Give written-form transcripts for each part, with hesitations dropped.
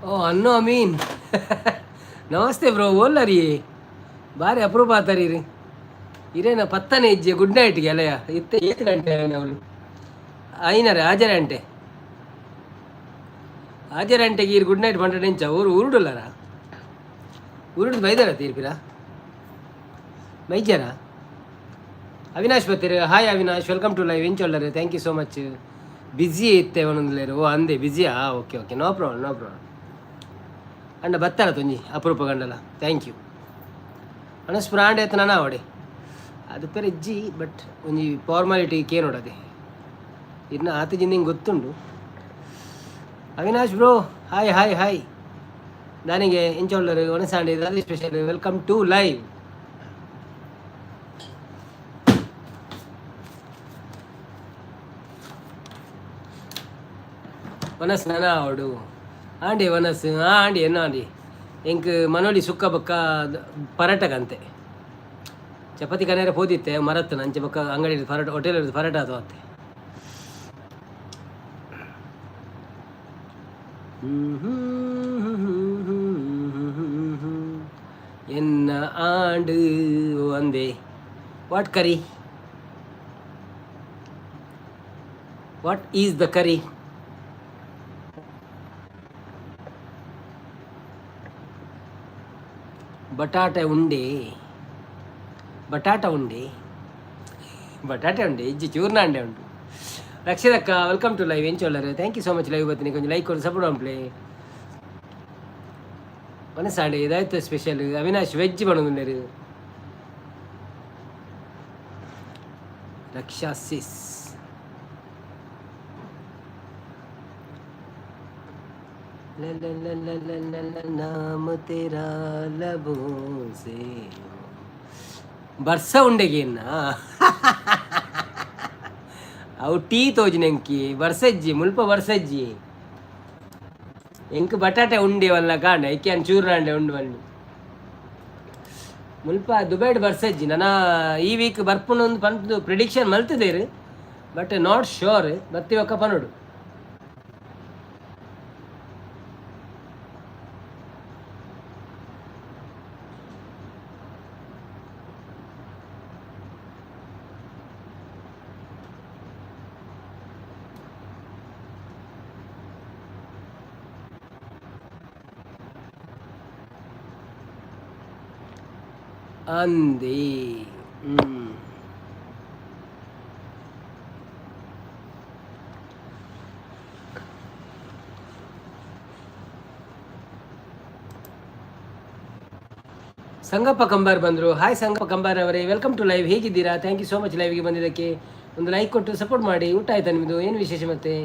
ಓ ಅನ್ನು ಅಮೀನ್, ನಮಸ್ತೆ ಬ್ರೋ. ಓಲ್ಲರಿ? ಬಾರಿ ಅಪರೂಪ ಆತಾರೀ. ಇರೇನ ಪತ್ತನೆ ಇಜ್ಜೆ. ಗುಡ್ ನೈಟ್ ಗೆಳೆಯ. ಇತ್ತೆ ಏತ್ ಗಂಟೆ? ಅವಳು ಐನರೆ ಆಜರೆ ಗಂಟೆ, ಆಜರೆ ಗಂಟೆಗೆ ಈರ್ ಗುಡ್ ನೈಟ್ ಪಂಡ ಎಂಚ? ಊರು ಊರುಡುಲ್ಲರ? ಊರುಡು ಬೈದಾರ ತೀರ್ಪಿರ ಮೈಜಾರ? Avinash ಬತ್ತೀರಿ. Hi Avinash, welcome to live. ಎಂಚೊಲ್ಲರು? Thank you so much. Busy ಇತ್ತೆ ಒಂದೊಂದು. ಓ ಅಂದೆ, ಬಿಸಿಯಾ? Okay okay, no problem, no problem. ಅಣ್ಣ ಬತ್ತಾರ ತೊಂಜಿ ಅಪರೂಪ ಗಂಡಲ. Thank you. ಅಣ್ಣ ಸ್ಪ್ರಾಂಡ್ ಎತ್ತ ನಾನ ಅವಡೆ ಅದು ಪೆರ ಇಜ್ಜಿ, ಬಟ್ ಒಂಜಿ ಫಾರ್ಮಾಲಿಟಿ ಕೇನೋಡದೆ ಇನ್ನು ಆತ ಜಿಂದ ಗೊತ್ತುಂಡು. Avinash bro, hi hi hi. ನನಗೆ ಎಂಚೊಲ್ಲರು? ಒಣಸಾಂಡಿ ಅದು ಸ್ಪೆಷಲ್. Welcome to live. ವನಸ್ ನನ ಅವಡು ಆಂಡಿ ವನಸ್. ಹಾಂ ಆಂಡಿ, ಎನ್ನ ಆಂಡಿ? ಎಂಕ್ ಮನೋಲಿ ಸುಕ್ಕ ಬೊಕ್ಕ ಪರಾಟಗಂತೆ ಚಪಾತಿ ಕನೇರ ಪೋದಿತ್ತೆ ಮರತ್ತನ ಅಂಚೆ ಬೊಕ್ಕ ಅಂಗಡಿ ಪರಾಟ, ಹೋಟೆಲ್ ಪರಾಟ ಅದು ಅತ್ತೆ. ಎನ್ನ ಆಂಡು ಅಂದೆ. What curry? What is the curry? ಬಟಾಟೆ ಉಂಡೆ, ಬಟಾಟ ಉಂಡೆ, ಬಟಾಟೆ ಉಂಡೆ ಇಜ್ಜಿ, ಚೂರ್ಣ ಅಂಡೆ ಉಂಟು. ರಕ್ಷಿತಕ್ಕ, welcome to live. ಎಂಚೊಲ್ಲರು? Thank you so much. Live ಬರ್ತೀನಿ, ಕೊಂಚ ಲೈಕ್ ಕೊಡು, ಸಪೋರ್ಟ್ ಪ್ಲೇ. ಮನಸ್ಸಾಂಡೆ ಇದಾಯ್ತು ಸ್ಪೆಷಲ್. ಅವಿನಾಶ್ ವೆಜ್ ಬಣ್ಣದುಂಡೇರು. ರಕ್ಷಾ ಸಿಸ್. नाम तेरा लबों से ಬರ್ಸ ಉಂಡೆಗೇನ ಅವು ಟೀ ತೋಜಿನೆಂಕಿ. ಬರ್ಸಜ್ಜಿ, ಮುಲ್ಪ ಬರ್ಸಜ್ಜಿ. ಎಂಕ್ ಬಟಾಟೆ ಉಂಡೆ ವಲ್ಲ ಕಾಂಡ ಐಕೆ ಚೂರ್ನಾಂಡೆ ಉಂಡು ಬನ್ನಿ. ಮುಲ್ಪ ದುಬೈಡ್ ಬರ್ಸಜ್ಜಿ. ನನ್ನ ಈ ವೀಕ್ ಬರ್ಪುನ ಒಂದು ಪಂಪು ಪ್ರಿಡಿಕ್ಷನ್ ಮಲ್ತದೇರು, ಬಟ್ not sure. ಬತ್ತಿ ಒಕ್ಕ ಪನೋಡು. ಅಂದಿ. ಸಂಗಪ್ಪ ಕಂಬಾರ್ ಬಂದರು. ಹಾಯ್ ಸಂಗಪ್ಪ ಕಂಬಾರ್ ಅವರೇ, welcome to live. ಹೇಗಿದ್ದೀರಾ? Thank you so much ಲೈವ್ಗೆ ಬಂದಿದ್ದಕ್ಕೆ. ಒಂದು ಲೈಕ್ ಕೊಟ್ಟು ಸಪೋರ್ಟ್ ಮಾಡಿ. ಊಟ ಆಯ್ತಾ ನಿಮ್ಮದು? ಏನು ವಿಶೇಷ ಮತ್ತೆ?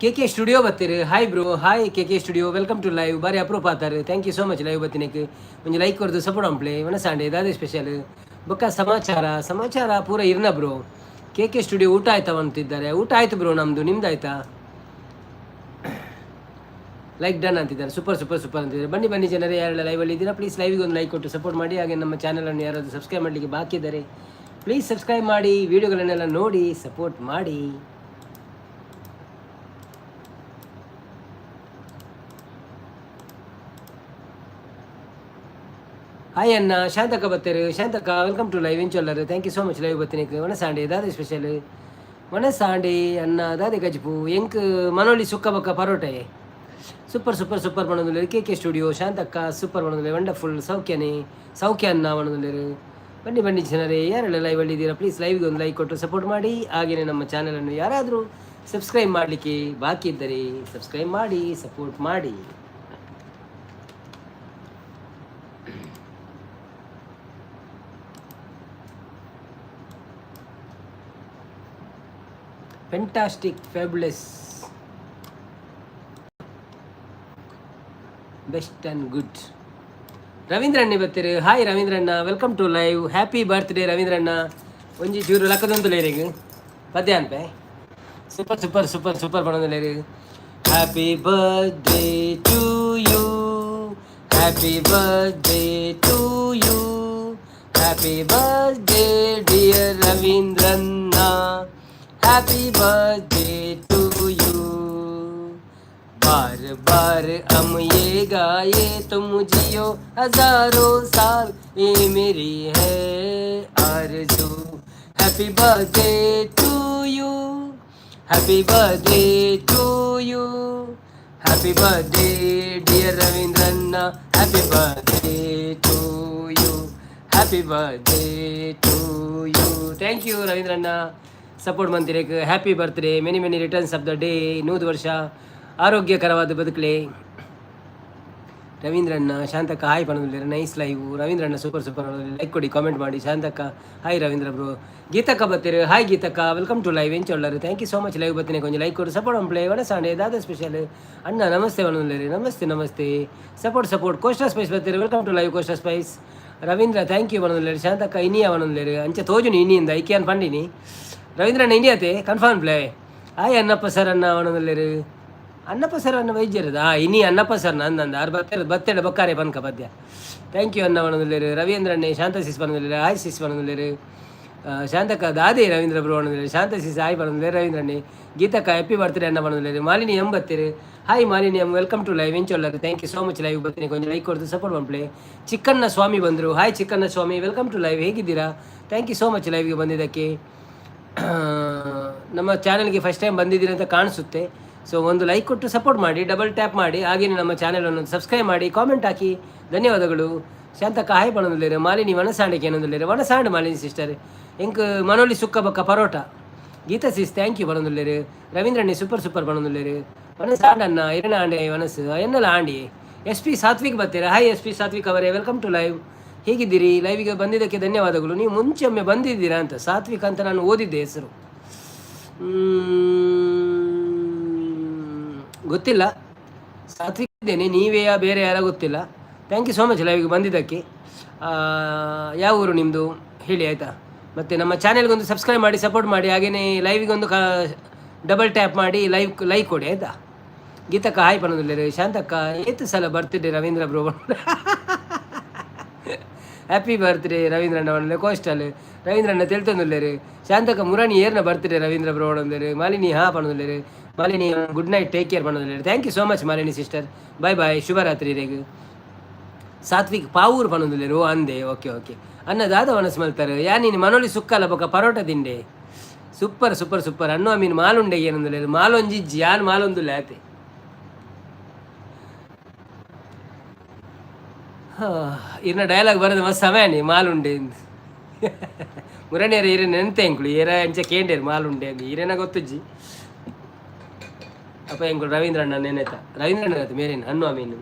ಕೆ ಕೆ ಸ್ಟುಡಿಯೋ ಬರ್ತೀರಿ. Hi bro, hi K K studio, welcome to live. ಬಾರಿ ಅಪ್ರೂಪ್ ಆತಾರೆ. Thank you so much live ಬತ್ತಿನಕ್ಕೆ. ಒಂಜಿ ಲೈಕ್ ಕೊರ್ದು ಸಪೋರ್ಟ್ ಅಂಪ್ಲೆ. ಒಣಸಾಂಡೆ ದಾದೆ ಸ್ಪೆಷಲ್? ಬೊಕ್ಕ ಸಮಾಚಾರ? ಸಮಾಚಾರ ಪೂರ ಇರ್ನ ಬ್ರೋ. ಕೆ ಕೆ ಸ್ಟುಡಿಯೋ ಊಟ ಆಯ್ತಾ ಅಂತಿದ್ದಾರೆ. ಊಟ ಆಯ್ತು ಬ್ರೋ ನಮ್ಮದು, ನಿಮ್ದು ಆಯ್ತಾ? ಲೈಕ್ ಡನ್ ಅಂತಿದ್ದಾರೆ. ಸೂಪರ್ ಸೂಪರ್ ಸೂಪರ್ ಅಂತಿದ್ದಾರೆ. ಬನ್ನಿ ಬನ್ನಿ ಜನರೇ, ಯಾರೆಲ್ಲ ಲೈವಲ್ಲಿ ಇದ್ದೀರಾ ಪ್ಲೀಸ್ ಲೈವಿಗೆ ಒಂದು ಲೈಕ್ ಕೊಟ್ಟು ಸಪೋರ್ಟ್ ಮಾಡಿ. ಹಾಗೆ ನಮ್ಮ ಚಾನಲನ್ನು ಯಾರಾದರೂ ಸಬ್ಸ್ಕ್ರೈಬ್ ಮಾಡಲಿಕ್ಕೆ ಬಾಕಿ ಇದ್ದಾರೆ ಪ್ಲೀಸ್ ಸಬ್ಸ್ಕ್ರೈಬ್ ಮಾಡಿ, ವಿಡಿಯೋಗಳನ್ನೆಲ್ಲ ನೋಡಿ ಸಪೋರ್ಟ್ ಮಾಡಿ. ಹಾಯ್ ಅಣ್ಣ, ಶಾಂತಕ್ಕ ಬತ್ತೇರು. ಶಾಂತಕ್ಕ welcome to live. ಇಂಚೊಲ್ಲರು thank you so much live ಬತ್ತಿನಕ್ಕೆ. ಒಣಸಾಂಡಿ ದಾದೆ ಸ್ಪೆಷಲ್? ಒಣಸಾಂಡಿ ಅನ್ನ ದಾದೆ ಗಜ್ಪು ಎಂಕ್ ಮನೋಳಿ ಸುಕ್ಕ ಬಕ್ಕ ಪರೋಟೆ. ಸೂಪರ್ ಸೂಪರ್ ಸೂಪರ್ ಬಣ್ಣದಲ್ಲಿರು. ಕೆ ಕೆ ಸ್ಟುಡಿಯೋ ಶಾಂತಕ್ಕ ಸೂಪರ್ ಬಣ್ಣದಲ್ಲಿ ವಂಡರ್ಫುಲ್. ಸೌಖ್ಯನೇ ಸೌಖ್ಯ ಅನ್ನ ಬಣ್ಣದಲ್ಲಿರು. ಬನ್ನಿ ಬನ್ನಿ ಜನರೇ, ಯಾರೆಲ್ಲ ಲೈವಲ್ಲಿ ಇದ್ದೀರಾ ಪ್ಲೀಸ್ ಲೈವ್ಗೆ ಒಂದು ಲೈಕ್ ಕೊಟ್ಟು ಸಪೋರ್ಟ್ ಮಾಡಿ. ಹಾಗೆಯೇ ನಮ್ಮ ಚಾನಲನ್ನು ಯಾರಾದರೂ ಸಬ್ಸ್ಕ್ರೈಬ್ ಮಾಡಲಿಕ್ಕೆ ಬಾಕಿ ಇದ್ದರೆ ಸಬ್ಸ್ಕ್ರೈಬ್ ಮಾಡಿ ಸಪೋರ್ಟ್ ಮಾಡಿ. Fantastic, fabulous, best and good. ರವೀಂದ್ರಣ್ಣ ಬತ್ತೀರಿ. Hi ರವೀಂದ್ರಣ್ಣ, welcome to live. Happy birthday ರವೀಂದ್ರಣ್ಣ. ಒಂಜಿ ಚೂರು ಲಕ್ಕದೊಂದು ಲೇರಿಗೆ ಪದ್ಯ ಅನ್ಪೆ. ಸೂಪರ್ ಸೂಪರ್ ಸೂಪರ್ ಸೂಪರ್ ಪಣೊಂದು. Happy birthday to you, happy birthday to you, happy birthday dear ರವೀಂದ್ರಣ್ಣ, happy birthday to you. बार बार हम ये गाए, तुम जियो हजारों साल, ये मेरी है आरज़ू। Happy birthday to you, happy birthday to you, happy birthday dear ರವೀಂದ್ರಣ್ಣ, happy birthday to you, happy birthday to you. Thank you ರವೀಂದ್ರಣ್ಣ, support ಮಂತಿರೇಕ್. Happy birthday, many many returns of the day. 100 ವರ್ಷ ಆರೋಗ್ಯಕರವಾದ ಬದುಕಲಿ ರವೀಂದ್ರಣ್ಣ. ಶಾಂತಕ್ಕ ಹಾಯ್ ಪಣದಲ್ಲಿ, nice live. ರವೀಂದ್ರಣ್ಣ super super, like ಕೊಡಿ, comment ಮಾಡಿ. ಶಾಂತಕ್ಕ ಹಾಯ್ ರವೀಂದ್ರ ಬ್ರೋ. ಗೀತಕ್ಕ ಬತ್ತೀರಿ. ಹಾಯ್ ಗೀತಕ್ಕ, welcome to live. ಎಂಚೊಳ್ಳರು thank you so much live ಬತ್ತೀನಿ ಕೊಂಚ ಲೈಕ್ ಕೊಡು ಸಪೋರ್ಟ್ ಪ್ಲೇ. ವನಸಾಂಡೆ ದಾದ ಸ್ಪೆಷಲ್? ಅಣ್ಣ ನಮಸ್ತೆ ವನಂಲೇರಿ. ನಮಸ್ತೆ ನಮಸ್ತೆ. Support support. ಕೋಸ್ಟಾ ಸ್ಪೈಸ್ ಬತ್ತೀರಿ. Welcome to live Costa spice. Ravindra thank you ವನಂಲೇರಿ. ಶಾಂತಕ್ಕ ಇನಿಯ ವನಂಲೇರಿ. ಅಂಚೆ ತೋಜುನಿ ಇನಿಯಿಂದ ಐಕ್ಯಾನ್ ಪಂಡಿನಿ. ರವೀಂದ್ರಣ್ಣ ಇನಿಯತೆ confirm play. Hi Annappa sir ಅಣ್ಣ ವನಂಲೇರಿ. ಅಣ್ಣಪ್ಪ ಸರ್ ಅನ್ನ ವೈದ್ಯರದ ಇನಿ ಅಣ್ಣಪ್ಪ ಸರ್ ನಂದಂದ ಆರು ಬತ್ತೆಡ ಬತ್ತೆಡ ಬಕ್ಕಾರೆ ಪನ್ಕ ಪದ್ಯ. Thank you ಅನ್ನ ವನಂಲೇರು. ರವೀಂದ್ರಣ್ಣೆ ಶಾಂತ ಸಿಸ್ ಪನಂಲೇರು. ಹಾಯ್ ಸಿಸ್ ಪನಂಲೇರು. ಶಾಂತಕ್ಕ ದಾದೆ ರವೀಂದ್ರ ಬ್ರೋ ವನಂಲೇರು. ಶಾಂತ ಸಿಸ್ ಹಾಯ್ ಪನಂಲೇರು. ರವೀಂದ್ರಣ್ಣೆ ಗೀತಕ್ಕ ಹ್ಯಾಪಿ ಬರ್ತ್ಡೇ ಅಣ್ಣ ಪನಂಲೇರು. ಮಾಲಿನಿ ಎಂ ಬತ್ತೀರು. Hi Malini M, welcome to live. ಎಂಚೊಲ್ಲರು thank you so much live ಬರ್ತೀನಿ ಕೊಂಚ ಲೈಕ್ ಕೊಡ್ತು ಸಪೋರ್ಟ್ ಮಾಡ್ಪ್ಲೆ. ಚಿಕ್ಕಣ್ಣ ಸ್ವಾಮಿ ಬಂದರು. Hi Chikkanna Swami, welcome to live. ಹೇಗಿದ್ದೀರಾ? Thank you so much ಲೈವ್ಗೆ ಬಂದಿದ್ದಕ್ಕೆ. ನಮ್ಮ ಚಾನಲ್ಗೆ ಫಸ್ಟ್ ಟೈಮ್ ಬಂದಿದ್ದೀರಿ ಅಂತ ಕಾಣಿಸುತ್ತೆ. ಸೊ ಒಂದು ಲೈಕ್ ಕೊಟ್ಟು ಸಪೋರ್ಟ್ ಮಾಡಿ, ಡಬಲ್ ಟ್ಯಾಪ್ ಮಾಡಿ, ಹಾಗೆಯೇ ನಮ್ಮ ಚಾನಲನ್ನು ಸಬ್ಸ್ಕ್ರೈಬ್ ಮಾಡಿ, ಕಾಮೆಂಟ್ ಹಾಕಿ. ಧನ್ಯವಾದಗಳು. ಶಾಂತಕ್ಕ ಹಾಯ್ ಪಣೊಂದುಲ್ಲೇರು. ಮಾಲಿನಿ ವನಸಾಂಡಿಕೆ ಏನೊಂದುಲ್ಲೇರು. ವನಸಾಂಡ್ ಮಾಲಿನಿ ಸಿಸ್ಟರ್ ಎಂಕ್ ಮನೋಲಿ ಸುಕ್ಕ ಬಕ್ಕ ಪರೋಟ. ಗೀತಾ ಸಿಸ್ thank you ಪಣೊಂದುಲ್ಲೇರು. ರವೀಂದ್ರಣ್ಣೆ ಸೂಪರ್ ಸೂಪರ್ ಪಣೊಂದುಲ್ಲೇರು. ವನಸಾಂಡ್ ಅಣ್ಣ ಇರಣ ಆಂಡೆ ವನಸು ಎನ್ನಲ ಆಂಡಿ. ಎಸ್ ಪಿ ಸಾತ್ವಿಕ್ ಬರ್ತೀರಾ. ಹಾಯ್ ಎಸ್ ಪಿ ಸಾತ್ವಿಕ್ ಅವರೇ, welcome to live. ಹೇಗಿದ್ದೀರಿ? ಲೈವಿಗೆ ಬಂದಿದ್ದಕ್ಕೆ ಧನ್ಯವಾದಗಳು. ನೀವು ಮುಂಚೆ ಒಮ್ಮೆ ಬಂದಿದ್ದೀರಾ ಅಂತ ಸಾತ್ವಿಕ್ ಅಂತ ನಾನು ಓದಿದ್ದೆ ಹೆಸರು. ಗೊತ್ತಿಲ್ಲ, ಸಾತ್ವಿಕ್ ಇದ್ದೇನೆ, ನೀವೇ ಬೇರೆ ಯಾರೋ ಗೊತ್ತಿಲ್ಲ. Thank you so much ಲೈವ್ಗೆ ಬಂದಿದ್ದಕ್ಕೆ. ಯಾವ ಊರು ನಿಮ್ಮದು ಹೇಳಿ ಆಯಿತಾ? ಮತ್ತು ನಮ್ಮ ಚಾನೆಲ್ಗೊಂದು ಸಬ್ಸ್ಕ್ರೈಬ್ ಮಾಡಿ ಸಪೋರ್ಟ್ ಮಾಡಿ, ಹಾಗೆಯೇ ಲೈವಿಗೊಂದು ಡಬಲ್ ಟ್ಯಾಪ್ ಮಾಡಿ ಲೈವ್ ಲೈಕ್ ಕೊಡಿ ಆಯಿತಾ? ಗೀತಕ್ಕ ಹಾಯ್ ಪಣೊಂದುಲ್ಲೇರು. ಶಾಂತಕ್ಕ ಏತು ಸಲ ಬರ್ತಿದ್ದೆ ರವೀಂದ್ರ ಬ್ರೋ, ಹ್ಯಾಪಿ ಬರ್ತ್ಡೇ ರವೀಂದ್ರಣ್ಣ ಒಣಲೆ. ಕೋಸ್ಟಲ್ ರವೀಂದ್ರಣ್ಣ ತೆಲ್ತೊಂದುಲ್ಲೇರು. ಶಾಂತಕ್ಕ ಮುರಣಿ ಏರ್ನ ಬರ್ತ್ಡೇ ರವೀಂದ್ರ ಬ್ರೋ ಒಣೊಂದೇರು. ಮಾಲಿನಿ ಹಾ ಪಣೊಂದುಲ್ಲೇರು. Malini good night, take care ಪಣೊಂದುಲ್ಲೇರು. Thank you so much Malini sister, bye bye, ಶುಭರಾತ್ರಿ ರೇಗ್. ಸಾತ್ವಿಕ್ ಪಾವೂರು ಪಣೊಂದುಲ್ಲೇರು. ಅಂದೆ ಓಕೆ ಓಕೆ. ಅನ್ನ ದಾದ ವನಸ್ ಮಲ್ತಾರೆ ಯಾ ನೀನು ಮನೋಲಿ ಸುಕ್ಕಲ ಬೊಕ ಪರೋಟ ತಿಂಡೆ. Super super super. ಅನ್ನು ಮೀನು ಮಾಲುಂಡೆ ಏನೊಂದುಲ್ಲೇರು. ಮಾಲೊಂಜಿಜ್ಜಿ ಯಾನ್ ಮಾಲೊಂದುಲ್ಲೆ ಆತೆ. ಇರ್ನ ಡೈಲಾಗ್ ಬರೋದು ಮಸ್ತ್ ಸಮಯ ಮಾಲುಂಡೆ ಮುರಣಿಯರ ಇರ ನೆಂತೆ ಎಂಕುಲು ಏರ ಅಂಚ ಕೇಂಡೇರು ಮಾಲುಂಡೆ ಅಂದು ಈರೇನ ಗೊತ್ತುಜ್ಜಿ. ಅಪ್ಪ ಎಂಕುಲು ರವೀಂದ್ರಣ್ಣ ನೆನೆತ ರವೀಂದ್ರಣ್ಣ ಮೇರೇನು ಅನ್ನು ಮೀನು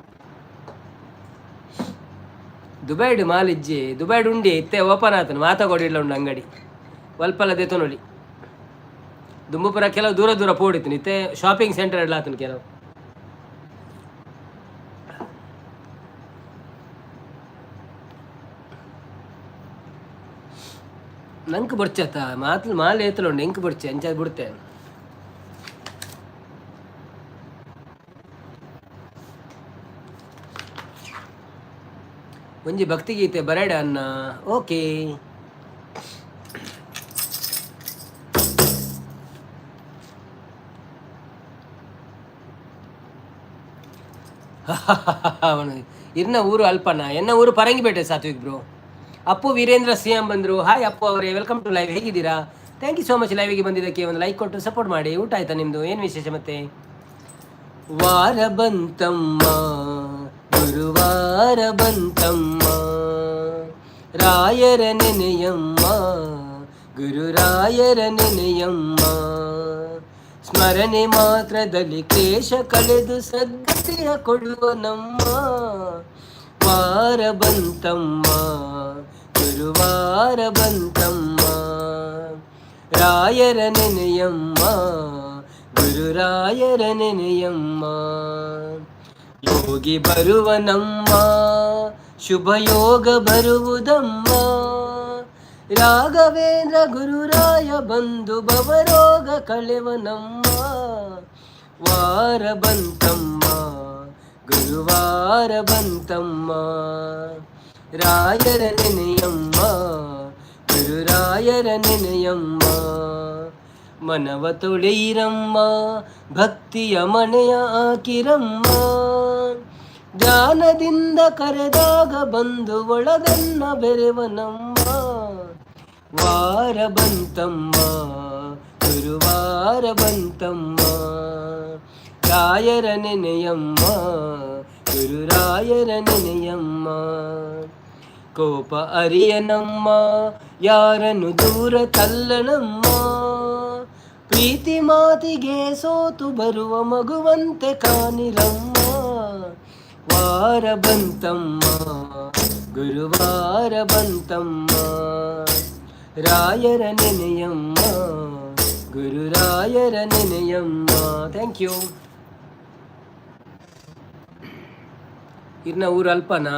ದುಬೈಡ್ ಮಾಲಿಜ್ಜಿ ದುಬೈಡ್ ಉಂಡಿ ಇತ್ತೆ ಓಪನ್ ಆತನು ಮಾತಾಗೋಡಿಲ್ಲ ಉಂಡು ಅಂಗಡಿ ವಲ್ಪಲ ದೆತೊನೊಲಿ ದುಂಬುಪುರ ಕೆಲವು ದೂರ ದೂರ ಪೋಡಿತ್ತು ಇತ್ತೆ ಶಾಪಿಂಗ್ ಸೆಂಟರ್ ಎಲ್ಲ ಆತನು ಕೆಲವು. ನಂಗೆ ಬೊರ್ಚತ್ತ ಮಾತು ಮಾಲೆ ಏತಲ ಉಂಡು, ಎಂಕ್ ಬೊರ್ಚೆ ಅಂಚ ಬಿಡ್ತೆ. ಒಂಜಿ ಭಕ್ತಿಗೀತೆ ಬರಡ ಅನ್ನ. ಓಕೆ, ಇರ್ನ ಊರು ಅಲ್ಪನ, ಎನ್ನ ಊರು ಪರಂಗಿಪೇಟೆ. ಸಾತ್ವಿಕ್ ಬ್ರೋ, ಅಪ್ಪು ವೀರೇಂದ್ರ ಸಿಎಂ ಬಂದರು. ಹಾಯ್ ಅಪ್ಪು ಅವರೇ, welcome to live. ಹೇಗಿದ್ದೀರಾ? Thank you so much ಲೈವಿಗೆ ಬಂದಿದ್ದಕ್ಕೆ. ಒಂದು ಲೈಕ್ ಕೊಟ್ಟು ಸಪೋರ್ಟ್ ಮಾಡಿ. ಊಟ ಆಯ್ತಾ ನಿಮ್ಮದು? ಏನು ವಿಶೇಷ ಮತ್ತೆ? ವಾರ ಬಂತಮ್ಮ, ಗುರುವಾರ ಬಂತಮ್ಮ, ರಾಯರ ನೆನೆಯಮ್ಮ, ಗುರುರಾಯರ ನೆನೆಯಮ್ಮ. ಸ್ಮರಣೆ ಮಾತ್ರದಲ್ಲಿ ಕ್ಲೇಶ ಕಳೆದು ಸದ್ಗತಿಯ ಕೊಡುವ ನಮ್ಮ. ವಾರ ಬಂತಮ್ಮ, ಗುರುವಾರ ಬಂತಮ್ಮ, ರಾಯರ ನೆನೆಯಮ್ಮ, ಗುರುರಾಯರ ನೆನೆಯಮ್ಮ. ಯೋಗಿ ಬರುವನಮ್ಮ, ಶುಭ ಯೋಗ ಬರುವುದಮ್ಮ. ರಾಘವೇಂದ್ರ ಗುರುರಾಯ ಬಂದು ಭವರೋಗ ಕಳೆವನಮ್ಮ. ವಾರ ಬಂತಮ್ಮ, ಗುರುವಾರ ಬಂತಮ್ಮ, ರಾಯರ ನೆನೆಯಮ್ಮ, ಗುರುರಾಯರ ನೆನೆಯಮ್ಮ. ಮನವ ತೊಳೆಯಿರಮ್ಮ, ಭಕ್ತಿಯ ಮನೆಯ ಆಕಿರಮ್ಮ. ಧ್ಯಾನದಿಂದ ಕರೆದಾಗ ಬಂದು ಒಳಗನ್ನ ಬೆರೆವನಮ್ಮ. ವಾರ ಬಂತಮ್ಮ, ಗುರುವಾರ ಬಂತಮ್ಮ, ರಾಯರ ನೆನೆಯಮ್ಮ, ಗುರುರಾಯರ ನೆನೆಯಮ್ಮ. ಕೋಪ ಅರಿಯನಮ್ಮ, ಯಾರನ್ನು ದೂರ ತಲ್ಲನಮ್ಮ. ಪ್ರೀತಿ ಮಾತಿಗೆ ಸೋತು ಬರುವ ಮಗುವಂತೆ ಕಾನಿರಮ್ಮ. ವಾರ ಬಂತಮ್ಮ, ಗುರುವಾರ ಬಂತಮ್ಮ, ರಾಯರ ನೆನೆಯಮ್ಮ, ಗುರುರಾಯರ ನೆನೆಯಮ್ಮ. Thank you. ಇರ್ನ ಊರು ಅಲ್ಪನಾ.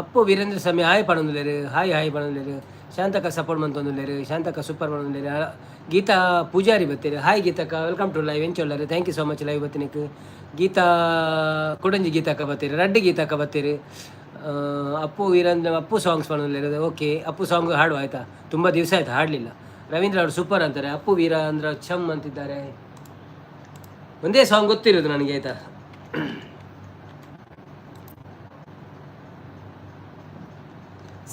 ಅಪ್ಪು ವೀರೇಂದ್ರ ಸ್ವಾಮಿ ಹಾಯ್ ಪಣೊಂದುಲ್ಲೆರ್. ಹಾಯ್ ಹಾಯ್ ಪಣೊಂದುಲ್ಲೆರ್. ಶಾಂತಕ್ಕ ಸಪೋರ್ಟ್ ಮಂತೊಂದುಲ್ಲೆರ್. ಶಾಂತಕ್ಕ ಸೂಪರ್ ಪಣೊಂದುಲ್ಲೆರ್. ಗೀತಾ ಪೂಜಾರಿ ಬತ್ತೆರ್. ಹಾಯ್ ಗೀತಕ್ಕ, welcome to live. ಎಂಚ ಉಲ್ಲೆರ್? Thank you so much live ಬತ್ತಿನಕ್. Gita ಕುಡಂಜಿ ಗೀತಕ್ಕ ಬತ್ತೆರ್, ರಡ್ಡ್ ಗೀತಕ್ಕ ಬತ್ತೆರ್. ಅಪ್ಪು ವೀರೇಂದ್ರ ಅಪ್ಪು ಸಾಂಗ್ಸ್ ಪಣೊಂದುಲ್ಲೆರ್. ಓಕೆ, ಅಪ್ಪು ಸಾಂಗ್ ಹಾಡುವ ಆಯಿತಾ? ತುಂಬ ದಿವಸ ಆಯ್ತು ಹಾಡಲಿಲ್ಲ. ರವೀಂದ್ರ ಅವರು ಸೂಪರ್ ಅಂತಾರೆ. ಅಪ್ಪು ವೀರೇಂದ್ರ ಚಮ್ ಅಂತಿದ್ದಾರೆ. ಒಂದೇ ಸಾಂಗ್ ಗೊತ್ತಿರೋದು ನನಗೆ ಆಯ್ತಾ.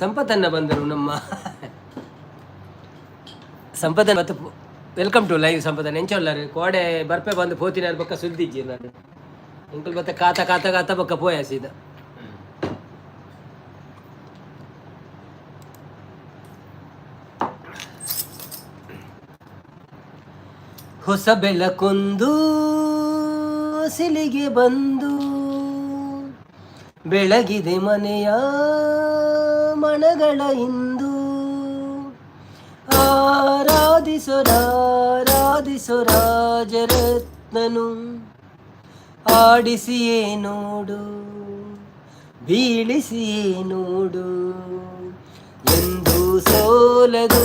ಸಂಪತ್ತನ್ನ ಬಂದರು ನಮ್ಮ ಸಂಪತ್ತನ್ನ ಮತ್ತು welcome to live ಸಂಪತ್ತನ್ನ. ಎಂಚ ಉಲ್ಲೆರ್? ಕೋಡೆ ಬರ್ಪೆ ಬಂದು ಪೋತಿನ ಬೊಕ್ಕ ಸುದ್ದಿಜ್ಜಿ ನಾನು ಎಂಕುಲು ಬತ್ತ ಕಾತ ಕಾತ ಕಾತ ಬೊಕ್ಕ ಪೋಯ ಸೀದಾ. ಹೊಸ ಬೆಳಕೊಂದು ಸಿಲಿಗೆ ಬಂದು ಬೆಳಗಿದೆ ಮನೆಯ ಮನಗಳ ಇಂದು. ಆರಾಧಿಸೊರಾರಾಧಿಸೊ ರಾಜರತ್ನನು, ಆಡಿಸಿಯೇ ನೋಡು ಬೀಳಿಸಿಯೇ ನೋಡು. ಎಂದು ಸೋಲದು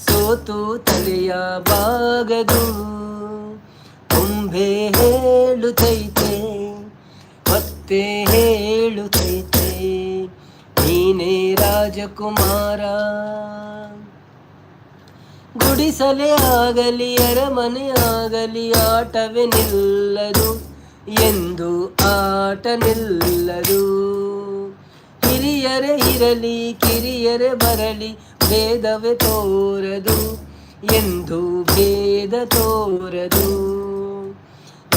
ಸೋತು ತಲೆಯ ಬಾಗದು. ಕೊಂಬೆ ಹೇಳುತ್ತೈತೆ ಮತ್ತೆ ಹೇಳುತ್ತೈತೆ, ನೀನೇ ರಾಜಕುಮಾರ. ಗುಡಿಸಲೇ ಆಗಲಿ ಅರಮನೆ ಆಗಲಿ ಆಟವೇ ನಿಲ್ಲದು ಎಂದು ಆಟ ನಿಲ್ಲದು. ಹಿರಿಯರೇ ಇರಲಿ ಕಿರಿಯರೇ ಬರಲಿ ಭೇದವೇ ತೋರದು ಎಂದು ಭೇದ ತೋರದು.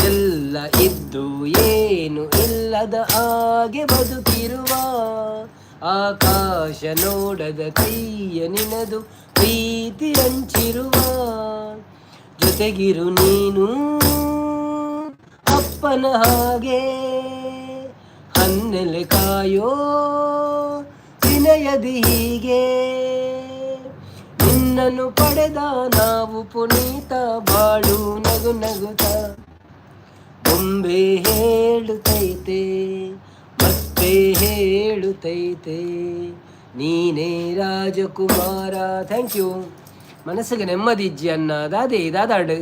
ಎಲ್ಲ ಇದ್ದು ಏನು ಇಲ್ಲದ ಹಾಗೆ ಬದುಕಿರುವ, ಆಕಾಶ ನೋಡದ ಕೈಯ ನಿನದು ಪ್ರೀತಿ ಹಂಚಿರುವ. ಜೊತೆಗಿರು ನೀನು ಅಪ್ಪನ ಹಾಗೆ, ಹನ್ನೆಲೆ ಕಾಯೋ ವಿನಯದಿ ಹೀಗೆ. ನಿನ್ನನ್ನು ಪಡೆದ ನಾವು ಪುನೀತ, ಬಾಳು ನಗು ನಗುತ್ತ. ಬೊಂಬೆ ಹೇಳುತ್ತೈತೆ ಮತ್ತೆ ಹೇಳುತ್ತೈತೆ, ನೀನೇ ರಾಜಕುಮಾರ. Thank you. ಮನಸ್ಸಿಗೆ ನೆಮ್ಮದಿ ಇಜ್ಜಿ ಅನ್ನ ದಾದೆ ದಾದಾಡು.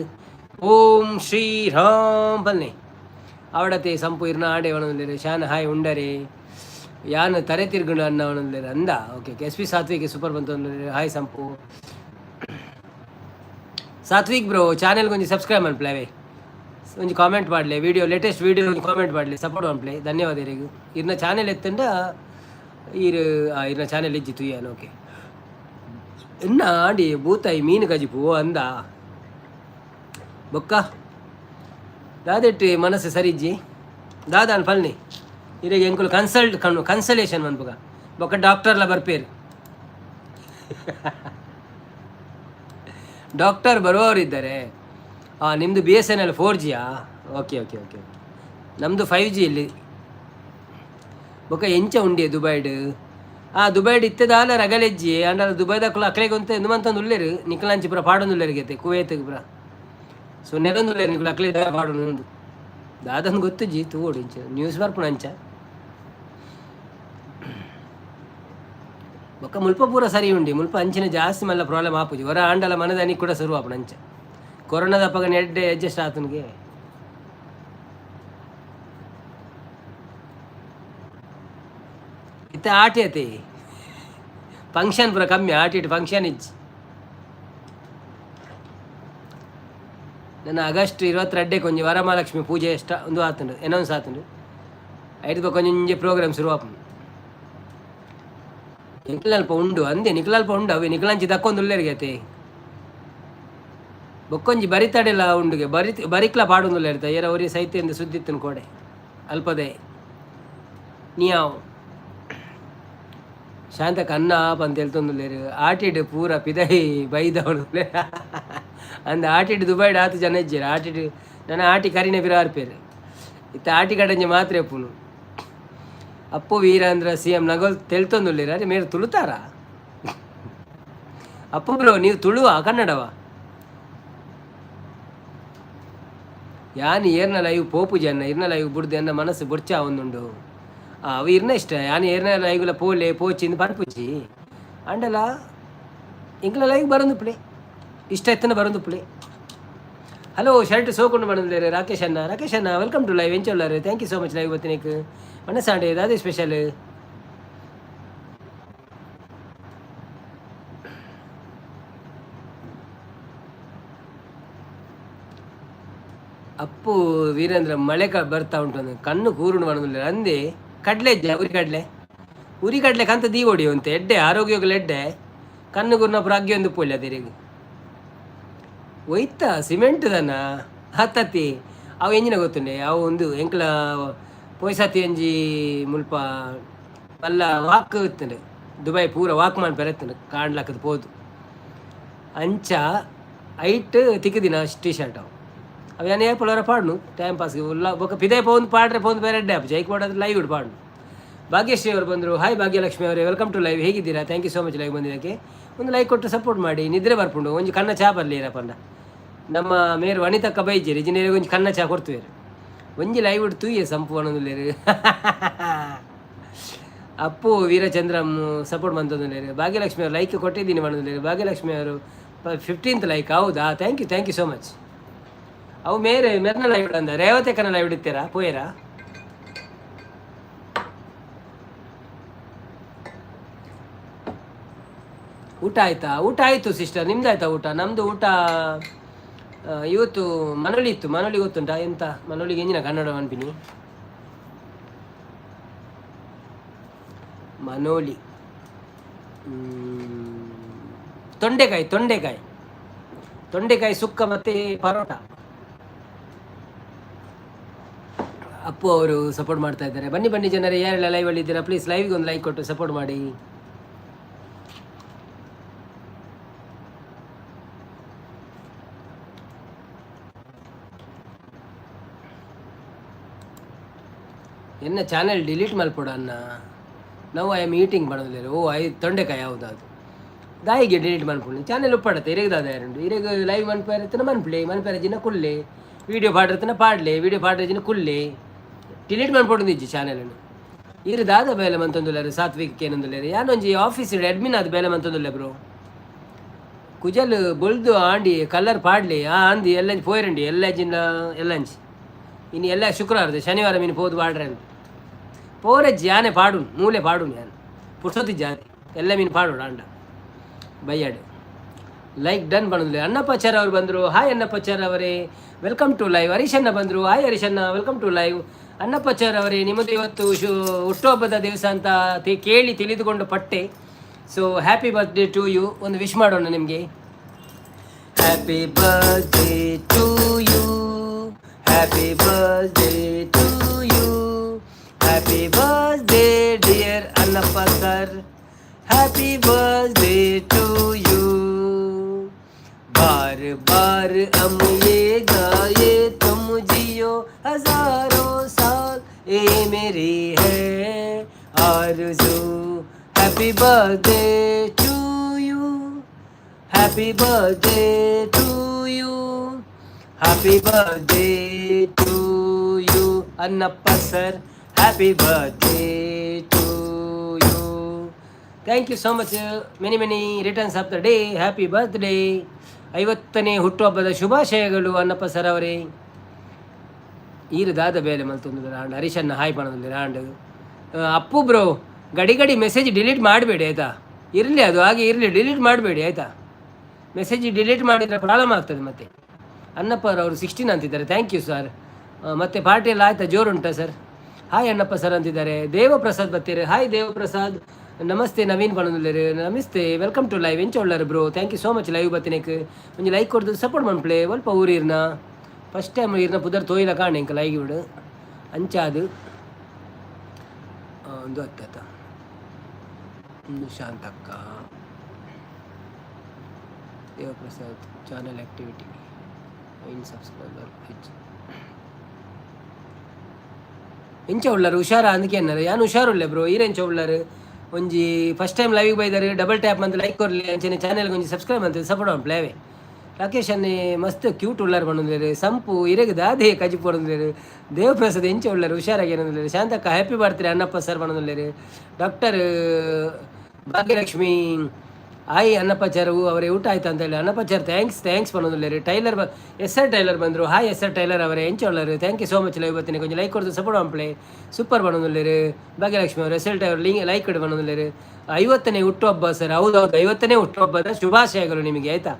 ಓಂ ಶ್ರೀ ರಾಮ್ ಬನ್ನಿ ಅವಡತೆ ಸಂಪು ಇರ್ನ ಆಡೆ ಒಣಂದಿರ ಶಾನ್ ಹಾಯ್ ಉಂಡರೆ ಯಾನ್ ತರೆ ತಿರ್ಗುಂಡು ಅನ್ನ ಒಣಂದಿರ ಅಂದ. Okay okay. S P Satvik super ಬಂತು. ಹಾಯ್ ಸಂಪು. ಸಾತ್ವಿಕ್ ಬ್ರೋ, ಚಾನೆಲ್ ಒಂಜಿ ಸಬ್ಸ್ಕ್ರೈಬ್ ಮನ್ಪುಲೆ, ಅವೇ ಒಂಜಿ ಕಾಮೆಂಟ್ ಮಾಡಲಿ, ವಿಡಿಯೋ ಲೇಟೆಸ್ಟ್ ವಿಡಿಯೋ ಒಂಜಿ ಕಾಮೆಂಟ್ ಮಾಡಲಿ, ಸಪೋರ್ಟ್ ಮನ್ಪುಲೆ. ಧನ್ಯವಾದ ಇರೆಗ್. ಇರ್ನ ಚಾನೆಲ್ ಎತ್ತಂಡ ಈರ್ ಇರ್ನ ಚಾನೆಲ್ ಇಜ್ಜಿ ತುಯ್ಯಾನ. ಓಕೆ. ಇನ್ನ ಆಂಡಿ ಬೂತಾಯಿ ಮೀನು ಕಜಿಪು ಅಂದ. ಬೊಕ್ಕ ದಾದೆಟ್ಟಿ ಮನಸ್ಸು ಸರಿಜ್ಜಿ ದಾದಾನ್ ಪಲ್ನಿ ಇರೆಗ್. ಎಂಕುಲು ಕನ್ಸಲ್ಟ್ ಕಣ್ಣು ಕನ್ಸಲೇಷನ್ ಮನ್ಪುಗ. ಬೊಕ್ಕ ಡಾಕ್ಟರ್ಲ ಬರ್ಪೇರು. ಡಾಕ್ಟರ್ ಬರುವವರು ಇದ್ದಾರೆ. ಹಾಂ, ನಿಮ್ಮದು ಬಿಎಸ್ಎನ್ಎಲ್ 4ಜಿಯಾ? Okay okay okay okay. ನಮ್ಮದು 5ಜಿ ಇಲ್ಲಿ. ಬೊಕ್ಕ ಎಂಚ ಉಂಡೆ ದುಬೈಡ್? ಆ ದುಬೈಡ್ ಇತ್ತದಾಲ ರಗಲೆಜ್ಜಿ ಅಂಡ. ದುಬೈದಕ್ಕಲು ಅಕ್ಲೆಗ್ ಒಂತೆ ಎಂದು ಮಂತೊಂದು ಉಲ್ಲೇರು. ನಿಕಲಾಂಚಿ ಪೂರ ಪಾಡೊಂದು ಗೆತ್ತೆ ಕುವೇತ್ ಪೂರ. ಸೊ ನೆರೊಂದು ಉಲ್ಲೇರು ನಿಕುಲು, ಅಕ್ಲೆ ಪಾಡೊಂದು. ದಾದನ್ ಗೊತ್ತುಜ್ಜಿ, ತೂವೊಡು. ಇಂಚ ನ್ಯೂಸ್ ಬರ್ಪುಣ ಅಂಚ. ಬೊಕ್ಕ ಮುಲ್ಪ ಪೂರ ಸರಿ ಉಂಡಿ. ಮುಲ್ಪ ಅಂಚಿನ ಜಾಸ್ತಿ ಮಲ್ಲ ಪ್ರಾಬ್ಲಮ್ ಆಪುಜಿ. ಹೊರ ಆಂಡಲ ಮನದ ಕೂಡ ಶುರು ಆಪುಣ ಅಂಚ. ಕೊರೋನಾದ ಅಪ್ಪಗ ನೆಡ್ಡೆ ಅಡ್ಜಸ್ಟ್ ಆತನಿಗೆ. ಇತ್ತ ಆಟಿ ಅತಿ ಫಂಕ್ಷನ್ ಪೂರ ಕಮ್ಮಿ. ಆಟಿ ಇಟ್ಟು ಫಂಕ್ಷನ್ ಇಜ್ಜಿ. ನನ್ನ ಆಗಸ್ಟ್ 22ಕ್ಕೆ ಒಂಜಿ ವರಮಹಾಲಕ್ಷ್ಮಿ ಪೂಜೆ ಎಷ್ಟ ಒಂದು ಆತುಂಡು, ಅನೌನ್ಸ್ ಆತುಂಡು. ಐದು ಬೊಕ್ಕ ಒಂಜಿ ಪ್ರೋಗ್ರಾಮ್ ಶುರು ಆಪುಂಡು. ನಿಕ್ಲಲ್ಪ ಉಂಡು ಅಂದೆ, ನಿಕ್ಲಲ್ಪ ಉಂಡು. ಅವೆ ನಿಕ್ಲಂಚಿ ದಕ್ಕೊಂದು ಉಲ್ಲೇರಿಗೆ ಅತೆ. ಬೊಕ್ಕೊಂಜಿ ಬರಿತಡೆಲ ಉಂಡುಗೆ. ಬರಿ ಬರಿಕ್ಲ ಪಾಡೊಂದುಲ್ಲೆರ್. ಏರ ಒರಿ ಸೈತ್ಯಂದು ಸುದ್ದಿತ್ತನು ಕೋಡೆ ಅಲ್ಪದೆ ನಿಯಾವ್. ಶಾಂತ ಕನ್ನ ಪಂತ ಹೇಳ್ತೊಂದುಲ್ಲೆರ್. ಆಟಿಡ್ ಪೂರ ಪಿದೈ ಬೈದವನು ಅಂದ. ಆಟಿಡ್ ದುಬೈಡ್ ಆತು ಜನ ಇಜ್ಜೆರ್ ಆಟಿಡ್. ನನ ಆಟಿ ಕರಿನ ಪಿರ ಇತ್ತ ಆಟಿ ಕಡಂಜೆ ಮಾತ್ರ ಎಪ್ಪುನು. ಅಪ್ಪು ವೀರೇಂದ್ರ ಸಿಎಂ ನಗಲ್ ತೆಲ್ತೊಂದುಲ್ಲೆರ್. ಅರೆ, ಮೇರ್ ತುಳುತಾರ? ಅಪ್ಪು ಬ್ರೋ, ನೀವು ತುಳುವ ಕನ್ನಡವ? ಯಾನ್ ಏರ್ನ ಲೈವ್ ಪೋಪು ಜನ ಇರ್ನ ಲೈವ್ ಬುಡ್ದು ಎನ್ನ ಮನಸ್ಸು ಬೊಡ್ಚ ಒಂದುಂಡು. ಅವು ಇರ್ನ ಇಷ್ಟ. ಯಾನ್ ಏರ್ನ ಲೈವ್ಲ ಪೋಲೆ ಪೋಚಿ ಇಂದ್ ಪನ್ಪುಜಿ. ಅಂಡಲ ಎಂಕ್ಲ ಲೈವ್ ಬರೊಂದುಪ್ಪುಲೆ, ಇಷ್ಟ ಇತ್ತನ ಬರೊಂದುಪ್ಪುಲೆ. ಹಲೋ, ಶರ್ಟ್ ಸೋಕೊಂಡು ಬಂದಿದ್ದಾರೆ ರಾಕೇಶ್ ಅಣ್ಣ. ರಾಕೇಶ್ ಅಣ್ಣ, welcome to live. ಎಂಚ? Thank you so much live ಬತ್ತಿನೇಕ್. ಮನಸ್ಸಾಂಡೆ ದಾದೆ ಸ್ಪೆಷಲ್? ಅಪ್ಪು ವೀರೇಂದ್ರ, ಮಳೆ ಬರ್ತಾ ಉಂಟು, ಕಣ್ಣು ಕೂರುಂಡು ಮಾಡೋದಿಲ್ಲ ಅಂದೆ. ಕಡಲೆ ಇಜ್ಜ? ಉರಿ ಕಡಲೆ, ಉರಿ ಕಡಲೆ ಕಂತ ದೀವೊಡಿ ಅಂತೆ. ಎಡ್ಡೆ ಆರೋಗ್ಯಗಳ ಎಡ್ಡೆ. ಕಣ್ಣು ಗುರ್ನ ಪ್ರಾಗ್ಯ ಒಂದು ಪೋಲಿ ಅದಿರಿಗೆ ಒಯ್ತ ಸಿಮೆಂಟ್ ದನ ಹತ್ತತ್ತಿ. ಅವು ಎಂಜಿನ ಗೊತ್ತುಂಡೆ? ಅವು ಒಂದು ಎಂಕ್ಲ ಪೊಯ್ಸತಿ ಒಂಜಿ ಮುಲ್ಪ ಮಲ್ಲ ವಾಕ್ ಇತ್ತಂಡೆ. ದುಬೈ ಪೂರ ವಾಕ್ ಮನ್ಪೆರೆ ಇತ್ತಂಡು, ಕಾಣ್ಲಕ್ಕದ ಪೋದು. ಅಂಚ ಐಟ್ ತಿಕ್ಕಿದಿನ ಟಿ ಶರ್ಟ್ ಅವು. ಅವು ಏನೇ ಪೊಲರ ಪಾಡ್ನು ಟೈಮ್ ಪಾಸ್ಗೆ ಉಲ್ಲ. ಬೊಕ್ಕ ಪಿದೈ ಪೋಂದು ಪಾಡ್ರೆ ಪೋಂದು ಬೇರೆ ಎಡ್ಡೆ ಆಪುಜಿ. ಐಕ್ ಪಾಡೋದು ಲೈವ್ ಪಾಡ್ನು. ಭಾಗ್ಯಶ್ರೀ ಅವರು ಬಂದರು. ಹಾಯ್ ಭಾಗ್ಯಲಕ್ಷ್ಮಿ ಅವರೇ, welcome to live. ಹೇಗಿದ್ದೀರಾ? Thank you so much live ಬಂದಿದ್ದಕ್ಕೆ. ಒಂದು ಲೈಕ್ ಕೊಟ್ಟು ಸಪೋರ್ಟ್ ಮಾಡಿ. ನಿದ್ರೆ ಬರ್ಪುಂಡು. ಒಂಜಿ ಕಣ್ಣ ಚಾ ಬರಲಿ ಪಂಡ. ನಮ್ಮ ಮೇರು ವನಿತಕ್ಕ ಬೈಜೇರಿ ಇಂಜಿನಿಯರ್ ಒಂಜಿ ಕಣ್ಣ ಚಾ ಕೊಡ್ತುವೇರು. ಒಂಜಿ ಲೈವ್ ತೂಯೆ ಸಂಪು ಅನ್ನೋದುಲ್ಲೇರು. ಅಪ್ಪು ವೀರಚಂದ್ರಮ್ ಸಪೋರ್ಟ್ ಮಂತೊಂದುಲ್ಲೇರು. ಭಾಗ್ಯಲಕ್ಷ್ಮಿ ಅವರು ಲೈಕ್ ಕೊಟ್ಟಿದ್ದೀನಿ ಮಾಡೋದಿಲ್ಲ. ಭಾಗ್ಯಲಕ್ಷ್ಮಿ ಅವರು 15th like. ಹೌದಾ? Thank you, thank you so much. ಅವು ಮೇರೆ ಮೆರ್ನ ಲೈವ್ ಅಂದ ರೇವತಿ ಕನ್ನ ಲೈವ್ ಇಡ್ತೀರಾ ಪೋಯರಾ? ಊಟ ಆಯ್ತಾ? ಊಟ ಆಯಿತು ಸಿಸ್ಟರ್, ನಿಮ್ದಾಯ್ತಾ ಊಟ? ನಮ್ಮದು ಊಟ ಇವತ್ತು ಮನೋಳಿ ಇತ್ತು. ಮನೋಳಿ ಗೊತ್ತುಂಟಾ ಎಂತ? ಮನೋಳಿಗೆ ಎಂಜಿನ ಕನ್ನಡ ಅನ್ಪಿನಿ? ಮನೋಳಿ ತೊಂಡೆಕಾಯಿ, ತೊಂಡೆಕಾಯಿ, ತೊಂಡೆಕಾಯಿ ಸುಕ್ಕ ಮತ್ತು ಪರೋಟ. ಅಪ್ಪು ಅವರು ಸಪೋರ್ಟ್ ಮಾಡ್ತಾ ಇದ್ದಾರೆ. ಬನ್ನಿ ಬನ್ನಿ ಜನರೇ, ಯಾರೆಲ್ಲ ಲೈವಲ್ಲಿ ಇದ್ದೀರಾ ಪ್ಲೀಸ್ ಲೈವ್ಗೆ ಒಂದು ಲೈಕ್ ಕೊಟ್ಟು ಸಪೋರ್ಟ್ ಮಾಡಿ. ಎನ್ನ ಚಾನೆಲ್ ಡಿಲೀಟ್ ಮಲ್ಪೊಡು ಅನ್ನ. ನಾವು I am eating ಮಾಡೋದಿಲ್ಲ. ಓ I ತೊಂಡೆಕಾಯಿ ಹೌದೌದು. ದಾಯಿಗೆ ಡಿಲೀಟ್ ಮನ್ಪುಂಡು? ಚಾನೆಲ್ ಉಪ್ಪಡತ್ತೆ. ಇರೆಗ್ ದಾದ ಯಾರುಂಡು? ಇರೆಗ್ ಲೈವ್ ಮನ್ಪೇರತ್ತಿನ ಮನ್ಪುಲೆ, ಮನ್ಪೇರ ಜಿನ ಕುಲ್ಲೆ. ವೀಡಿಯೋ ಪಾಡಿರ್ತನ ಪಾಡ್ಲೆ, ವೀಡಿಯೋ ಪಾಡ್ರೆ ಜಿನ ಕುಲ್ಲೆ. ಡಿಲೀಟ್ ಮನ್ಪೊಡು ಇಜ್ಜಿ ಚಾನೆಲನ್ನು. ಈರ್ ದಾದ ಬೇಲೆ ಮಂತೊಂದುಲ್ಲೆರ್ ಸಾತ್ವಿಕ್ ಕೇನೊಂದುಲ್ಲೆರ್. ಯಾನೊಂಜಿ ಆಫೀಸ್ ಅಡ್ಮಿನ್ ಆದ್ ಬೇಲೆ ಮಂತೊಂದುಲ್ಲೆ ಬ್ರೋ. ಕುಜಲ್ ಬೊಲ್ದು ಆಂಡಿ, ಕಲರ್ ಪಾಡ್ಲಿ. ಆ ಅಂದಿ ಎಲ್ಲಂಜಿ ಪೋಯರಂಡಿ ಎಲ್ಲಂಜಿನ ಎಲ್ಲಂಜಿ. ಇನಿ ಎಲ್ಲ ಶುಕ್ರವಾರದ, ಶನಿವಾರ ಮೀನು ಪೋದು ಪಾಡ್ರೆ. ಪೋರೆಜ್ಜಿ, ಯಾನೆ ಪಾಡುನ್, ಮೂಲೆ ಪಾಡುನ್. ಯಾನ್ ಪುರ್ಸೊತಿ ಜಾತಿ ಎಲ್ಲ ಮೀನು ಪಾಡೋಡು ಅಂಡ ಬಯ್ಯಾಡು. ಲೈಕ್ ಡನ್ ಬಂದಿಲ್ಲ. ಅಣ್ಣಪ್ಪಾಚಾರ್ ಅವರು ಬಂದರು. ಹಾಯ್ ಅಣ್ಣಪ್ಪಾಚಾರ್ ಅವರೇ, welcome to live. ಹರೀಶಣ್ಣ ಬಂದರು. ಹಾಯ್ ಹರೀಶಣ್ಣ, welcome to live. ಅಣ್ಣಪ್ಪಾಚಾರ್ ಅವರೇ, ನಿಮ್ಮದು ಇವತ್ತು ಹುಟ್ಟುಹಬ್ಬದ ದಿವಸ ಅಂತ ಕೇಳಿ ತಿಳಿದುಕೊಂಡು ಪಟ್ಟೆ. So happy birthday to you. ಒಂದು ವಿಶ್ ಮಾಡೋಣ ನಿಮಗೆ. Happy birthday to you, happy birthday to you, happy birthday dear Annappa sir, happy birthday to you. बार बार हम ये गाए, तुम जियो हजारों साल, ये मेरी है आरज़ू. Happy birthday to you, happy birthday to you, happy birthday to you Annappa sir, happy birthday to you. Thank you so much. Many many returns of the day. Happy birthday. 50ನೇ ಹುಟ್ಟುಹಬ್ಬದ ಶುಭಾಶಯಗಳು ಅಣ್ಣಪ್ಪ ಸರ್ ಅವರೇ. ಈರು ದಾದ ಬೇಲೆ ಮಲ್ತೊಂದು ಆಂಡ್. ಹರೀಶನ್ನ hi ಪಣೊಂದು ಆಂಡ್. ಅಪ್ಪು bro, ಗಡಿ ಗಡಿ message delete ಮಾಡಬೇಡಿ, ಆಯಿತಾ? ಇರಲಿ, ಅದು ಹಾಗೆ ಇರಲಿ. ಡಿಲೀಟ್ ಮಾಡಬೇಡಿ, ಆಯಿತಾ? ಮೆಸೇಜ್ ಡಿಲೀಟ್ ಮಾಡಿದರೆ ಪ್ರಾಬ್ಲಮ್ ಆಗ್ತದೆ ಮತ್ತೆ. ಅಣ್ಣಪ್ಪ ಅವರು 16 ಅಂತಿದ್ದಾರೆ. Thank you sir. ಮತ್ತೆ ಪಾರ್ಟಿ ಎಲ್ಲ ಆಯ್ತಾ? ಜೋರುಂಟಾ ಸರ್? ಹಾಯ್ ಅಣ್ಣಪ್ಪ ಸರ್ ಅಂತಿದ್ದಾರೆ. ದೇವಪ್ರಸಾದ್ ಬತ್ತೀರಿ. ಹಾಯ್ ದೇವಪ್ರಸಾದ್. ನಮಸ್ತೆ ನವೀನ್ ಪಣೊಂದುಲ್ಲೆರ್. ನಮಸ್ತೆ, welcome to live. ಎಂಚ ಉಳ್ಳರ್ bro? Thank you so much live ಬತ್ತಿನೇಕ್. ಒಂಜಿ ಲೈಕ್ ಕೊಡ್ದು ಸಪೋರ್ಟ್ ಮನ್ಪ್ಲೆ. ಒಲ್ಪ ಊರಿರ್ನ? ಫಸ್ಟ್ ಟೈಮ್ ಇರ್ನ ಪುದರ್ ತೋಯಿಲ ಕಾಣೆ ಎಂಕ ಲೈವ್ ಬಿಡು. ಅಂಚಾದು ಒಂದು ಅತ್ತ ಶಾಂತಕ್ಕ. ದೇವಪ್ರಸಾದ್ ಚಾನಲ್ ಆಕ್ಟಿವಿಟಿ ಐನ್ ಸಬ್ಸ್ಕ್ರೈಬರ್ ಹೆಚ್ಚು. ಎಂಚ ಉಳ್ಳರು, ಹುಷಾರ ಅಂದಕ್ಕೆ ಅನ್ನಾರು. ಯಾನ್ ಹುಷಾರುಳ್ಳೆ ಬ್ರೋ, ಈರೆಂಚ ಉಳ್ಳರು? ಒಂಜಿ ಫಸ್ಟ್ ಟೈಮ್ ಲೈವ್ ಬೈದಾರೆ, ಡಬಲ್ ಟ್ಯಾಪ್ ಮಂತ್ ಲೈಕ್ ಕೊರ್ಲಿ. ಅಂಚನೆ ಚಾನೆಲ್ ಒಂಜಿ ಸಬ್ಸ್ಕ್ರೈಬ್ ಮಂತ್ ಸಪೋರ್ಟ್ ಮನ್ಪ್ಲೆ. ರಾಕೇಶ್ ಅನ್ನೆ ಮಸ್ತ್ ಕ್ಯೂಟ್ ಉಳ್ಳಾರು ಪಂಡೊಂದುಲ್ಲೆರ್. ಸಂಪು ಇರೆಗ್ ದಾದೆ ಕಜಿ ಪೋಡೊಂದುಲ್ಲೆರ್. ದೇವಪ್ರಸಾದ್ ಎಂಚ ಉಳ್ಳರು, ಹುಷಾರಾಗಿ ಏನೊಂದುಲ್ಲೆರ್. ಶಾಂತಕ್ಕ, ಹ್ಯಾಪಿ ಬರ್ತ್ಡೇ ಅಣ್ಣಪ್ಪ ಸರ್ ಪಂಡೊಂದುಲ್ಲೆರ್. ಡಾಕ್ಟರ್ ಭಾಗ್ಯಲಕ್ಷ್ಮಿ, ಆಯ್ ಅನ್ನಪ್ಪಾಚಾರು ಅವರೇ, ಊಟ ಆಯ್ತು ಅಂತ ಹೇಳಿ. ಅನ್ನಪ್ಪಾಚಾರ್ thanks thanks ಪಂಡೊಂದುಲ್ಲೆರ್. ಟೈಲರ್, ಎಸ್ ಆರ್ ಟೈಲರ್ ಬಂದರು. ಹಾಯ್ ಎಸ್ ಆರ್ ಟೈಲರ್ ಅವರೇ, ಎಂಚ ಉಳ್ಳರು? Thank you so much live ಬತ್ತೀನಿ. ಕೊಂಚ ಲೈಕ್ ಕೊಡ್ದು ಸಪೋರ್ಟ್ ಮನ್ಪ್ಲೆ. ಸೂಪರ್ ಪಂಡೊಂದುಲ್ಲೆರ್ ಭಾಗ್ಯಲಕ್ಷ್ಮಿ ಅವರು. S L tailor link like ಪಂಡೊಂದುಲ್ಲೆರ್. 50ನೇ ಹುಟ್ಟುಹಬ್ಬ ಸರ್. ಹೌದೌದು, 50ನೇ ಹುಟ್ಟುಹಬ್ಬದ ಶುಭಾಶಯಗಳು ನಿಮಗೆ, ಆಯಿತಾ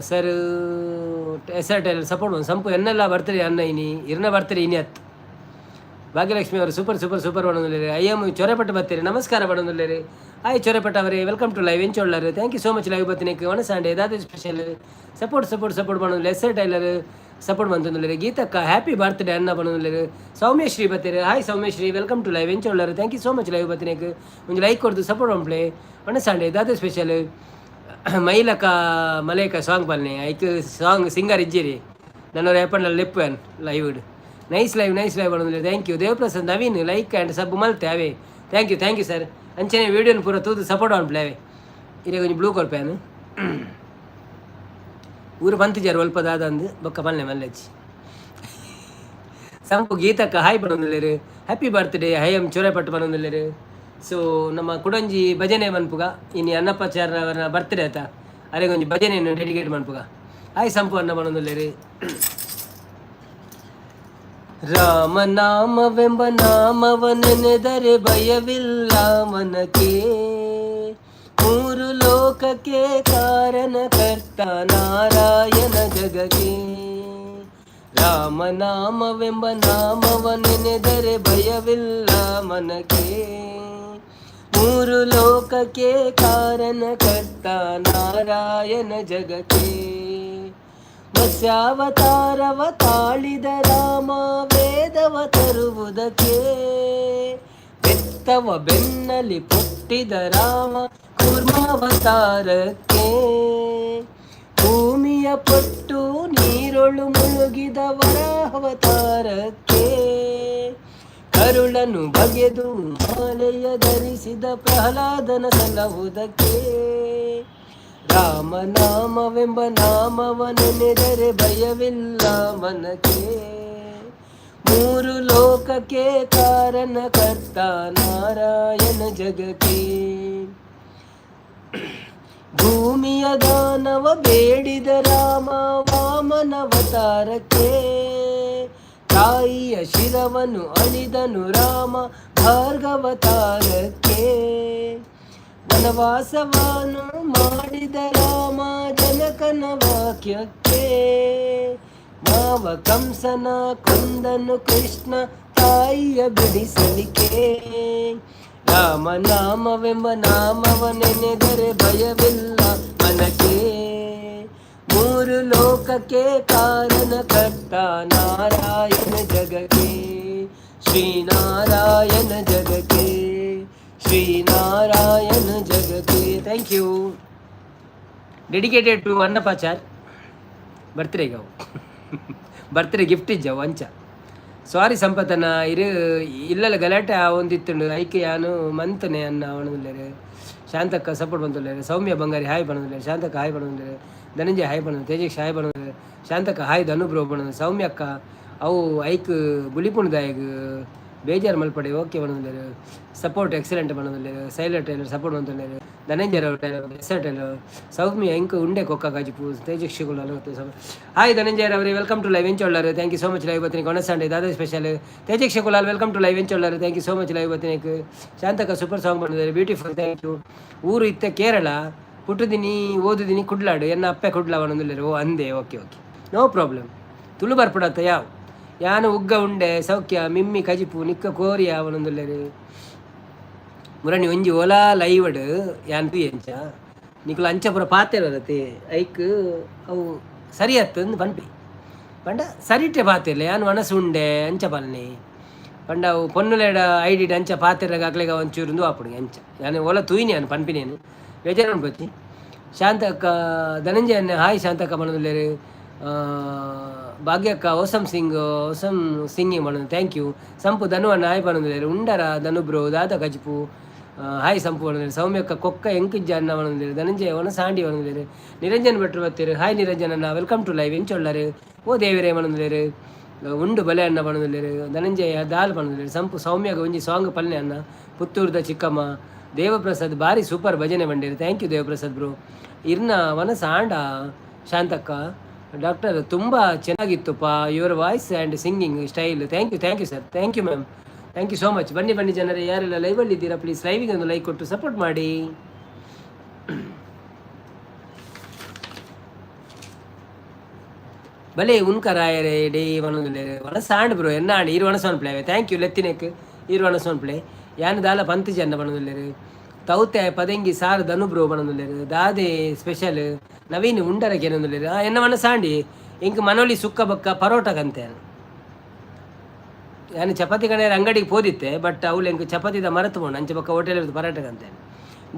sir? S R tailor support ಸಂಪು ಎನ್ನೆಲ್ಲ ಬರ್ತೀರಿ ಅನ್ನ ಇನಿ ಇರ್ನ ಬರ್ತೀರಿ ಇನಿ ಅತ್. ಭಾಗ್ಯಲಕ್ಷ್ಮಿ ಅವರು ಸೂಪರ್ ಸೂಪರ್ ಸೂಪರ್ ಪಂಡೊಂದುಲ್ಲೆರ್. I M ಚೊರೆಪಟ್ಟು ಬರ್ತೀರಿ, ನಮಸ್ಕಾರ ಪಂಡೊಂದುಲ್ಲೆರ್. ಹಾಯ್ ಚೊರೆಪಟ್ಟ ಅವರೇ, welcome to live. ಎಂಚೊಳ್ಳರು? Thank you so much live ಬತ್ತಿನಕ್ಕೆ. ಒಣಸಾಂಡೆ ದಾದ ಸ್ಪೆಷಲ್? ಸಪೋರ್ಟ್ ಸಪೋರ್ಟ್ ಸಪೋರ್ಟ್ ಪಂಡೊಂದುಲ್ಲೆ. ಎಸ್ ಆರ್ ಟೈಲರ್ ಸಪೋರ್ಟ್ ಮಂತೊಂದುಲ್ಲೆರ್. ಗೀತಕ್ಕ, ಹ್ಯಾಪಿ ಬರ್ತ್ಡೇ ಅನ್ನ ಪಂಡೊಂದುಲ್ಲೆರ್. Soumyashree ಬತ್ತೀರಿ. Hi Soumyashree, welcome to live. ಎಂಚೊಳ್ಳರು? Thank you so much live ಬತ್ತಿನಕ್ಕೆ. ಒಂದು ಲೈಕ್ ಕೊಡ್ದು ಸಪೋರ್ಟ್ ಮನ್ಪ್ಲೆ. ಒಣಸಾಂಡೆ ದಾದ ಸ್ಪೆಷಲ್? ಮೈಲಕ ಮಲೇಕ ಸಾಂಗ್ ಪಲ್ನೆ. ಐಕ್ ಸಾಂಗ್ ಸಿಂಗರ್ ಇಜ್ಜಿರಿ ನನ್ನ ರೇಪಣ್ಣ ಲೆಪ್ಪು live. Nice live, nice live ಪಂಡೊಂದುಲ್ಲೆರ್. Thank you Devaprasad. Naveen like and sub ಮಲ್ತೆ away. Thank you, thank you sir. ಅಂಚನೆ ವೀಡಿಯೋನ ಪೂರ ತೂದು ಸಪೋರ್ಟ್ ಮನ್ಪ್ಲೆ ಅವೇ. ಇರೆ ಒಂಜಿ ಬ್ಲೂ ಕೊರ್ಪೇನು ಊರು ಬಂತಿಜಾರು ಒಲ್ಪ ದಾದಂದು ಬೊಕ್ಕ ಪಲ್ಲೆ ಮಲ್ಲೆಚ್ಚಿ. ಸಂಪು ಗೀತಕ್ಕ ಹಾಯ್ ಪಂಡೊಂದುಲ್ಲೆರ್. ಹ್ಯಾಪಿ ಬರ್ತ್ಡೇ ಹೈ ಎಂ ಚೊರೆಪಟ್ಟು ಪಂಡೊಂದುಲ್ಲೆರ್. ಸೊ ನಮ್ಮ ಕುಡಂಜಿ ಭಜನೆ ಮನ್ಪುಗ. ಇನಿ ಅನ್ನಪ್ಪಾಚಾರ್ಯವರ ಬರ್ತ್ಡೇ ಆತ, ಅರೆಗೊಂಜಿ ಭಜನೆಯನ್ನು ಡೆಡಿಕೇಟ್ ಮನ್ಪುಗ. ಹಾಯ್ ಸಂಪು ಅನ್ನ ಪಂಡೊಂದುಲ್ಲೆರ್. ರಾಮನಾಮವೆಂಬ ನಾಮವ ನೆನೆದರೆ ಭಯವಿಲ್ಲ ಮನಕ್ಕೆ. ಮೂರು ಲೋಕಕ್ಕೆ ಕಾರಣ ಕರ್ತ ನಾರಾಯಣ ಜಗಕ್ಕೆ. ರಾಮನಾಮವೆಂಬ ನಾಮವ ನೆನೆದರೆ ಭಯವಿಲ್ಲ ಮನಕ್ಕೆ. ಮೂರು ಲೋಕಕ್ಕೆ ಕಾರಣ ಕರ್ತ ನಾರಾಯಣ ಜಗಕ್ಕೆ. ಮತ್ಸ್ಯಾವತಾರವ ತಾಳಿದ ರಾಮ ವೇದವ ತರುವುದಕ್ಕೆ. ಬೆತ್ತವ ಬೆನ್ನಲಿ ಪುಟ್ಟಿದ ರಾಮ ಕೂರ್ಮಾವತಾರಕ್ಕೆ. ಭೂಮಿಯ ಪಟ್ಟು ನೀರೊಳು ಮುಳುಗಿದ ವರಾಹಾವತಾರಕ್ಕೆ. ಕರುಳನ್ನು ಬಗೆದು ಮಾಲೆಯ ಧರಿಸಿದ ಪ್ರಹ್ಲಾದನ ಸಲಹುವುದಕ್ಕೆ. ರಾಮನಾಮವೆಂಬ ನಾಮವ ನೆನೆದರೆ ಭಯವಿಲ್ಲ ಮನಕ್ಕೆ. ಮೂರು ಲೋಕಕ್ಕೆ ಕಾರಣ ಕರ್ತ ನಾರಾಯಣ ಜಗಕ್ಕೆ. ಮೂರು ಲೋಕಕ್ಕೆ ಕಾರಣಕರ್ತ ನಾರಾಯಣ ಜಗಕ್ಕೆ. ಭೂಮಿಯ ದಾನವ ಬೇಡಿದ ರಾಮ ವಾಮನವತಾರಕ್ಕೆ. ತಾಯಿಯ ಶಿರವನು ಅಳಿದನು ರಾಮ ಭಾರ್ಗವತಾರಕ್ಕೆ. ವನವಾಸವನ್ನು ಮಾಡಿದ ರಾಮ ಜನಕನ ವಾಕ್ಯಕ್ಕೆ. ಮಾವ ಕಂಸನ ಕೊಂದನು ಕೃಷ್ಣ ತಾಯಿಯ ಬಿಡಿಸಲಿಕ್ಕೆ. ರಾಮ ನಾಮವೆಂಬ ನಾಮವ ನೆನೆದರೆ ಭಯವಿಲ್ಲ ಮನಕ್ಕೆ. ಮೂರು ಲೋಕಕ್ಕೆ ಕಾರಣಕರ್ತ ನಾರಾಯಣ ಜಗಕ್ಕೆ. ಶ್ರೀನಾರಾಯಣ ಜಗಕ್ಕೆ, ಶ್ರೀನಾರಾಯಣ ಜಗಕ್ಕೆ. Thank you. Dedicated to Annapachar ಬರ್ತ್ಡೇಗೆ. ಅವು ಬರ್ತ್ಡೇ ಗಿಫ್ಟ್ ಇಜ್ಜವು ಅಂಚ. ಸಾರಿ ಸಂಪತನ ಇರು ಇಲ್ಲಲ್ಲ, ಗಲಾಟೆ ಒಂದಿತ್ತುಂಡು. ಐಕೆ ಯಾನು ಮಂತನೆ ಅನ್ನ ಅವನದುಲ್ಲೇರು. ಶಾಂತಕ್ಕ ಸಪೋರ್ಟ್ ಬಂದುಲ್ಲೇರು. ಸೌಮ್ಯ ಬಂಗಾರಿ ಹಾಯ್ ಬಣ್ಣದುಲ್ಲೇರು. ಶಾಂತಕ್ಕ ಹಾಯ್ ಬಣ್ಣದುಲ್ಲೇರು. ಧನಂಜಯ ಹಾಯ್ ಬಣ್ಣದು. ತೇಜೇಶ್ ಹಾಯ್ ಬಣ್ಣದು. ಶಾಂತಕ್ಕ ಹಾಯ್. ಧನು ಬ್ರೋ ಬಣ್ಣದು. ಸೌಮ್ಯಕ್ಕ ಅವು ಐಕ್ ಬುಲಿಪುಣದಾಯಗ್ ಬೇಜಾರು ಮಲ್ಪಡೆ, ಓಕೆ ಬಣ್ಣದುಲ್ಲೇರು. ಸಪೋರ್ಟ್ ಎಕ್ಸಲೆಂಟ್ ಬಣ್ಣದುಲ್ಲೇರು. ಸೈಲೆಂಟ್ ಟೈಲರ್ ಸಪೋರ್ಟ್ ಬಂದುಲ್ಲೇರು. Dhananjaya tailor, S R tailor. Soumya ಎಂಕ್ ಉಂಡೆ ಕೊಕ್ಕ ಕಾಜಿಪು. ತೇಜಸ್ವಿಗಳು. ಹಾಯ್ ಧನಂಜಯ ಅವರೇ, welcome to live. ಎಂಚೊಳ್ಳಾರು? Thank you so much. Live ಬತ್ತಿನಿ ಕೊಣಸಂಡೆ ದಾದಾ special. Tejaksha Kulal, welcome to live. ಎಂಚೊಳ್ಳಾರು? Thank you so much live ಬತ್ತಿನೇಕ್. ಶಾಂತಕ super song ಬಂದಿದ್ದಾರೆ, ಬ್ಯೂಟಿಫುಲ್, thank you. ಊರು ಇತ್ತ ಕೇರಳ, ಪುಟ್ಟುದಿನಿ ಓದುದಿನಿ ಕುಡ್ಲಾಡು. ಎನ್ನ ಅಪ್ಪೆ ಕುಡ್ಲ ಅವನೊಂದುಲ್ಲೇರು. ಓ ಅಂದೆ, okay okay, no problem. Tulu ಬರ್ಪುಡತ್ತ ಯಾವ ಯಾನು ಉಗ್ಗ ಉಂಡೆ ಸೌಖ್ಯ ಮಿಮ್ಮಿ ಕಜಿಪು ನಿಕ್ಕ ಕೋರಿಯ ಅವನೊಂದುಲ್ಲೇರು. ಮುರಣಿ ಒಂಜಿ ಓಲಾ ಲೈವಡ್ ಯಾನ್ ಎಂಚ ನಿಕುಲು ಅಂಚ ಪೂರ ಪಾತೆರತಿ ಐಕ್ ಅವು ಸರಿ ಅತ್ತಂದು ಪನ್ಪಿ ಪಂಡ ಸರಿಟೆ ಪಾತೆರ್ಲೆ. ಯಾನ್ ಮನಸ್ಸು ಉಂಡೆ ಅಂಚ ಪಲ್ನೆ ಪಂಡ ಅವು ಪೊನ್ನುಲೆಡ ಐಡಿಡ್ ಅಂಚ ಪಾತೆರಗ ಅಕ್ಲೆಗ ಒಂಚೂರು ಆಪುಡು ಅಂಚ. ಯಾನ್ ಓಲ ತೂಯಿನಿ, ಯಾನ್ ಪನ್ಪಿನೇನು ಬೇಜಾರು ಅನ್ಪೊಚ್ಚಿ. ಶಾಂತಕ್ಕ, ಧನಂಜಯ ಹಾಯ್. ಶಾಂತಕ್ಕ ಪನೊಂದುಲ್ಲೆರ್. ಭಾಗ್ಯಕ್ಕ ಓಸಮ್ ಸಿಂಗ್, ಓಸಮ್ ಸಿಂಗಿಂಗ್ ಪನೊಂದು, thank you. ಸಂಪು ಧನು ಅಣ್ಣ ಹಾಯ್ ಪನೊಂದುಲ್ಲೆರ್. ಉಂಡರ ಧನು ಬ್ರೋ? ದಾದ ಕಜಿಪು? ಹಾಯ್ ಸಂಪು ಪನೊಂದುಲ್ಲೆರ್. ಸೌಮ್ಯಕ್ಕ ಕೊಕ್ಕ ಎಂಕಿಜ್ಜ ಅಣ್ಣ ಪನೊಂದುಲ್ಲೆರ್. ಧನಂಜಯ ಒಣ ಸಾಂಡಿ ಪನೊಂದುಲ್ಲೆರ್. ನಿರಂಜನ್ ಭಟ್ರು ಬತ್ತೆರ್. ಹಾಯ್ ನಿರಂಜನ್ ಅಣ್ಣ, welcome to live. ಎಂಚೊಳ್ಳಾರು? ಓ ದೇವರೇ ಪನೊಂದುಲ್ಲೆರ್. ಉಂಡು ಬಲೆ ಅಣ್ಣ ಪನೊಂದುಲ್ಲೆರ್. ಧನಂಜಯ ದಾಲ್ ಪನೊಂದುಲ್ಲೆರ್. ಸಂಪು ಸೌಮ್ಯಗ ಒಂಜಿ ಸಾಂಗ್ ಪಲ್ನೆ ಅಣ್ಣ. ಪುತ್ತೂರ್ದ ಚಿಕ್ಕಮ್ಮ. ದೇವಪ್ರಸಾದ್ ಬಾರಿ ಸೂಪರ್ ಭಜನೆ ಬಂಡೇರು. Thank you Devaprasad bro. ಇರ್ನ ಮನಸ್ಸು ಆಂಡ. ಶಾಂತಕ್ಕ ಡಾಕ್ಟರ್ ತುಂಬ ಚೆನ್ನಾಗಿತ್ತುಪ್ಪ your voice and singing style. Thank you, thank you sir, thank you ma'am, thank you so much. ಬನ್ನಿ ಬನ್ನಿ ಜನರೇ, ಯಾರೆಲ್ಲ ಲೈವಲ್ಲಿ ಇದ್ದೀರಾ ಪ್ಲೀಸ್ ಲೈವಿಗೆ ಒಂದು ಲೈಕ್ ಕೊಟ್ಟು ಸಪೋರ್ಟ್ ಮಾಡಿ. ಬಲೆ ಉನ್ಕರಾಯರೇ ಡೇ ಪನೊಂದುಲ್ಲೆರ್. ವನಸ್ ಆಂಡ್ ಬ್ರೋ, ಎನ್ನ ಆಂಡ್ ಈರ್ ವನಸ್ ಪ್ಲೇ. Thank you ಲೆತ್ತಿನೆಕ್. ಈರ್ ವನಸ್ ಪ್ಲೇ ಯಾನ್ ದಾಲ ಪಂತ್ ಜನ ಪನೊಂದುಲ್ಲೆರ್. ತೌತೆ ಪದೆಂಗಿ ಸಾರ್ ಧನು ಬ್ರೋ ಪನೊಂದುಲ್ಲೆರ್. ದಾದೆ ಸ್ಪೆಷಲ್ ನವೀನ್? ಉಂಡರ ಕೇನೊಂದುಲ್ಲೆರ್. ಎನ್ನ ಮನಸ್ಸಾಂಡಿ ಎಂಕ್ ಮನೋಲಿ ಸುಕ್ಕ ಬಕ್ಕ ಪರೋಟ ಕಂತೆ. ಯಾನ್ ಚಪಾತಿ ಕಣೇರ್ ಅಂಗಡಿಗೆ ಪೋದಿತ್ತೆ, ಬಟ್ ಅವ್ಲು ಎಂಕ್ ಚಪಾತಿದ ಮರತು ಪೋಂಡು. ಅಂಚ ಬೊಕ್ಕ ಹೋಟೆಲ್ ಪರೋಟ ಕಂತೆ.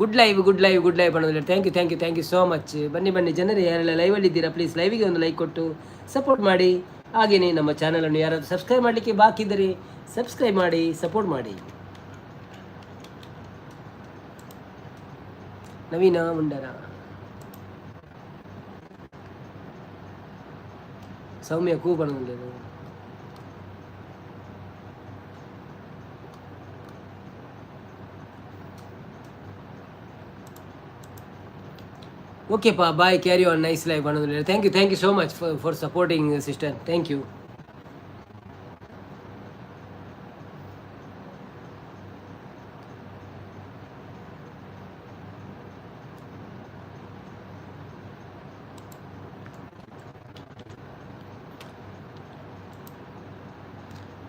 Good live, good live, good live ಪನೊಂದುಲ್ಲೆರ್. Thank you, thank you, thank you so much. ಬನ್ನಿ ಬನ್ನಿ ಜನರೇ, ಯಾರೆಲ್ಲ ಲೈವಲ್ಲಿ ಇದ್ದೀರಾ ಪ್ಲೀಸ್ ಲೈವಿಗೆ ಒಂದು ಲೈಕ್ ಕೊಟ್ಟು ಸಪೋರ್ಟ್ ಮಾಡಿ. ಹಾಗೆಯೇ ನಮ್ಮ ಚಾನಲನ್ನು ಯಾರಾದರೂ ಸಬ್ಸ್ಕ್ರೈಬ್ ಮಾಡಲಿಕ್ಕೆ ಬಾಕಿ ಇದ್ದರೆ ಸಬ್ಸ್ಕ್ರೈಬ್ ಮಾಡಿ ಸಪೋರ್ಟ್ ಮಾಡಿ. ನವೀನ ಮುಂಡರ. ಸೌಮ್ಯ ಕೂ ಪನೊಂದುಲ್ಲೆರ್. ಓಕೆಪಾ, bye, carry on, nice live ಪನೊಂದುಲ್ಲೆರ್. Thank you, thank you so much for supporting, sister, thank you.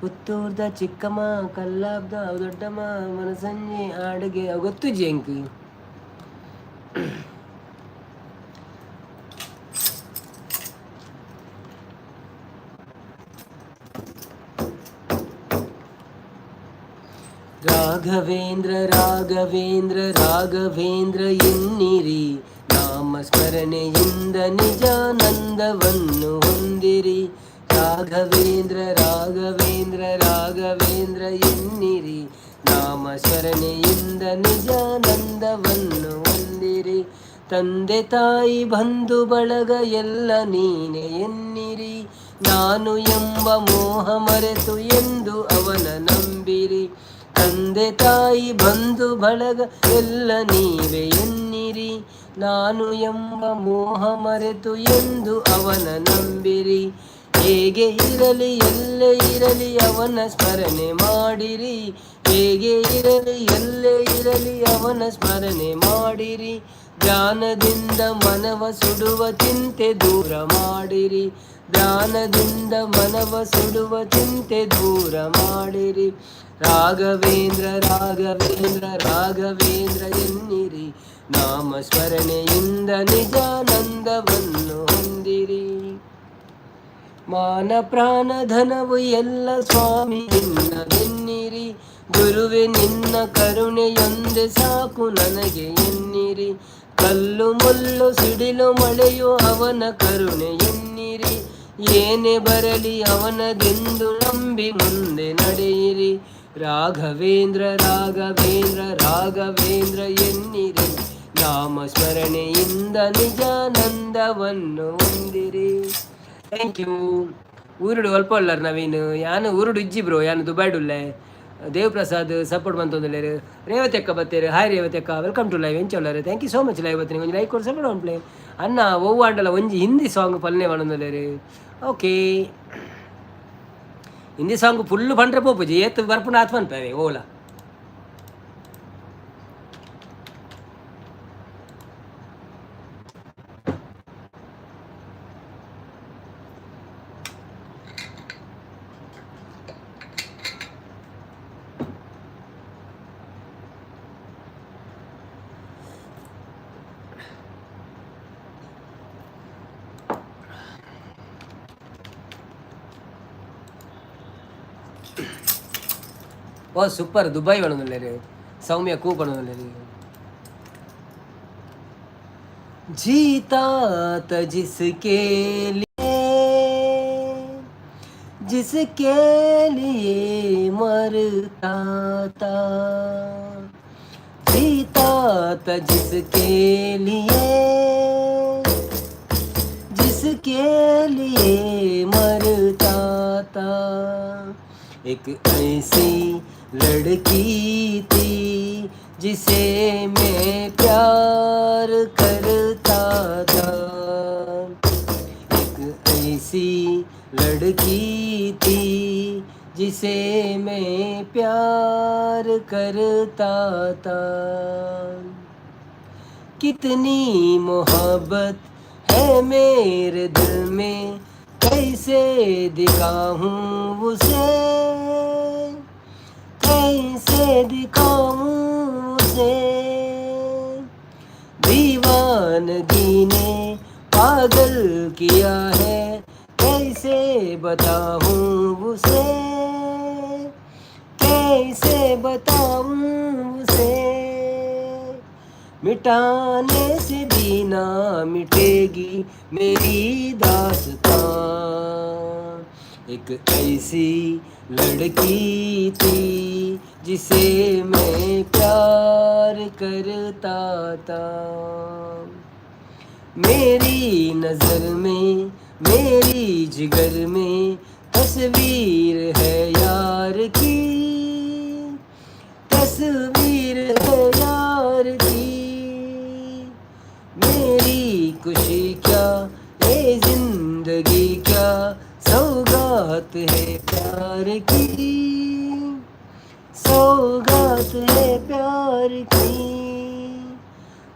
ಪುತ್ತೂರ್ದ ಚಿಕ್ಕಮ್ಮ ಕಲ್ಲಾಬ್ದ ದೊಡ್ಡಮ್ಮ ಮನಸಂಜೆ ಆಡುಗೆ ಗೊತ್ತುಜಿ ಎಂಕ್. ರಾಘವೇಂದ್ರ ರಾಘವೇಂದ್ರ ರಾಘವೇಂದ್ರ ಎನ್ನಿರಿ, ನಾಮಸ್ಮರಣೆಯಿಂದ ನಿಜಾನಂದವನ್ನು ಹೊಂದಿರಿ. ರಾಘವೇಂದ್ರ ರಾಘವೇಂದ್ರ ರಾಘವೇಂದ್ರ ಎನ್ನಿರಿ, ನಾಮಸ್ಮರಣೆಯಿಂದ ನಿಜಾನಂದವನ್ನು ಹೊಂದಿರಿ. ತಂದೆ ತಾಯಿ ಬಂಧು ಬಳಗ ಎಲ್ಲ ನೀನೆ ಎನ್ನಿರಿ. ನಾನು ಎಂಬ ಮೋಹ ಮರೆತು ಎಂದು ಅವನ ನಂಬಿರಿ. ತಂದೆ ತಾಯಿ ಬಂಧು ಬಳಗ ಎಲ್ಲ ನೀವೇ ಎನ್ನಿರಿ. ನಾನು ಎಂಬ ಮೋಹ ಮರೆತು ಎಂದು ಅವನ ನಂಬಿರಿ. ಹೇಗೆ ಇರಲಿ ಎಲ್ಲೇ ಇರಲಿ ಅವನ ಸ್ಮರಣೆ ಮಾಡಿರಿ. ಹೇಗೆ ಇರಲಿ ಎಲ್ಲೇ ಇರಲಿ ಅವನ ಸ್ಮರಣೆ ಮಾಡಿರಿ. ಧ್ಯಾನದಿಂದ ಮನವ ಸುಡುವ ಚಿಂತೆ ದೂರ ಮಾಡಿರಿ. ಧ್ಯಾನದಿಂದ ಮನವ ಸುಡುವ ಚಿಂತೆ ದೂರ ಮಾಡಿರಿ. ರಾಘವೇಂದ್ರ ರಾಘವೇಂದ್ರ ರಾಘವೇಂದ್ರ ಎನ್ನಿರಿ. ನಾಮ ಸ್ಮರಣೆಯಿಂದ ನಿಜಾನಂದವನ್ನು ಹೊಂದಿರಿ. ಮಾನ ಪ್ರಾಣ ಧನವು ಎಲ್ಲ ಸ್ವಾಮಿ ನಿನ್ನದೆನ್ನಿರಿ. ಗುರುವೆ ನಿನ್ನ ಕರುಣೆಯೊಂದೆ ಸಾಕು ನನಗೆ ಎನ್ನಿರಿ. ಕಲ್ಲು ಮುಳ್ಳು ಸಿಡಿಲು ಮಳೆಯು ಅವನ ಕರುಣೆ ಎನ್ನಿರಿ. ಏನೇ ಬರಲಿ ಅವನದೆಂದು ನಂಬಿ ಮುಂದೆ ನಡೆಯಿರಿ. ರಾಘವೇಂದ್ರ ರಾಘವೇಂದ್ರ ರಾಘವೇಂದ್ರ ಎನ್ನಿರಿ. ನಾಮ ಸ್ಮರಣೆಯಿಂದ ನಿಜಾನಂದವನ್ನು ಹೊಂದಿರಿ. Thank you. ಊರುಡು ಅಲ್ಪ ಉಳ್ಳಾರ್ ನವೀನ್. ಯಾನ್ ಊರುಡು ಇಜ್ಜಿ ಬ್ರೋ, ಯಾನ್ ದುಬೈಡ್ ಉಲ್ಲೆ. ದೇವ್ ಪ್ರಸಾದ್ ಸಪೋರ್ಟ್ ಮಂತೊಂದುಲ್ಲೆರ್. ರೇವತಿ ಅಕ್ಕ ಬತ್ತೇರು. ಹಾಯ್ ರೇವತಿ ಅಕ್ಕ, welcome to live. ಎಂಚ ಉಲ್ಲಾರ್? Thank you so much. Live ಬತ್ತಿನಿ ಒಂಜಿ ಲೈಕ್ ಕೊಡು, ಸಪೋರ್ಟ್ ಮನ್ಪುಲೆ. ಅಣ್ಣ, ಒವ್ವು ಆಂಡಲ ಒಂಜಿ ಹಿಂದಿ ಸಾಂಗ್ ಪಲ್ನೆ ಪನೊಂದುಲ್ಲೆರ್. ಓಕೆ, ಹಿಂದಿ ಸಾಂಗ್ ಫುಲ್ ಪಂಡ್ರೆ ಪೋಪುಜಿ, ಏತ್ ಬರ್ಪುಂಡು ಆತ್ ಪನ್ಪೆ ಓಲ. ಓ ಸೂಪರ್, ದುಬೈ ಪನೊಂದುಲ್ಲೆರ್. ಸೌಮ್ಯ ಕೂ ಪನೊಂದುಲ್ಲೆರ್. जीता था जिसके लिए, जिसके लिए मरता था, जीता था जिसके लिए, जिसके लिए मरता था, एक ऐसी लड़की थी जिसे मैं प्यार करता था। एक ऐसी लड़की थी जिसे मैं प्यार करता था। कितनी मोहब्बत है मेरे दिल में, कैसे दिखाऊं उसे, कैसे दिखाऊं उसे। दीवानगी ने पागल किया है, कैसे बताऊं उसे, कैसे बताऊं उसे। मिटाने से भी ना मिटेगी मेरी दास्तां। एक ऐसी लड़की थी जिसे मैं प्यार करता था। मेरी नज़र में, मेरी जिगर में तस्वीर है यार की, तस्वीर है यार की। मेरी खुशी क्या, ये जिंदगी क्या, सौगात है प्यार की, सौगात है प्यार की।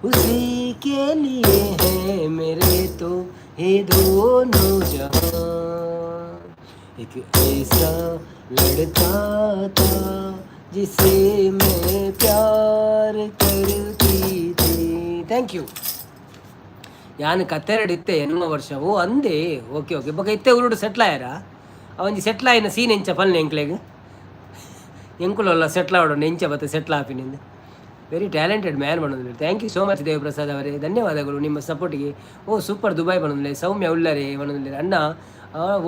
उसी के लिए है मेरे तो ये दोनों जहां। एक ऐसा लड़का था जिसे मैं प्यार करती थी. Thank you. ಯಾನ್ ಕತ್ತೆರಡು ಇತ್ತೆ 8 ವರ್ಷ. ಓ ಅಂದೆ, ಓಕೆ ಓಕೆ. ಬೊಕ ಇತ್ತೆ ಊರುಡು ಸೆಟ್ಲ್ ಆಯರ? ಒಂಜಿ ಸೆಟ್ಲ್ ಆಯಿನ ಸೀನ್ ಎಂಚ ಪಲ್ನೆ ಎಂಕ್ಲೆಗ್. ಎಂಕುಲಲ್ಲ ಸೆಟ್ಲ್ ಆವಡು, ಎಂಚ ಬತ್ತ ಸೆಟ್ಲ್ ಆಪಿನಿಂದ. ವೆರಿ ಟ್ಯಾಲೆಂಟೆಡ್ ಮ್ಯಾನ್ ಪನೊಂದುಲ್ಲೆ. Thank you so much Devaprasad ಅವರೇ, ಧನ್ಯವಾದಗಳು ನಿಮ್ಮ ಸಪೋರ್ಟಿಗೆ. ಓ ಸೂಪರ್, ದುಬೈ ಪನೊಂದುಲ್ಲೆ. ಸೌಮ್ಯ ಉಲ್ಲರೆ ಪನೊಂದುಲ್ಲೆ. ಅಣ್ಣ,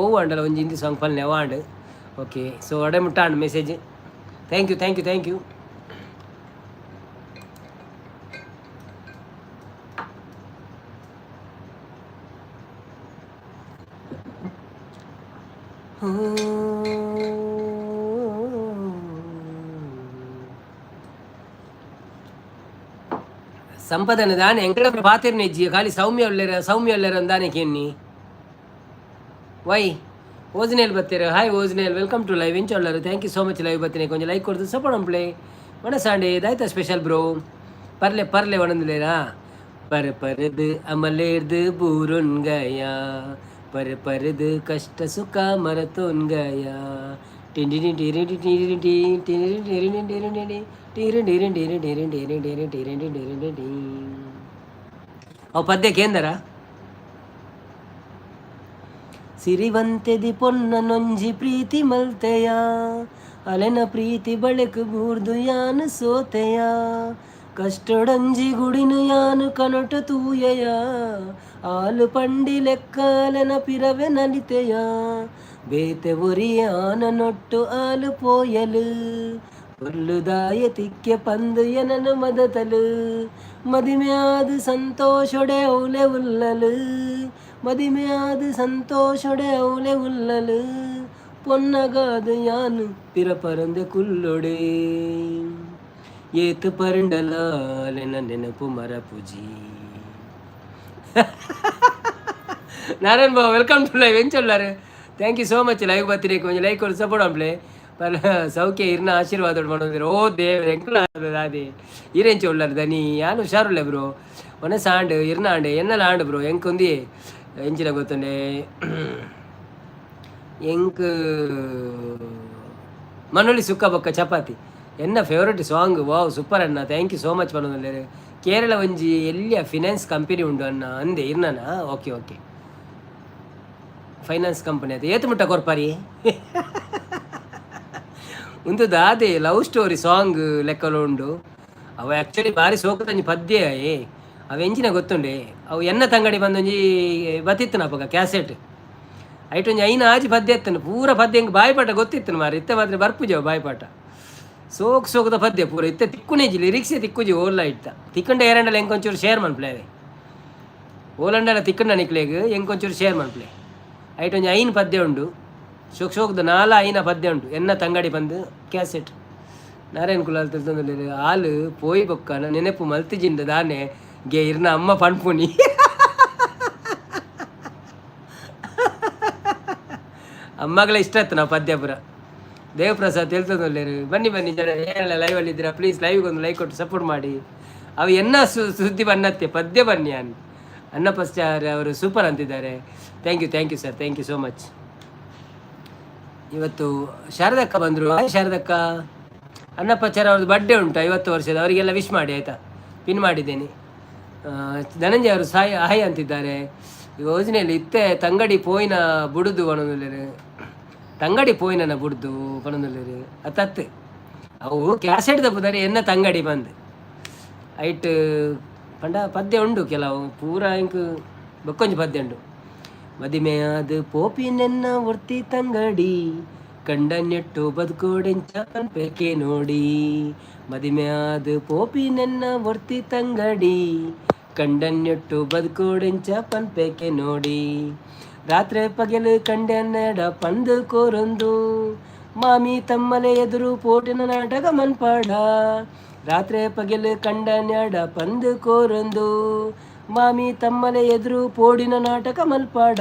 ಓ ಅಂಡಲ ಒಂಜಿ ಹಿಂದಿ ಸಾಂಗ್ ಪಲ್ನೆ ಅವಾಂಡ್. ಓಕೆ, ಸೊ ಅಡೆ ಮುಟ್ಟಾಂಡ್ message. Thank you, thank you, thank you. ಸಂಪದನ ದಾನೆ ಎಂಕಡ ಪಾತಿರ್ನಿಜ್ಜಿ ಖಾಲಿ ಸೌಮ್ಯ ಉಲ್ಲೆರ ಸೌಮ್ಯ ಉಲ್ಲೆರ ದಾನೆ ಕೆನ್ನಿ ವೈ ಓಜ್ನೇಲ್ ಬತ್ತೀರ. ಹಾಯ್ ಓಜ್ನೇಲ್, welcome to live. ಇಂಚೊಲ್ಲರು? Thank you so much. Live ಬತ್ತೀನಿ, ಕೊಂಚ ಲೈಕ್ ಕೊಡ್ದು ಸಪೋರ್ಟ್ ಪ್ಲೇ. ಒಣಸಾಂಡೆ ದಾಯ್ತ ಸ್ಪೆಷಲ್ ಬ್ರೋ? ಪರ್ಲೆ ಪರ್ಲೆ ಒಣಂದಿಲೇರಾ. ಪರ್ ಪರದು ಅಮಲೇರ್ದು ಬೂರುನ್ ಗಯಾ, ಪರ್ ಪರದು ಕಷ್ಟ ಸುಖ ಮರತೋನ್ ಗಯಾ. ಟಿಂಡಿ ಟಿರಿ ಟಿರಿ ಟಿ ಟಿರಿ ಟಿರಿ ಟಿರಿ ಟಿರಿ ಟಿರಿ ಟಿರಿ ಟಿರಿ ಟಿರಿ ಟಿರಿ ಟಿರಿ ಟಿರಿ ಟಿರಿ ಟಿ. ಅವು ಪದ್ಯ ಕೇಂದರ. ಸಿರಿವಂತೆದಿ ಪೊನ್ನನೊಂಜಿ ಪ್ರೀತಿ ಮಲ್ತೆಯ, ಅಲೆನ ಪ್ರೀತಿ ಬಳೆಕು ಬೂರ್ದು ಯಾನು ಸೋತೆಯ. ಕಷ್ಟಡಂಜಿ ಗುಡಿನು ಯಾನು ಕನಟ ತೂಯೆಯ, ಆಲು ಪಂಡಿ ಲೆಕ್ಕಾಲೆನ ಪಿರವೆ ನಲಿತೆಯ. ಬೇತೆ ಒರಿಯಾನ ನೊಟ್ಟು ಆಲು ಪೋಯಲು, ಪೊರ್ಲುದಾಯ ತಿಕ್ಕೆ ಪಂದು ಎನನು ಮದತಲು. ಮದಿಮೆಯಾದ ಸಂತೋಷೊಡೆ ಔಲೆ ಉಲ್ಲಲು, ಮದಿಮೆಯಾದ ಸಂತೋಷೊಡೆ ಔಲೆ ಉಲ್ಲಲು. ಪೊನ್ನಗಾದ ಯಾನು ಪಿರ ಪರಂದೆ ಕುಲ್ಲೊಡೆ, ಏತು ಪರಂಡಲಾಲೆನ ನೆನಪು ಮರಪುಜಿ. Narayan Babu, welcome to live. ಎಂಚೊಲ್ಲಾರು? Thank you so much. Live ಬತ್ತೀನಿ, ಕೊಂಚ ಲೈಕ್ ಕೊಡು ಸಪೋರ್ಟ್ ಅನ್ಪ್ಲೆ. ಪರ್ ಸೌಖ್ಯ, ಇರ್ನ ಆಶೀರ್ವಾದ ಮಾಡೋದಿರ. ಓ ದೇವ್, ಎಂಕುಲ ದಾದಿ ಈರೆಂಚ ಉಳ್ಳಾರ ದನಿ? ಯಾನು ಹುಷಾರುಳ್ಳೆ ಬ್ರೋ. ಒನೆ ಸಾಂಡ್ ಇರ್ನ ಆಂಡೆ ಎನ್ನಲ ಆಂಡ್ ಬ್ರೋ. ಎಂಕೊಂದಿ ಎಂಚಿನ ಗೊತ್ತುಂಡೆ? ಎಂಕ್ ಮನೊಳಿ ಸುಕ್ಕ ಬೊಕ್ಕ ಚಪಾತಿ ಎನ್ನ ಫೇವ್ರೆಟ್ ಸಾಂಗ್. ವಾವ್, ಸೂಪರ್ ಅಣ್ಣ, thank you so much. ಪನೊಂದುಲ್ಲೆರ್. ಕೇರಳ ಒಂಜಿ ಎಲ್ಲಿಯ ಫಿನಾನ್ಸ್ ಕಂಪನಿ ಉಂಡು ಅಣ್ಣ ಅಂದೆ ಇರ್ನನ. ಓಕೆ ಓಕೆ, ಫೈನಾನ್ಸ್ ಕಂಪನಿ ಅದು ಏತು ಮುಟ್ಟ ಕೊರ್ಪಾರಿ? ಉಂದು ದಾದೆ ಲವ್ ಸ್ಟೋರಿ ಸಾಂಗ್ ಲೆಕ್ಕಲು ಉಂಡು. ಅವು ಆ್ಯಕ್ಚುಲಿ ಬಾರಿ ಸೋಕುದಂಜಿ ಪದ್ಯ. ಏ, ಅವು ಎಂಚಿನ ಗೊತ್ತುಂಡೆ? ಅವು ಎನ್ನ ತಂಗಡಿ ಬಂದೊಂಜಿ ಬತ್ತಿತ್ತು ಅಪಗ ಕ್ಯಾಸೆಟ್. ಐಟ್ ಒಂಜಿ ಐನ ಆಜಿ ಪದ್ಯ ಎತ್ತನು. ಪೂರ ಪದ್ಯ ಎಂಕ್ ಬಾಯಿಪಾಠ ಗೊತ್ತಿತ್ತು ಮಾರೆ. ಇತ್ತೆ ಮಾತ್ರ ಬರ್ಪುಜವು ಬಾಯಿಪಾಠ. ಸೋಕ್ ಸೋಕದ ಪದ್ಯ ಪೂರ. ಇತ್ತೆ ತಿಕ್ಕುನೇಜಿ, ಲಿರಿಕ್ಸೇ ತಿಕ್ಕುಜಿ ಓಲ್ಲ. ಇತ್ತ ತಿಕ್ಕಂಡ ಏರಂಡಲ ಎಂಕೊಂಚೂರು ಶೇರ್ ಮನ್ಪ್ಲೆ. ಓಲಂಡಲ ತಿಕ್ಕಂಡ ನಿಕ್ಲೆಗ್ ಎಂಕೊಂಚೂರು ಶೇರ್ ಮನ್ಪ್ಲೆ. ಐಟ್ ಒಂಜಿ ಐನ್ ಪದ್ಯ ಉಂಡು ಶೋಕ್ ಶೋಕ್ದ, ನಾಲ ಐನ ಪದ್ಯ ಉಂಡು ಎನ್ನ ತಂಗಡಿ ಬಂದು ಕ್ಯಾಸೆಟ್. ನಾರಾಯಣ್ ಕುಲಾಲ್ ತಿಳ್ತೊಂದುಲ್ಲೆರ್. ಆಲ್ ಪೋಯಿ ಬೊಕ್ಕ ನೆನಪು ಮಲ್ತಿಜಿಂದ ದಾನೆ ಗೆ ಇರ್ನ ಅಮ್ಮ ಪನ್ಪುನಿ? ಅಮ್ಮಗಳ ಇಷ್ಟ ಆಯ್ತು ನಾವು ಪದ್ಯ ಪೂರ. ದೇವಪ್ರಸಾದ್ ತಿಳ್ತೊಂದುಲ್ಲೆರ್. ಬನ್ನಿ ಬನ್ನಿ ಜನ, ಏನೆಲ್ಲ ಲೈವಲ್ಲಿ ಇದ್ದೀರಾ, ಪ್ಲೀಸ್ ಲೈವ್ಗೆ ಒಂದು ಲೈಕ್ ಕೊಟ್ಟು ಸಪೋರ್ಟ್ ಮಾಡಿ. ಅವು ಎನ್ನ ಸುದ್ದಿ ಬನ್ನತ್ತೆ ಪದ್ಯ ಬನ್ನಿ ಅನ್. ಅನ್ನಪಶ್ಚಾರ್ಯ ಅವರು ಸೂಪರ್ ಅಂತಿದ್ದಾರೆ. Thank you, thank you sir, thank you so much. ಇವತ್ತು ಶಾರದಕ್ಕ ಬಂದರು. ಹಾಯ್ ಶಾರದಕ್ಕ. ಅನ್ನಪ್ಪಾಚಾರ್ಯ ಅವ್ರದ್ದು ಬರ್ಡೇ ಉಂಟು, 50 ವರ್ಷದ. ಅವರಿಗೆಲ್ಲ ವಿಶ್ ಮಾಡಿ ಆಯಿತಾ? ಪಿನ್ ಮಾಡಿದ್ದೇನೆ. ಧನಂಜಯ ಅವರು ಸಾಯಿ ಹಾಯ್ ಅಂತಿದ್ದಾರೆ. ಯೋಜನೆಯಲ್ಲಿ ಇತ್ತೆ ತಂಗಡಿ ಪೋಯಿನ ಬುಡುದು ಪನೊಂದುಲ್ಲೆರ್. ತಂಗಡಿ ಪೋಯಿನ ಬುಡ್ದು ಪನೊಂದುಲ್ಲೆರ್. ಅತ್ತತ್ತು, ಅವು ಕ್ಯಾಸೆಟ್ ದಪ್ಪುದಾರೆ ಎನ್ನ ತಂಗಡಿ ಬಂದು. ಐಟ್ ಪಂಡ ಪದ್ಯ ಉಂಡು ಕೆಲವು ಪೂರ ಎಂಕ್. ಬೊಕ್ಕೊಂಜಿ ಪದ್ಯ ಉಂಡು. ಮದಿಮೆಯಾದ ಪೋಪಿನೆನ್ನ ಒರ್ತಿ ತಂಗಡಿ, ಕಂಡನೆಟ್ಟು ಬದುಕೋಡೆಂಚ ಪನ್ಪೆಕೆ ನೋಡಿ. ಮದಿಮೆಯಾದ ಪೋಪಿನೆನ್ನ ಒರ್ತಿ ತಂಗಡಿ, ಕಂಡನ್ಯೊಟ್ಟು ಬದುಕೋಡೆಂಚ ಪನ್ಪೆಕೆ ನೋಡಿ. ರಾತ್ರಿ ಪಗೆಲು ಕಂಡೆನ್ನೆಡ ಪಂದು ಕೋರೊಂದು, ಮಾಮಿ ತಮ್ಮಲೆ ಎದುರು ಪೋಟಿನ ನಾಟಕ ಮನ್ಪಾಡ. ರಾತ್ರಿ ಪಗೆಲು ಕಂಡನ್ಯಾಡ ಪಂದು ಕೋರೊಂದು, ಮಾಮಿ ತಮ್ಮಲೆ ಎದುರು ಪೋಡಿನ ನಾಟಕ ಮಲ್ಪಾಡ.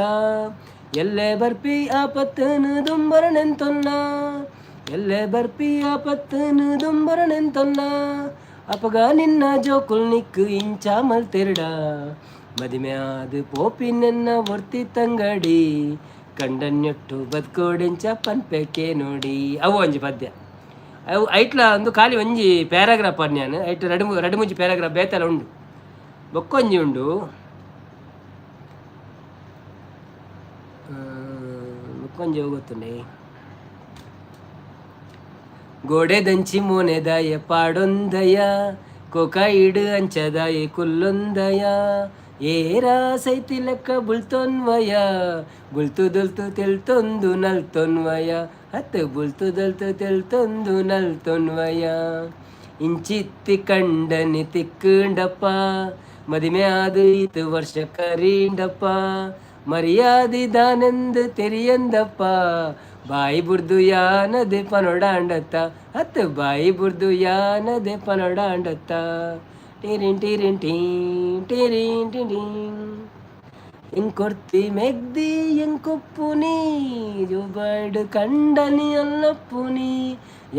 ಎಲ್ಲೆ ಬರ್ಪಿ ಆಪತ್ತನು ದುಂಬರ ನೆಂತೊನ್ನ, ಎಲ್ಲೆ ಬರ್ಪಿ ಆಪತ್ತನು ದುಂಬರ ನೆಂತೊನ್ನ. ಅಪಗ ನಿನ್ನ ಜೋಕುಲ್ ನಿಕ್ಕು ಇಂಚ ಮಲ್ತೆರಡ. ಮದಿಮೆ ಆದ ಪೋಪಿನೆನ್ನ ಒರ್ತಿ ತಂಗಡಿ, ಕಂಡನ್ಯೊಟ್ಟು ಬದ್ಕೋಡೆಂಚ ಪನ್ಪೆಕೆ ನೋಡಿ. ಅವು ಒಂಜಿ ಪದ್ಯ. ಅವು ಐಟ್ಲ ಒಂದು ಖಾಲಿ ಒಂಜಿ ಪ್ಯಾರಾಗ್ರಾಫ್ ಅನ್ಯಾನ್. ಐಟ್ ರಡು ರಡು ಮುಂಚಿ ಪ್ಯಾರಾಗ್ರಾಫ್ ಬೇತಲ ಉಂಡು. ಬೊಕ್ಕೊಂಜಿ ಉಂಡು, ಬೊಕ್ಕೊಂಜಿ ಗೊತ್ತುಂಡೆ. ಗೋಡೆ ದಂಚಿ ಮೋನೆದಾಯ ಪಾಡೊಂದಯ, ಕೊಕ ಇಡು ಅಂಚದಾಯ ಕುಲ್ಲೊಂದಯ. ಏರ ಸೈತಿ ಲೆಕ್ಕ ಬುಲ್ತೊನ್ವಯ, ಬುಲ್ತು ದುಲ್ತು ತೆಲ್ತೊಂದು ನಲ್ತೊನ್ವಯ. ಹತ್ತು ಬುಲ್ತು ದಲ್ತು ತೆಲ್ತೊಂದು ನಲ್ತೊನ್ವಯ. ಇಂಚಿತ್ತಿ ಕಂಡನಿ ತಿಕ್ಕಂಡಪ್ಪ, ಮದಿಮೆ ಆದು ಈತು ವರ್ಷ ಕರೀಂಡಪ್ಪ. ಮರ್ಯಾದಿ ದಾನೆಂದು ತೆರಿಯಂದಪ್ಪ, ಬಾಯಿ ಬುರ್ದು ಯಾನದೆ ಪನೊಡಾಂಡತ್ತ ಅತ್ ಬಾಯಿ ಬುರ್ದು ಯಾನದೆ ಪನೊಡಾಂಡತ್ತ ಟೀರಿನ್ ಟೀರಿನ್ ಟೀ ಟೀರಿನ್ ಟೀರಿನ್. ಎಂಕೊರ್ತಿ ಮೆಗ್ದಿ ಎಂಕೊಪ್ಪುನಿ ಜುಬಾಯ್ಡ್ ಕಂಡನಿ ಅಲ್ಲಪ್ಪುನಿ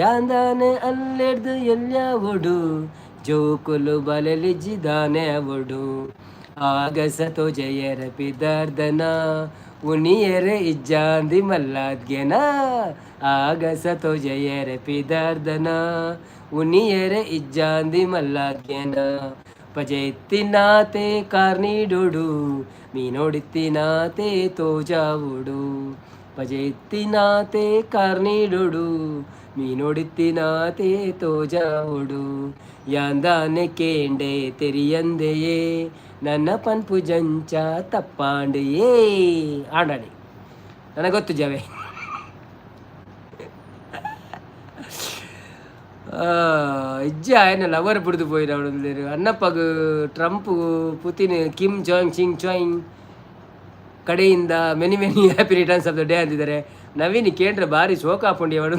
ಯಾಂದಾನೆ ಅಲ್ಲೆಡ್ದು ಎಲ್ಯಾವುಡು ಜೋಕುಲು ಬಲಲಿಜಿದಾನೆ ಅವಡು ಆಗಸ ತೋಜಯರ ಪಿದಾರ್ದನ ಉನಿಯರ ಇಜ್ಜಾಂದಿ ಮಲ್ಲಾದ್ಗೆನ ಆಗಸ ತೋಜಯರ ಪಿದಾರ್ದನ ಉನಿಯರ ಇಜ್ಜಾಂದಿ ಮಲ್ಲಾದ್ಗೆನ ಪಜೆತ್ತಿನಾತೆ ಕಾರ್ನಿಡೊಡು ಮೀನೊಡಿತ್ತಿನಾತೆ ತೋಜಾವುಡು ಪಜೆತ್ತಿನಾತೆ ಕಾರ್ನಿಡೊಡು ಮೀನೊಡಿತ್ತಿನಾತೆ ತೋಜಾವುಡು ಯಾಂದಾನೆ ಕೇಂಡೆ ತೆರಿಯಂದೆಯೇ ನನ್ನ ಪನ್ಪು ಜಂಚ ತಪ್ಪಾಂಡೆಯೇ. ಆಂಡಾಡಿ ನನಗೆ ಗೊತ್ತು ಜಾವೆ. ಇಜ್ಜೆ ಆಯನ ಲವರ್ ಬಿಡ್ದು ಪೋಯಿನ ಅವಳು ಅಣ್ಣಪ್ಪಗ್ ಟ್ರಂಪ್ ಪುತಿನ್ ಕಿಮ್ ಜಾಂಗ್ ಚಿಂಗ್ ಚಾಯಿಂಗ್ ಕಡೆಯಿಂದ many many happy returns of the day ಅಂದಿದ್ದಾರೆ. Naveen ಕೇಂದ್ರ ಭಾರಿ ಶೋಕ ಹಾಪುಂಡಿ ಅವಳು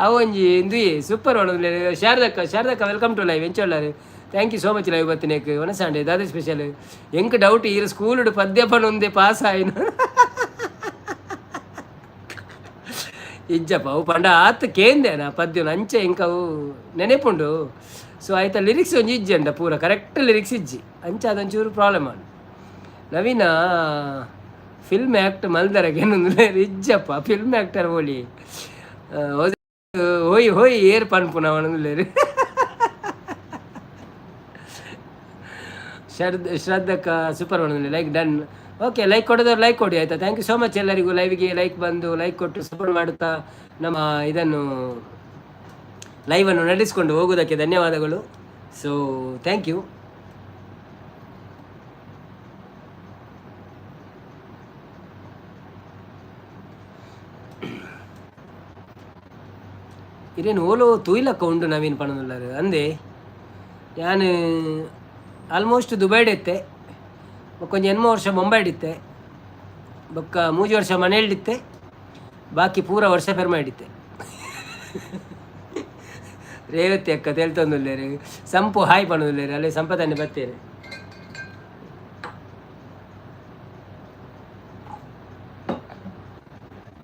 ಅವೊಂಜಿ ಇಂದು ಸೂಪರ್ ಅವಳು. ಶಾರದಕ್ಕ, ಶಾರದಕ್ಕ, welcome to live. ಎಂಚೊಳ್ಳಾರು? Thank you so much live ಬತ್ತಿನೇಕ್. ಒನಸಾಂಡೆ ದಾದೆ ಸ್ಪೆಷಲ್? ಎಂಕ್ ಡೌಟ್, ಈರ್ ಸ್ಕೂಲ್ ಪದ್ಯ ಪಣೊಂದೆ ಪಾಸ್ ಆಯಿನ. ಇಜ್ಜಪ್ಪ, ಅವು ಪಂಡ ಆತ್ ಕೇಂದೆ ನಾ ಪದ್ಯನ ಅಂಚೆ ಎಂಕ್ ಅವು ನೆನೆಪುಂಡು. ಸೊ ಆಯ್ತ ಲಿರಿಕ್ಸ್ ಒಂಜಿ ಇಜ್ಜಿ ಅಂಡ ಪೂರ ಕರೆಕ್ಟ್ ಲಿರಿಕ್ಸ್ ಇಜ್ಜಿ, ಅಂಚ ಅದೊಂಚೂರು ಪ್ರಾಬ್ಲಮ್ ಆಂಡ್. ನವೀನ ಫಿಲ್ಮ್ ಆ್ಯಕ್ಟ್ ಮಲ್ದರಗೆ ಇಜ್ಜಪ್ಪ, ಫಿಲ್ಮ್ ಆ್ಯಕ್ಟರ್ ಓಲಿ ಹೋಯ್ ಹೋಯ್ ಏರ್ ಪನ್ಪುನ ಅವನಂದ್ಲೇರು. ಶ್ರದ್ಧಕ್ಕ super one, like done. Okay, like ಕೊಡೋದವ್ರು ಲೈಕ್ ಕೊಡಿ, ಆಯಿತಾ? Thank you so much ಎಲ್ಲರಿಗೂ. ಲೈವ್ಗೆ ಲೈಕ್ ಬಂದು ಲೈಕ್ ಕೊಟ್ಟು ಸಪೋರ್ಟ್ ಮಾಡುತ್ತಾ ನಮ್ಮ ಇದನ್ನು ಲೈವನ್ನು ನಡೆಸಿಕೊಂಡು ಹೋಗುವುದಕ್ಕೆ ಧನ್ಯವಾದಗಳು. So thank you. ಇರೇನು ಓಲೋ ತೂಯ್ಲಕ್ಕ ಉಂಡು ನವೀನ್ ಪಣದುಲ್ಲರು ಅಂದೆ. ಯಾನ್ ಆಲ್ಮೋಸ್ಟ್ ದುಬೈಡ್ ಇತ್ತೆ, ಬೊಕ್ಕೊಂಜಿ ಎನ್ಮ ವರ್ಷ ಬೊಂಬೈಡ್ ಇತ್ತೆ, ಬೊಕ್ಕ ಮೂಜಿ ವರ್ಷ ಮನೇಲಿತ್ತೆ, ಬಾಕಿ ಪೂರ ವರ್ಷ ಪೆರ್ಮ ಹಿಡಿತೆ. ರೇವತಿ ಅಕ್ಕ ತೆಲ್ತೊಂದುಲ್ಲೇರು, ಸಂಪು ಹಾಯ್ ಪಣದುಲ್ಲೇರು, ಅಲ್ಲೇ ಸಂಪತನ್ನೆ ಬತ್ತೇರು.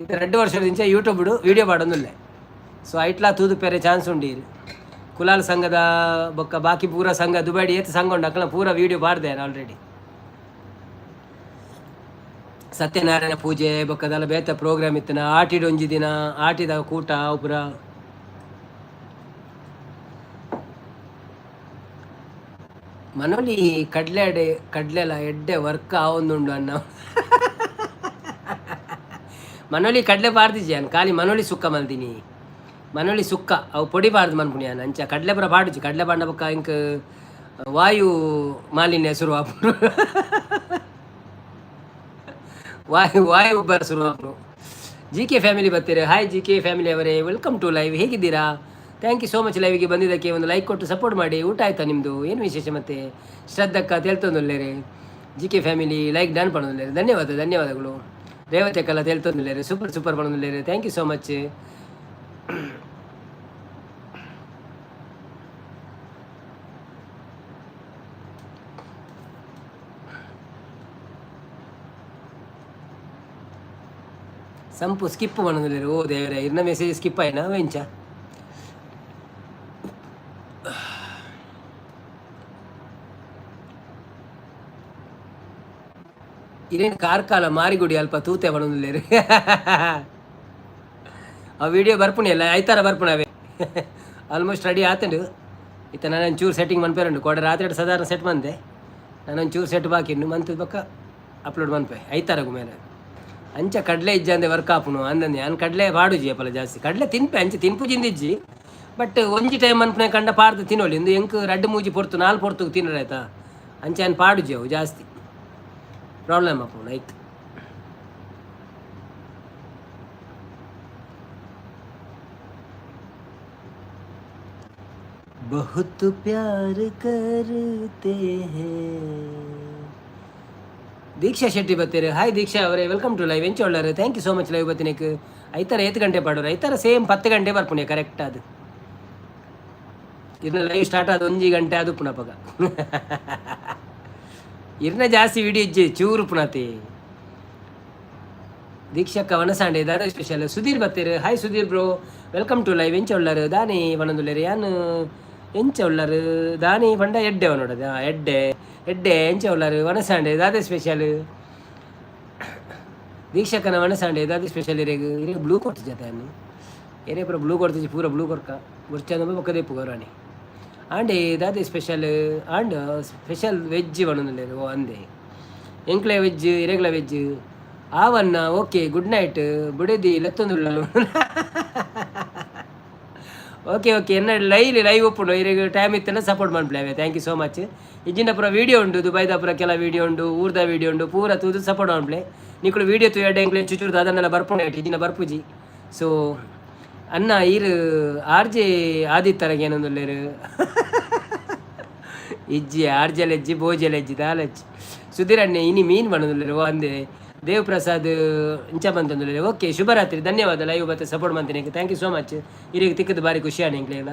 ಇದು 2 ವರ್ಷದಿಂದ ಯೂಟ್ಯೂಬ್ ವಿಡಿಯೋ ಪಾಡೊಂದುಲ್ಲೆ. ಸೊ ಐಟ್ಲಾ ತೂದು ಪೇರೆ ಚಾನ್ಸ್ ಉಂಡು. ಕುಲಾಲ್ ಸಂಘದ ಬೊಕ್ಕ ಬಾಕಿ ಪೂರ ಸಂಘ ದುಬೈಡ್ ಏತ್ ಸಂಘ ಉಂಡು ಅಕಲ್ನ ಪೂರ ವೀಡಿಯೋ ಪಾಡ್ದೆ ಆಲ್ರೆಡಿ. ಸತ್ಯನಾರಾಯಣ ಪೂಜೆ ಬೊಕ್ಕದಲ್ಲ ಬೇತೆ ಪ್ರೋಗ್ರಾಮ್ ಇತ್ತಿನ ಆಟಿಡ್ ಒಂಜಿ ದಿನ ಆಟಿದ ಕೂಟ ಅವು ಪೂರ. ಮನೋಲಿ ಕಡ್ಲೆ ಕಡ್ಲೆಲ ಎಡ್ಡೆ ವರ್ಕ್ ಆವೊಂದುಂಡು ಅನ್ನ. ಮನೋಲಿ ಕಡ್ಲೆ ಪಾಡ್ದಿಜ್ಜಿ ಯಾನ್, ಖಾಲಿ ಮನೋಲಿ ಸುಕ್ಕ ಮಲ್ದಿನಿ. ಮನೋಲಿ ಸುಕ್ಕ ಅವು ಪೊಡಿ ಪಾಡ್ದು ಮನ್ಪುನಿ ಯಾನ್. ಅಂಚ ಕಡ್ಲೆ ಪೂರ ಪಾಡುಜಿ. ಕಡ್ಲೆ ಪಾಡ್ನ ಬೊಕ್ಕ ಇಂಕ್ ವಾಯು ಮಾಲಿನ್ಯ ಶುರು ಆಪುಂಡು, ವಾಯು ವಾಯು ಉಬ್ಬರ ಶುರು ಆಪುಂಡು. ಜಿ ಕೆ ಫ್ಯಾಮಿಲಿ ಬರ್ತೀರಿ. ಹಾಯ್ ಜಿ ಕೆ ಫ್ಯಾಮಿಲಿ ಅವರೇ, welcome to live. ಹೇಗಿದ್ದೀರಾ? Thank you so much ಲೈವ್ಗೆ ಬಂದಿದ್ದಕ್ಕೆ. ಒಂದು ಲೈಕ್ ಕೊಟ್ಟು ಸಪೋರ್ಟ್ ಮಾಡಿ. ಊಟ ಆಯ್ತಾ ನಿಮ್ಮದು? ಏನು ವಿಶೇಷ ಮತ್ತೆ? ಶ್ರದ್ಧಕ್ಕ ತೇಲ್ತೊಂದುಲ್ಲೇರೆ. G K family like done ಪಣೊಂದುಲ್ಲೇರೆ. ಧನ್ಯವಾದ, ಧನ್ಯವಾದಗಳು. ರೇವತಿ ಅಕ್ಕಲ್ಲ ತೇಲ್ತೊಂದುಲ್ಲೇರೆ, ಸೂಪರ್ ಸೂಪರ್ ಪಣೊಂದುಲ್ಲೇರೆ. Thank you so much. Sampu skip ಪಣೊಂದುಲ್ಲೇರು. ಓ ದೇವರೇ, ಇರ್ನ ಮೆಸೇಜ್ ಸ್ಕಿಪ್ ಆಯ್ನಾ ವೆಂಚ? ಇರೇನು ಕಾರ್ಕಾಲ ಮಾರಿಗುಡಿ ಅಲ್ಪ ತೂತೆ ಪಣೊಂದುಲ್ಲೇರು. ಆ ವಿಡಿಯೋ ಬರ್ಪುಣಿ ಅಲ್ಲ, ಐತಾರ ಬರ್ಪುಣ ಅವೇ. ಆಲ್ಮೋಸ್ಟ್ ರೆಡಿ ಆತಂಡು. ಇತ್ತ ನಾನು ಒಂಚೂರು ಸೆಟ್ಟಿಂಗ್ ಮನ್ಪೇರುಂಡು. ಕೋಡೆ ರಾತ್ರಿ ಸಾಧಾರಣ ಸೆಟ್ ಮಂದೆ, ನಾನು ಒಂಚೂರು ಸೆಟ್ ಬಾಕಿ ಇನ್ನು ಮಂತದ ಬಕ್ಕ ಅಪ್ಲೋಡ್ ಮನ್ಪೆ ಐತಾರಗು ಮೇಲೆ. ಅಂಚ ಕಡಲೆ ಇಜ್ಜಂದೆ ವರ್ಕ್ ಆಪುನು ಅಂದಂದೆ. ನಾನು ಕಡಲೆ ಪಾಡುಜಿ ಅಪ್ಪಲ ಜಾಸ್ತಿ. ಕಡಲೆ ತಿನ್ಪೆ, ಅಂಚ ತಿನ್ಪು ಜಿಂದಿಜ್ಜಿ. ಬಟ್ ಒಂಜಿ ಟೈಮ್ ಮನ್ಪುನೆ ಕಂಡ ಪಾಡ್ದು ತಿನ್ನೋಲಿ. ಇಂದು ಎಂಕ್ ರಡ್ಡು ಮೂಜಿ ಪೊರ್ತು ನಾಲ್ ಪೊರ್ತು ತಿನ್ನರೆ ಆಯ್ತಾ. ಅಂಚ ನಾನು ಪಾಡುಜಿ, ಅವು ಜಾಸ್ತಿ ಪ್ರಾಬ್ಲಮ್ ಆಪುಂಡು ಆಯ್ತು. बहुत प्यार करते हैं. ದೀಕ್ಷಾ ಶೆಟ್ಟಿ ಬತ್ತೀರಿ. ಹಾಯ್ ದೀಕ್ಷಾ ಅವರೇ, welcome to live. ಎಂಚ ಉಳ್ಳಾರು? Thank you so much live ಬತ್ತಿನಕ್. ಐತಾರ ಏತ್ ಗಂಟೆ ಪಾಡೋರು? ಐತಾರ ಸೇಮ್ 10 ಗಂಟೆ ಬರ್ಪುಣೆ ಕರೆಕ್ಟ್. ಅದು ಇರ್ನ ಲೈವ್ ಸ್ಟಾರ್ಟ್ ಆದ 1 ಗಂಟೆ ಅದು ಪುನಪಗ. ಇರ್ನ ಜಾಸ್ತಿ ವಿಡಿಯೋ ಇಜ್ಜಿ, ಚೂರು ಪುನತಿ. ದೀಕ್ಷಕ್ಕ ವನಸಾಂಡೆ ದಾದ ಸ್ಪೆಷಲ್? ಸುಧೀರ್ ಬತ್ತೀರು. Hi Sudhir bro, welcome to live. ಎಂಚ ಉಳ್ಳಾರು? ದಾನಿ ವನದುಲ್ಲೇರು ಯಾನ್. ಎಂಚ ಉಳ್ಳಾರು? ದಾನಿ ಪಂಡ ಎಡ್ಡೆ ನೋಡೋದು. ಎಡ್ಡೆ ಎಡ್ಡೆ. ಎಂಚ ಉಳ್ಳಾರು? ವನಸಾಂಡೆ ದಾದೆ ಸ್ಪೆಷಲ್? ದೀಕ್ಷಕನ ವನಸಾಂಡೆ ದಾದೆ ಸ್ಪೆಷಲ್? ಇರೆಗ್ ಇರೆಗ್ ಬ್ಲೂ ಕೊಡ್ತು ಜೊತೆ ಅನ್ನು ಏರೇ ಪೂರ ಬ್ಲೂ ಕೊಡ್ತಿಜಿ, ಪೂರ ಬ್ಲೂ ಕೊರ್ಕ ಬೊರ್ಚಂದ ಬೊಕ್ಕ ದೇಪು ಗೌರಾಣಿ. ಆಂಡೆ ದಾದೆ ಸ್ಪೆಷಲ್? ಆಂಡ್ ಸ್ಪೆಷಲ್ ವೆಜ್ ಪನೊಂದುಲ್ಲೆರ್. ಓ ಅಂದೆ, ಎಂಕ್ಲೆ ವೆಜ್, ಇರೆಗ್ಲ ವೆಜ್ ಆವನ್ನ. ಓಕೆ, ಗುಡ್ ನೈಟ್ ಬುಡೆದಿ ಲೆತ್ತೊಂದುಳ್ಳಲು. ಓಕೆ ಓಕೆ, ಎನ್ನ ಲೈವ್ ಲೈವ್ ಉಪ್ಪುಂಡು. ಇರೆಗ್ ಟೈಮ್ ಇತ್ತಂಡ ಸಪೋರ್ಟ್ ಮನ್ಪುಲೆ. Thank you so much. ಇಜ್ಜಿಂಡ ಪೂರ ವೀಡಿಯೋ ಉಂಡು, ದುಬೈದ ಪೂರ ಕೆಲ ವೀಡಿಯೋ ಉಂಡು, ಊರ್ದ ವೀಡಿಯೋ ಉಂಡು, ಪೂರ ತೂದು ಸಪೋರ್ಟ್ ಮನ್ಪುಲೆ. ನಿಕುಲು ವೀಡಿಯೋ ತೂಯಡ ಎಂಕ್ಲೆ ಚುಚುರು ದಾದನ್ನೆಲ್ಲ ಬರ್ಪುಂಡು, ಇಜ್ಜಿಂಡ ಬರ್ಪುಜಿ. ಸೊ ಅನ್ನ ಈರ್ ಆರ್ ಜೆ ಆದಿತ್ತರಗೆ ಏನೊಂದುಲ್ಲೆರ್? ಇಜ್ಜಿ, ಆರ್ಜಲ್ ಎಜ್ಜಿ, ಬೋಜಲ್ ಎಜ್ಜಿ, ದಾಲಜ್ಜಿ. ಸುಧೀರ್ ಅಣ್ಣೆ ಇನಿ ಮೀನ್ ಪನೊಂದುಲ್ಲೆರ್. ಓ ಅಂದೆ. ದೇವ್ ಪ್ರಸಾದ್ ಇಂಚ ಬಂತಂದುಲ್ಲೆರ್. ಓಕೆ, ಶುಭರಾತ್ರಿ, ಧನ್ಯವಾದ. ಲೈವ್ ಬತ್ತೆ ಸಪೋರ್ಟ್ ಮಾಡ್ತೀನಿ, thank you so much. ಇರಿಗೆ ತಿಕ್ಕದ ಬಾರಿ ಖುಷಿ ಆಂಡ್ ಎಂಕ್ಲೆಗ್ಲ.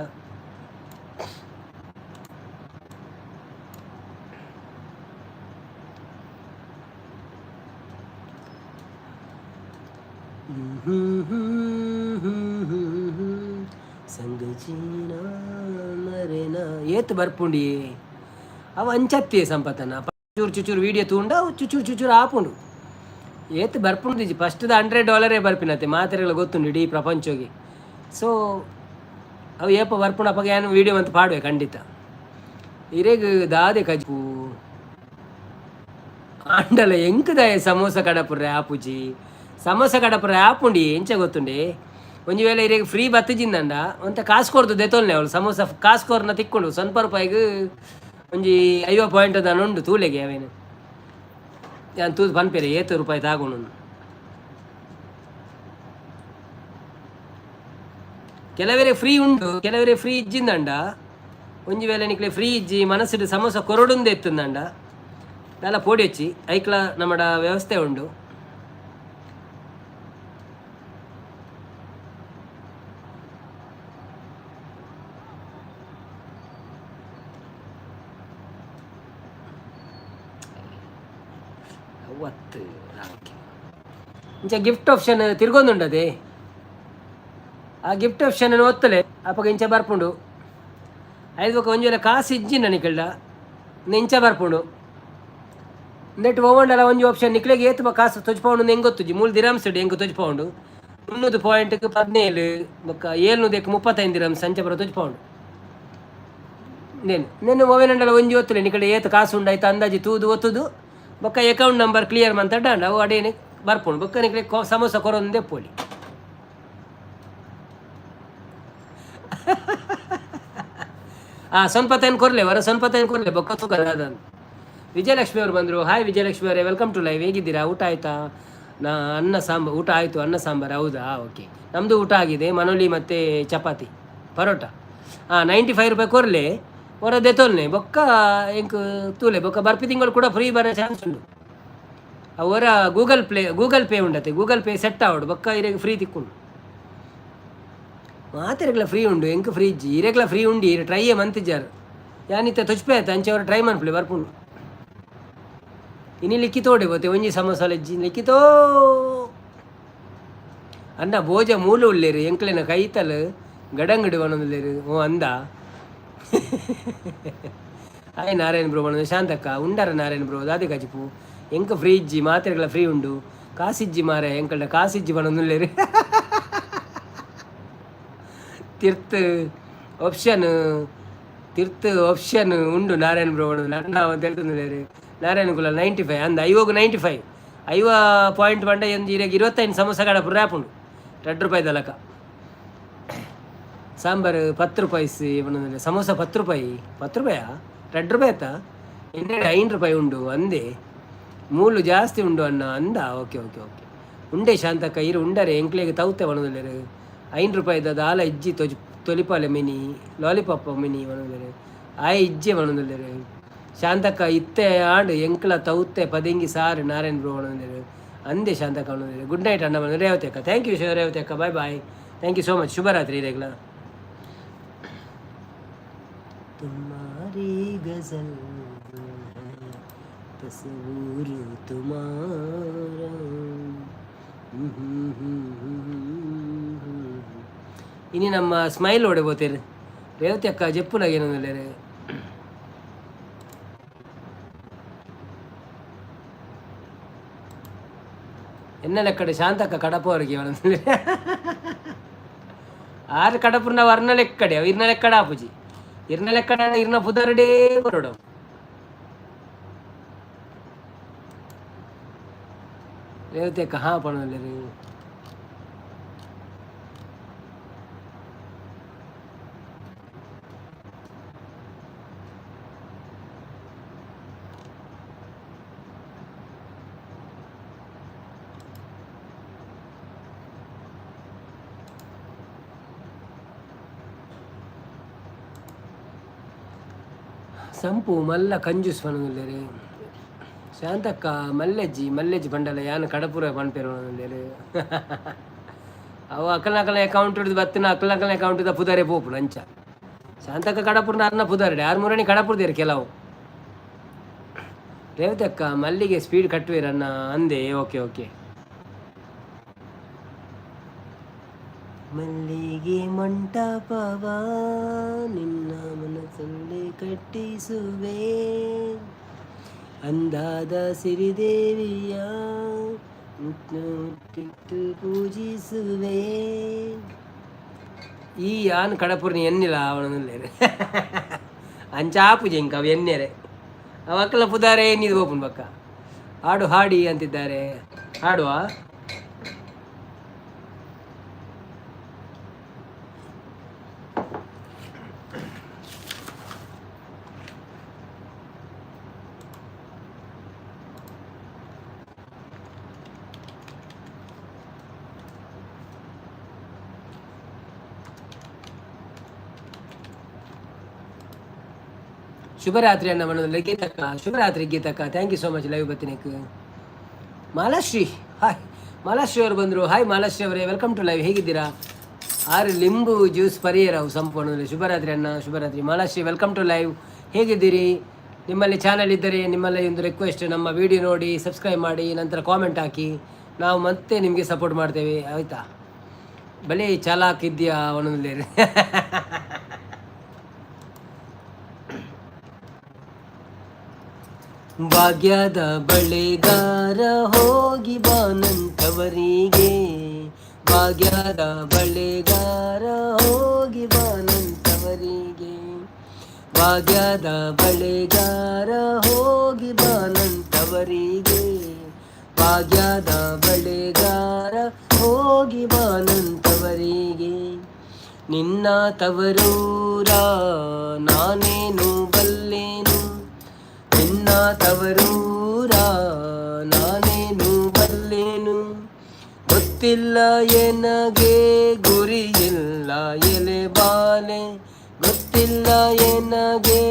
ಸಂಗ ಜೀನಾ ಮರೆನಾ ಏತ್ ಬರ್ಪುಂಡಿ ಅವು ಅಂಚತ್ತಿ ಸಂಪತನ. ಚೂರು ಚುಚೂರು ವೀಡಿಯೋ ತೂಂಡ ಅವು ಚುಚೂರು ಚುಚೂರು ಆಪುಂಡು. ಏತ್ ಬರ್ಪುಂಡು? ಫಸ್ಟ್ದ $100 ಬರ್ಪಿನತ್ತೆ, ಮಾತೆರೆಗ್ಲ ಗೊತ್ತುಂಡು ಇಡೀ ಪ್ರಪಂಚೋಗಿ. ಸೊ ಅವು ಏಪ ಬರ್ಪುಂಡು ಅಪಗ ಏನು ವೀಡಿಯೋ ಅಂತ ಪಾಡುವೆ ಖಂಡಿತ. ಇರೆಗ್ ದಾದೆ ಕಜ್ಪು ಆಂಡಲ ಎಂಕುದಾಯ ಸಮೋಸ ಕಡಪುರ್ರೆ ಆಪುಜಿ? ಸಮೋಸ ಕಡಪುರ್ರೆ ಆಪುಂಡಿ. ಎಂಚ ಗೊತ್ತುಂಡೆ? ಒಂಜಿ ವೇಳೆ ಇರೆಗ್ ಫ್ರೀ ಬತ್ತಿಜಿಂದಂಡ ಒಂತೆ ಕಾಸು ಕೊರ್ದು ದೆತೊಲ್ನೆ. ಅವಳು ಸಮೋಸ ಕಾಸು ಕೊರ್ನ ತಿಕ್ಕೊಂಡು 0 ರೂಪಾಯಿಗೆ ಒಂಜಿ 50 ಪಾಯಿಂಟ್ ದಾನ ಉಂಡು ತೂಲೆಗೆ. ಅವೇನು ಯಾನ್ ತೂದು ಪನ್ಪೆರೆ ಏತ್ ರೂಪಾಯಿ ತಾಗೊಂಡು. ಕೆಲವರೆ ಫ್ರೀ ಉಂಡು, ಕೆಲವರೆ ಫ್ರೀ ಇಜ್ಜಿಂದಂಡ. ಒಂಜಿ ವೇಳೆ ನಿಕ್ಲೆ ಫ್ರೀ ಇಜ್ಜಿ, ಮನಸ್ಸಿಡು ಸಮೋಸ ಕೊರಡುಂದು ಎತ್ತುಂದಂಡ ದಾಲ ಪೋಡಿ ಹಚ್ಚಿ, ಐಕ್ಲ ನಮ್ಮಡ ವ್ಯವಸ್ಥೆ ಉಂಡು. ಅವತ್ತು ಇಂಚ ಗಿಫ್ಟ್ ಆಪ್ಷನ್ ತಿರ್ಗೊಂದುಂಡದೆ. ಆ ಗಿಫ್ಟ್ ಆಪ್ಷನ್ ಒತ್ತಲೆ, ಅಪಗ ಇಂಚ ಬರ್ಪುಂಡು. ಐದು ಬೊಕ ಒಂಜಿ ವೇಳೆ ಕಾಸು ಇಜ್ಜಿಂಡ ನಿಕಲ್ಡ, ಇಂಚ ಬರ್ಪುಂಡು. ನೆಟ್ ಒವ್ವಂಡಲ ಒಂಜಿ ಆಪ್ಷನ್ ನಿಕ್ಲೆಗ್ ಏತ್ ಕಾಸು ತೊಜ್ಪಾವುಂಡು ಎಂಗ್ ಗೊತ್ತುಜಿ. ಮೂಲು ದಿರಮ್ಸ್ ಎಂಕ್ ತೊಜ್ಪಾವುಂಡು. 300 ಪಾಯಿಂಟ್ಗೆ 17, ಬೊಕ್ಕ 700ಕ್ಕೆ 35 ದಿರಮ್ಸ್ ಅಂಚ ಪೂರ ತೊಜ್ಪಾವುಂಡು. ನೇನು ನೆನ್ನು ಒವೆನಂಡಲ ಒಂಜಿ ಒತ್ತುಲೆ, ನಿಕಲೆ ಏತ್ ಕಾಸು ಉಂಡು ಐತ ಅಂದಾಜಿ ತೂದು ಒತ್ತುದು, ಬೊಕ್ಕ ಅಕೌಂಟ್ ನಂಬರ್ ಕ್ಲಿಯರ್ ಮಂತಡ ಅವು ಅಡೇನೆ ಬರ್ಪುಂಡು. ಬೊಕ್ಕ ನಿಕ್ಲೆ ಸಮೋಸ ಕೊರೊಂದೇ ಪೋಲಿ. ಆ ಸ್ವಲ್ಪ ತೈನ್ ಕೊರ್ಲೆ, ವರ ಸ್ವಲ್ಪ ತೈನ್ ಕೊರ್ಲೆ, ಬೊಕ್ಕ ತೂಕ ಅದಾದ. ವಿಜಯಲಕ್ಷ್ಮಿ ಅವರು ಬಂದರು. ಹಾಯ್ ವಿಜಯಲಕ್ಷ್ಮಿ ಅವರೇ, welcome to live. ಹೇಗಿದ್ದೀರಾ? ಊಟ ಆಯ್ತಾ? ನಾ ಅನ್ನ ಸಾಂಬಾರ್. ಊಟ ಆಯಿತು, ಅನ್ನ ಸಾಂಬಾರು. ಹೌದಾ? ಓಕೆ, ನಮ್ಮದು ಊಟ ಆಗಿದೆ, ಮನೋಲಿ ಮತ್ತು ಚಪಾತಿ ಪರೋಟ. ಹಾಂ, 95 ರೂಪಾಯಿ ಕೊರ್ಲೆ, ಹೊರ ದೆತೊಲ್ನೆ, ಬೊಕ್ಕ ಎಂಕ್ ತೂಲೆ. ಬೊಕ್ಕ ಬರ್ಪಿ ತಿಂಗಳು ಕೂಡ ಫ್ರೀ ಬರೋ ಚಾನ್ಸ್ ಉಂಡು. ಅವರ ಗೂಗಲ್ ಪ್ಲೇ, ಗೂಗಲ್ ಪೇ ಉಂಡತೆ, ಗೂಗಲ್ ಪೇ ಸೆಟ್ ಆವಡು, ಬೊಕ್ಕ ಇರೆಗ್ ಫ್ರೀ ತಿಕ್ಕುಂಡು. ಮಾತೆರೆಗ್ಲ ಫ್ರೀ ಉಂಡು, ಎಂಕ್ ಫ್ರೀ ಇಜ್ಜಿ. ಇರೆಗ್ಲ ಫ್ರೀ ಉಂಡು, ಇರೆ ಟ್ರೈಯೇ ಮಂತಿಜಾರು. ಯಾನಿತ್ತೆ ತೊಚ್ಪೆ ಆಯ್ತು, ಅಂಚೆ ಅವರು ಟ್ರೈ ಮನ್ಪುಲೆ, ಬರ್ಪುಂಡು. ಇನಿ ಲಿಖಿತೋಡೆ ಬೋತೆ ಒಂಜಿ ಸಮೋಸ ಇಜ್ಜಿ ಲಿಖಿತೋ. ಅನ್ನ ಭೋಜ ಮೂಲ ಉಲ್ಲೇರು, ಎಂಕ್ಲೆನ ಕೈತಲ್ ಗಡಂಗಡಿ ಬನೊಂದುಲ್ಲೇರು. ಓ ಅಂದ. ಹಾಯ್ ನಾರಾಯಣ ಬ್ರೋ ಬನೊಂದು. ಶಾಂತಕ್ಕ ಉಂಡರ ನಾರಾಯಣ ಬ್ರೋ? ದಾದೆ ಕಜಿಪು? ಎಂಕ ಫ್ರೀ ಇಜ್ಜಿ, ಮಾತ್ರೆಗಳ ಫ್ರೀ ಉಂಡು. ಕಾಸಿಜ್ಜಿ ಮಾರೆ, ಎಂಕಲ್ಡ ಕಾಸಿಜ್ಜಿ ಬನೊಂದುಲ್ಲೇರು. ತಿರ್ತ್ ಆಪ್ಷನ್, ತಿರ್ತ್ ಆಪ್ಷನ್ ಉಂಡು ನಾರಾಯಣ ಬ್ರೋ ಅಣ್ಣ ಅಂತ. ನಾರಾಯಣ ಕುಲ 95 ಅಂದ. ಐವೋಗು 95, 50 ಪಾಯಿಂಟ್ ಪಂಡ ಒಂದು ಇರೆಗ್ 25 ಸಮೋಸ ಕಡಪು ರ್ಯಾಪುಂಡು, 2 ರೂಪಾಯಿ ದಲಕ. ಸಾಂಬಾರು 10 ರೂಪಾಯಿ ಪನೊಂದುಲ್ಲೆ. ಸಮೋಸ 10 ರೂಪಾಯಿ? 10 ರೂಪಾಯಾ? 2 ರೂಪಾಯಿ ಆಯ್ತಾ? ಎಣ್ಣೆ 5 ರೂಪಾಯಿ ಉಂಡು ಅಂದೆ. ಮೂಲು ಜಾಸ್ತಿ ಉಂಡು ಅಣ್ಣ ಅಂದ. ಓಕೆ ಓಕೆ ಓಕೆ, ಉಂಡೆ ಶಾಂತಕ್ಕ ಇರು ಉಂಡರೆ. ಎಂಕ್ಲೆಗ್ ತೌತೆ ಪನೊಂದುಲ್ಲೆರ್. 5 ರೂಪಾಯಿದ ದಾಲ ಇಜ್ಜಿ, ತೊಜ್ ತೊಲಿಪಾಲೆ ಮಿನಿ ಲಾಲಿಪಾಪ್ ಮಿನಿ ಪನೊಂದುಲ್ಲೆರ್. ಆಯೆ ಇಜ್ಜೆ ಪನೊಂದುಲ್ಲೆರ್. ಶಾಂತಕ್ಕ ಇತ್ತೆ ಆಂಡ್ ಎಂಕ್ಲ ತೌತೆ ಪದೆಂಗಿ ಸಾರು ನಾರಾಯಣ್ ಬ್ರೋ ಪನೊಂದುಲ್ಲೆರ್. ಅಂದೆ ಶಾಂತಕ್ಕ ಪನೊಂದುಲ್ಲೆರ್. ಗುಡ್ ನೈಟ್ ಅಣ್ಣ ಪನೊಂದು ರೇವತಿ ಅಕ್ಕ. Thank you Revathi ಅಕ್ಕ, bye bye, thank you so much. ಶುಭರಾತ್ರಿ ಇರೆಗ್ಲ. तुम्हारी गजल है तस्वूर तुम्हारा. ಇನಿ ನಮ್ಮ ಸ್ಮೈಲ್ ಓಡೆ ಪೋತೇರು. ರೇವತಿ ಅಕ್ಕ ಜೆಪ್ಪುಲಾಗ ಏನೊಂದುಲ್ಲೆರ್. ಎನ್ನ ಲೆಕ್ಕಡೆ ಶಾಂತಕ್ಕ ಕಡಪವರಿಗೆ ಆರು ಕಡಪುರ್ನ ವರ್ಣ ಲೆಕ್ಕಡೆ ಅವು ಇರ್ನ ಲೆಕ್ಕಡ ಆಪುಜಿ. ಇರ್ನ ಲೆಕ್ಕಡ ಇರ್ನ ಪುದರ್ಡೇ ಬರೋಡು. ರೇವತಿ ಅಕ್ಕ ಹಾ ಪನೊಂದುಲ್ಲೆರ್. ಸಂಪು ಮಲ್ಲ ಕಂಜೂಸ್ ಪನೊಂದುಲ್ಲೆರ್. ಶಾಂತಕ್ಕ ಮಲ್ಲೆಜ್ಜಿ ಮಲ್ಲೆಜ್ಜಿ ಪಂಡಲ ಯಾನ್ ಕಡಪುರ ಪನ್ಪೆರ್ ಪನೊಂದುಲ್ಲೆರ್. ಅವು ಅಕಲ್ನ ಅಕಲ್ನ ಅಕೌಂಟ್ ಬತ್ತಿನ ಅಕಲ್ನ ಅಕಲ್ನ ಅಕೌಂಟ್ ಪುದರೇ ಪೋಪುಂಡು ಅಂಚ. ಶಾಂತಕ್ಕ ಕಡಪುರ್ನ ಅರ್ನ ಪುದರ್ಡೆ ಆರ್ ಮುರಣಿ ಕಡಪುರ್ದೇರು ಕೆಲವು. ರೇವತಿ ಅಕ್ಕ ಮಲ್ಲಿಗೆ ಸ್ಪೀಡ್ ಕಟ್ಟುವೇರನ್ನ ಅಂದೆ. Okay okay. ಮಲ್ಲಿಗೆ ಮಂಟಪವ ನಿನ್ನ ಮನಸ್ಸಲ್ಲಿ ಕಟ್ಟಿಸುವೆ, ಅಂದಾದ ಸಿರಿದೇವಿಯ ಮುಟ್ಟಿಟ್ಟು ಪೂಜಿಸುವೆ. ಈ ಯಾನ್ ಕಡಪುರ್ನಿ ಎನ್ನಿಲ ಅವನಲ್ಲೇರೆ ಅಂಚ ಆಪುಜಿ ಇಂಕ ಅವು ಎನ್ನೆರೆ ಅವ ಅಕ್ಕಲ ಪುದಾರೆ ಎನ್ನಿದು ಪೋಪುಂಡು ಬಕ್ಕ. ಹಾಡು ಹಾಡಿ ಅಂತಿದ್ದಾರೆ, ಹಾಡುವ. ಶುಭರಾತ್ರಿ ಅಣ್ಣ ಮನೋದಲ್ಲಿ ಗೀತಕ್ಕ. ಶುಭರಾತ್ರಿ ಗೀತಕ್ಕ, thank you so much live ಬತ್ತಿನಕ್ಕೆ. Malashri hi, Malashri ಅವರು ಬಂದರು. ಹಾಯ್ ಮಾಲಾಶ್ರೀ ಅವರೇ, welcome to live. ಹೇಗಿದ್ದೀರಾ? ಆರು ಲಿಂಬು ಜ್ಯೂಸ್ ಪರಿಯರವು ಸಂಪೂರ್ಣ. ಶುಭರಾತ್ರಿ ಅಣ್ಣ, ಶುಭರಾತ್ರಿ ಮಾಲಾಶ್ರೀ, welcome to live. ಹೇಗಿದ್ದೀರಿ? ನಿಮ್ಮಲ್ಲಿ ಚಾನಲ್ ಇದ್ದರೆ ನಿಮ್ಮಲ್ಲಿ ಒಂದು ರಿಕ್ವೆಸ್ಟ್, ನಮ್ಮ ವಿಡಿಯೋ ನೋಡಿ ಸಬ್ಸ್ಕ್ರೈಬ್ ಮಾಡಿ, ನಂತರ ಕಾಮೆಂಟ್ ಹಾಕಿ. ನಾವು ಮತ್ತೆ ನಿಮಗೆ ಸಪೋರ್ಟ್ ಮಾಡ್ತೇವೆ, ಆಯಿತಾ? ಬಲಿ ಚಾಲಾಕ್ ಇದೆಯಾ ಅವನಲ್ಲಿ. ಭಾಗ್ಯದ ಬಳೆಗಾರ ಹೋಗಿ ಬಾನಂತವರಿಗೆ, ಭಾಗ್ಯದ ಬಳೆಗಾರ ಹೋಗಿ ಬಾನಂತವರಿಗೆ, ಭಾಗ್ಯದ ಬಳೆಗಾರ ಹೋಗಿ ಬಾನಂತವರಿಗೆ, ಭಾಗ್ಯದ ಬಳೆಗಾರ ಹೋಗಿ ಬಾನಂತವರಿಗೆ. ನಿನ್ನ ತವರೂರ ನಾನೇನು ಬಲ್ಲೇನು, ನಿನ್ನ ತವರೂರ ನಾನೇನು ಬಲ್ಲೇನು, ಗೊತ್ತಿಲ್ಲ ಎನಗೆ ಗುರಿಯಿಲ್ಲ ಎಲೆ ಬಾಲೆ, ಗೊತ್ತಿಲ್ಲ ಎನಗೆ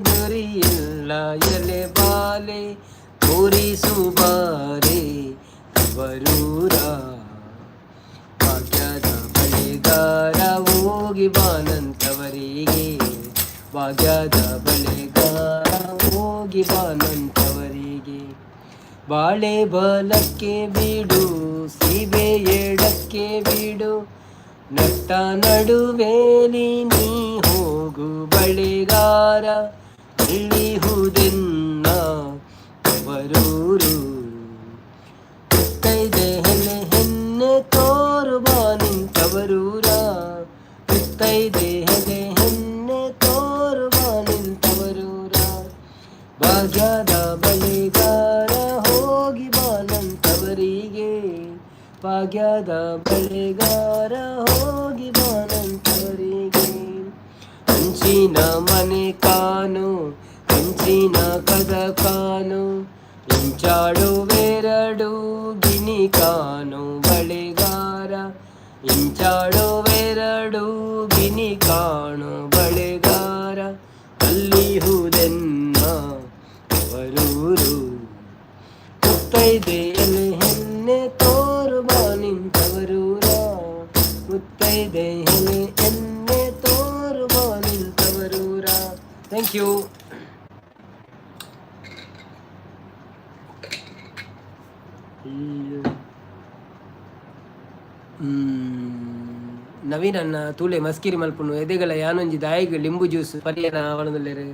ಗುರಿಯಿಲ್ಲ ಎಲೆ ಬಾಲೆ, ತೋರಿಸುಬಾರೆ ತವರೂರ. ಭಾಗ್ಯದ ಬಳೆಗಾರ ಹೋಗಿ ಬಾನಂತವರಿಗೆ, ಭಾಗ್ಯದ ಬಳೆಗಾರ ಹೋಗಿ ಬಾನಂತವರಿಗೆ. ಬಾಳೆ ಬಲಕ್ಕೆ ಬಿಡು, ಸೀಬೆ ಎಡಕ್ಕೆ ಬಿಡು, ನಟ್ಟ ನಡುವೇಲಿ ನೀ ಹೋಗು ಬಳೆಗಾರ, ಎಳ್ಳಿಹುದೆನ್ನ ತವರೂರು. ಮುತ್ತೈದೆ ಹೆಲೆ ಹೆನ್ನೆ ತೋರು ಬಾ ನಿಂತವರೂರ, ಮುತ್ತೈದೆ ಹೆಲೆ ಹೆನ್ನೆ ತೋರು ಬಾ ನಿಂತವರೂರ. ಭಾಗ್ಯದ ಬಳೆಗಾರ ಹೋಗಿ ಬಾನಂತವರಿಗೆ, ಭಾಗ್ಯದ ಬಳೆಗಾರ ಹೋಗಿ ಬಾನಂತವರಿಗೆ. ಕಂಚಿನ ಮನೆ ಕಾನು, ಕಂಚಿನ ಕದ ಕಾನು, ಇಂಚಾಡುವೆರಡು ಗಿನಿ ಕಾನು ಬಳೆಗಾರ, ಇಂಚಾಡುವೆರಡು ಗಿನಿ ಕಾಣು ಬಳೆಗಾರ, ಅಲ್ಲಿಹುದೆನ್ನ ತವರೂರು. ಮುತ್ತೈದೆಯಲೆ ಎನ್ನೆ ತೋರು ಬಾ ನಿಂತವರೂರ. ಮುತ್ತೈದೆಯಲೆ ಎನ್ನೆ ತೋರು ಬಾ ನಿಂತವರೂರ. Thank you. Naveen ಅಣ್ಣ ತೂಲೆ ಮಸ್ಕಿರಿ ಮಲ್ಪುನು ಎದೆಗಳ ಯಾನೊಂಜಿ ದಾಯಿಗ್ ಲಿಂಬು ಜ್ಯೂಸ್ ಪರಿಯನ ಅವನದಲ್ಲೇರು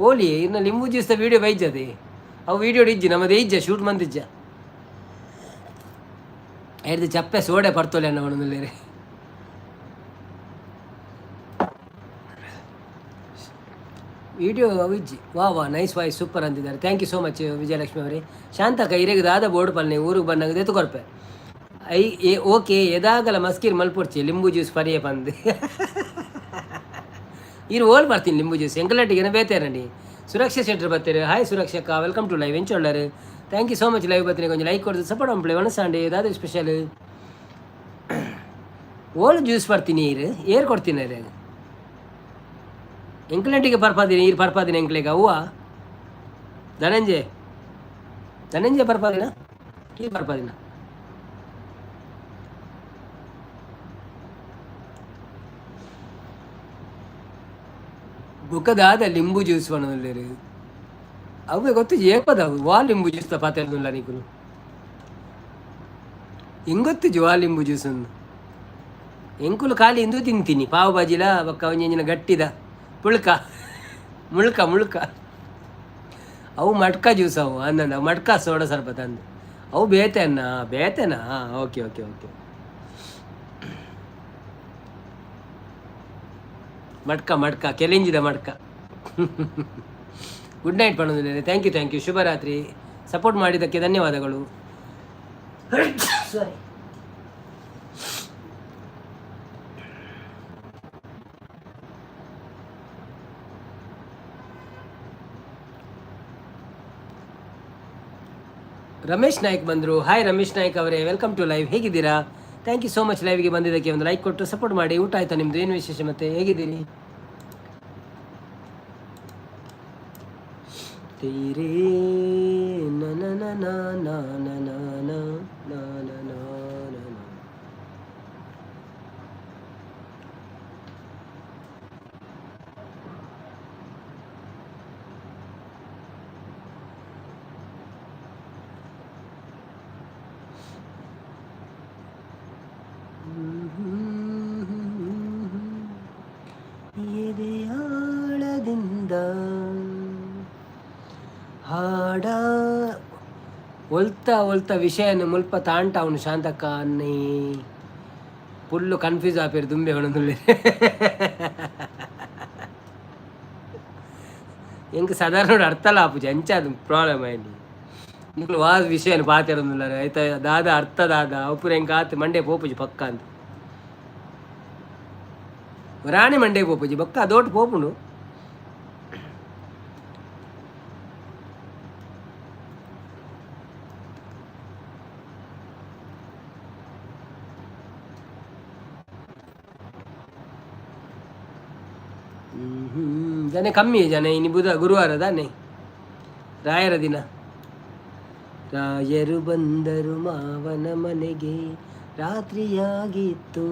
ಓಲಿ ಇನ್ನ ಲಿಂಬು ಜ್ಯೂಸ್ ವೀಡಿಯೋ ಬೈಜದೆ. ಅವು ವೀಡಿಯೋ ಇಜ್ಜಿ ನಮ್ಮದೇ ಇಜ್ಜ ಶೂಟ್ ಮಂದಿಜ್ಜ ಎಡ್ದು ಚಪ್ಪೆ ಸೋಡೆ ಪರ್ತೋಲೆ ಅಣ್ಣ ಅವನದಲ್ಲೇರು. ವಿಡಿಯೋ ಅವಿಜ್ಜಿ. ವಾ ವಾ, ನೈಸ್ ವಾಯ್ಸ್, ಸೂಪರ್ ಅಂತಿದ್ದಾರೆ. Thank you so much Vijayalakshmi ಅವರೇ. ಶಾಂತಕ ಇರೆಗ್ ದಾದ ಬೋರ್ಡ್ ಪಲ್ನೆ ಊರಿಗೆ ಬಂದಾಗ ದೆತ್ತು ಕೊರ್ಪೆ. I A okay. ಎದಾಗಲ ಮಸ್ಕಿರ್ ಮಲ್ಪೊಡ್ಚಿ ಲಿಂಬು ಜ್ಯೂಸ್ ಪರಿಯೆ ಪಂದ್. ಇರು ಓಲ್ ಬರ್ತೀನಿ ಲಿಂಬು ಜ್ಯೂಸ್ ಎಂಕಲಟ್ಟಿಗೆ ಬೇತೇರಂಡಿ. ಸುರಕ್ಷಾ ಶೆಟ್ರ್ ಬರ್ತೀರಿ. ಹಾಯ್ ಸುರಕ್ಷಕ್ಕ, welcome to live. ಎಂಚೊಳ್ಳರು? Thank you so much. Live ಬರ್ತೀನಿ, ಕೊಂಚ ಲೈಕ್ ಕೊಡ್ದು ಸಪೋರ್ಟ್ ಅಂಪ್ಲೆ. ಒಣಸಾಂಡಿ ದಾದ ಸ್ಪೆಷಲ್? ಓಲ್ ಜ್ಯೂಸ್ ಬರ್ತೀನಿ ಇರು ಏರ್ ಕೊಡ್ತೀನಿ ರೀ. ಎಂಕ್ಲೆಂಟಿಗೆ ಪರ್ಪಾದಿನಿ ಈರು ಪರ್ಪಾದಿನ ಎಂಕ್ಲೆಗ್ ಅವ್ವ ಧನಂಜಯ ಧನಂಜಯ ಪರ್ಪಾದಿನ ಈ ಪರ್ಪಾದಿನ. ಬುಕ್ಕದಾದ ಲಿಂಬು ಜ್ಯೂಸ್ ಪನೊಂದುಲ್ಲೆರ್. ಅವ್ವೆ ಗೊತ್ತು ಏಪದ ವಾ ಲಿಂಬು ಜ್ಯೂಸ್ ದ ಪಾತೆರ್ದುಲ್ಲ ನಿಕುಲು. ಎಂಗೊತ್ತುಜಿ ವಾ ಲಿಂಬು ಜ್ಯೂಸ್ ಉಂದು. ಎಂಕುಲು ಖಾಲಿ ಇಂದು ತಿಂತೀನಿ ಪಾವು ಬಾಜಿಲ ಬೊಕ್ಕ ಒಂಜಿ ಗಟ್ಟಿದ ಪುಳ್ಕ ಮುಳ್ಕ ಮುಳ್ಕ. ಅವು ಮಟ್ಕ ಜ್ಯೂಸ್ ಅವು ಅಂದಂದ ಮಟ್ಕ ಸೋಡಾ ಸರ್ಬತ್ ಅಂದ್. ಅವು ಬೇತೆ ಅನ್ನ ಬೇತೆನಾ? Okay okay okay. ಮಟ್ಕ ಮಟ್ಕ ಕೆಲಿಂಜಿದ ಮಟ್ಕ. ಗುಡ್ ನೈಟ್ ಪಣೋದಿಲ್ಲ. Thank you, thank you. ಶುಭರಾತ್ರಿ. ಸಪೋರ್ಟ್ ಮಾಡಿದ್ದಕ್ಕೆ ಧನ್ಯವಾದಗಳು. ಸಾರಿ. ರಮೇಶ್ ನಾಯ್ಕ್ ಬಂದರು. ಹಾಯ್ ರಮೇಶ್ ನಾಯ್ಕ್ ಅವರೇ, welcome to live. ಹೇಗಿದ್ದೀರಾ? Thank you so much ಲೈವ್ಗೆ ಬಂದಿದ್ದಕ್ಕೆ. ಒಂದು ಲೈಕ್ ಕೊಟ್ಟು ಸಪೋರ್ಟ್ ಮಾಡಿ. ಊಟ ಆಯ್ತಾ ನಿಮ್ಮದು? ಏನು ವಿಶೇಷ ಮತ್ತೆ? ಹೇಗಿದ್ದೀರಿ? ತೀರೇ ನನ ನನ ನನ ನನ ನನ. ಎದೆಯಾಳದಿಂದ ಹಾಡ ಒಲ್ತ ಒಲ್ತ ವಿಷಯನ ಮುಲ್ಪ ತಾಂಟ ಅವನು. ಶಾಂತಕ್ಕ ಅನ್ನಿ ಫುಲ್ಲು ಕನ್ಫ್ಯೂಸ್ ಆಪೇರು ದುಂಬೆ ಅವನದುಳ್ಳೆ. ಎಂಕ್ ಸಾಧಾರಣ ಅರ್ಥಲ ಆಪುಜಿ, ಅಂಚ ಅದು ಪ್ರಾಬ್ಲಮ್ ಆಯ್ನಿ. ನಿಕ್ಲು ವಾ ವಿಷಯನ ಪಾತೆರೊಂದುಲ್ಲಾರ ಐತ ದಾದ ಅರ್ಥ ದಾದ ಅವು ಎಂಕ್ ಆತ್ ಮಂಡೆ ಪೋಪುಜಿ ಪಕ್ಕ ಅಂತ. ರಾಣಿ ಮಂಡೆ ಪೋಪುಜಿ ಬೊಕ್ಕ ಅದೋಟು ಪೋಪುಂಡು. ಜನ ಕಮ್ಮಿ ಜನ ಇನಿ ಬುಧ ಗುರುವಾರ ದಾನೆ ರಾಯರ ದಿನ. ರಾಯರು ಬಂದರು ಮಾವನ ಮನೆಗೆ, ರಾತ್ರಿಯಾಗಿತ್ತು.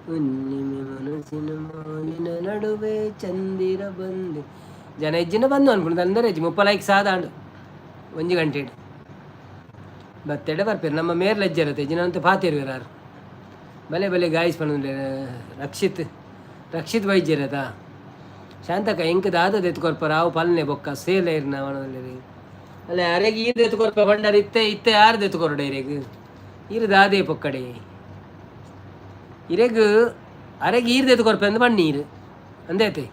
ಹುಣ್ಣಿಮೆ ಮನಸ್ಸಿನ ಮಾನಿನ ನಡುವೆ ಚಂದಿರ ಬಂದೆ. ಜನ ಹೆಜ್ಜಿನ ಬಂದು ಅನ್ಕೊಂಡು ಅಂದರೆ ಹೆಜ್ಜೆ 30 ಲೈಕ್ ಸಾದಾಂಡು ಒಂಜಿ ಗಂಟೆ ಬತ್ತೆಡೆ ಬರ್ಪೇರು. ನಮ್ಮ ಮೇರ್ಲ ಹೆಜ್ಜೆ ಇರುತ್ತೆ ಅಂತ ಪಾತಿರುವೆರಾರು. ಬಲೆ ಬಲೆ ಗಾಯ್ಸ್ ಪಂಡ. ರಕ್ಷಿತ್ ರಕ್ಷಿತ್ ವೈದ್ಯರದಾ ಶಾಂತಕ ಎಂಕ್ ದಾದ ಎತ್ಕೊರ್ಪ ರಾವು ಪಲ್ನೆ ಬೊಕ್ಕ ಸೇಲ ಇರ್ನ ವನದಲ್ಲಿ. ಅಲ್ಲ ಅರೆಗೆ ಈರ್ ಎತ್ಕೊರ್ಪ ಬಂಡಾರ ಇತ್ತೆ ಇತ್ತೆ ಯಾರು ಎತ್ಕೊರಡೆ ಇರೆಗ್ ಈರು ದಾದೆ ಪೊಕ್ಕಡೆ ಇರೆಗ್ ಅರೆಗೆ ಈರ್ದು ಎತ್ಕೊರ್ಪ ಅಂದ್ ಬಣ್ಣೀರು ಅಂದೇತೆ.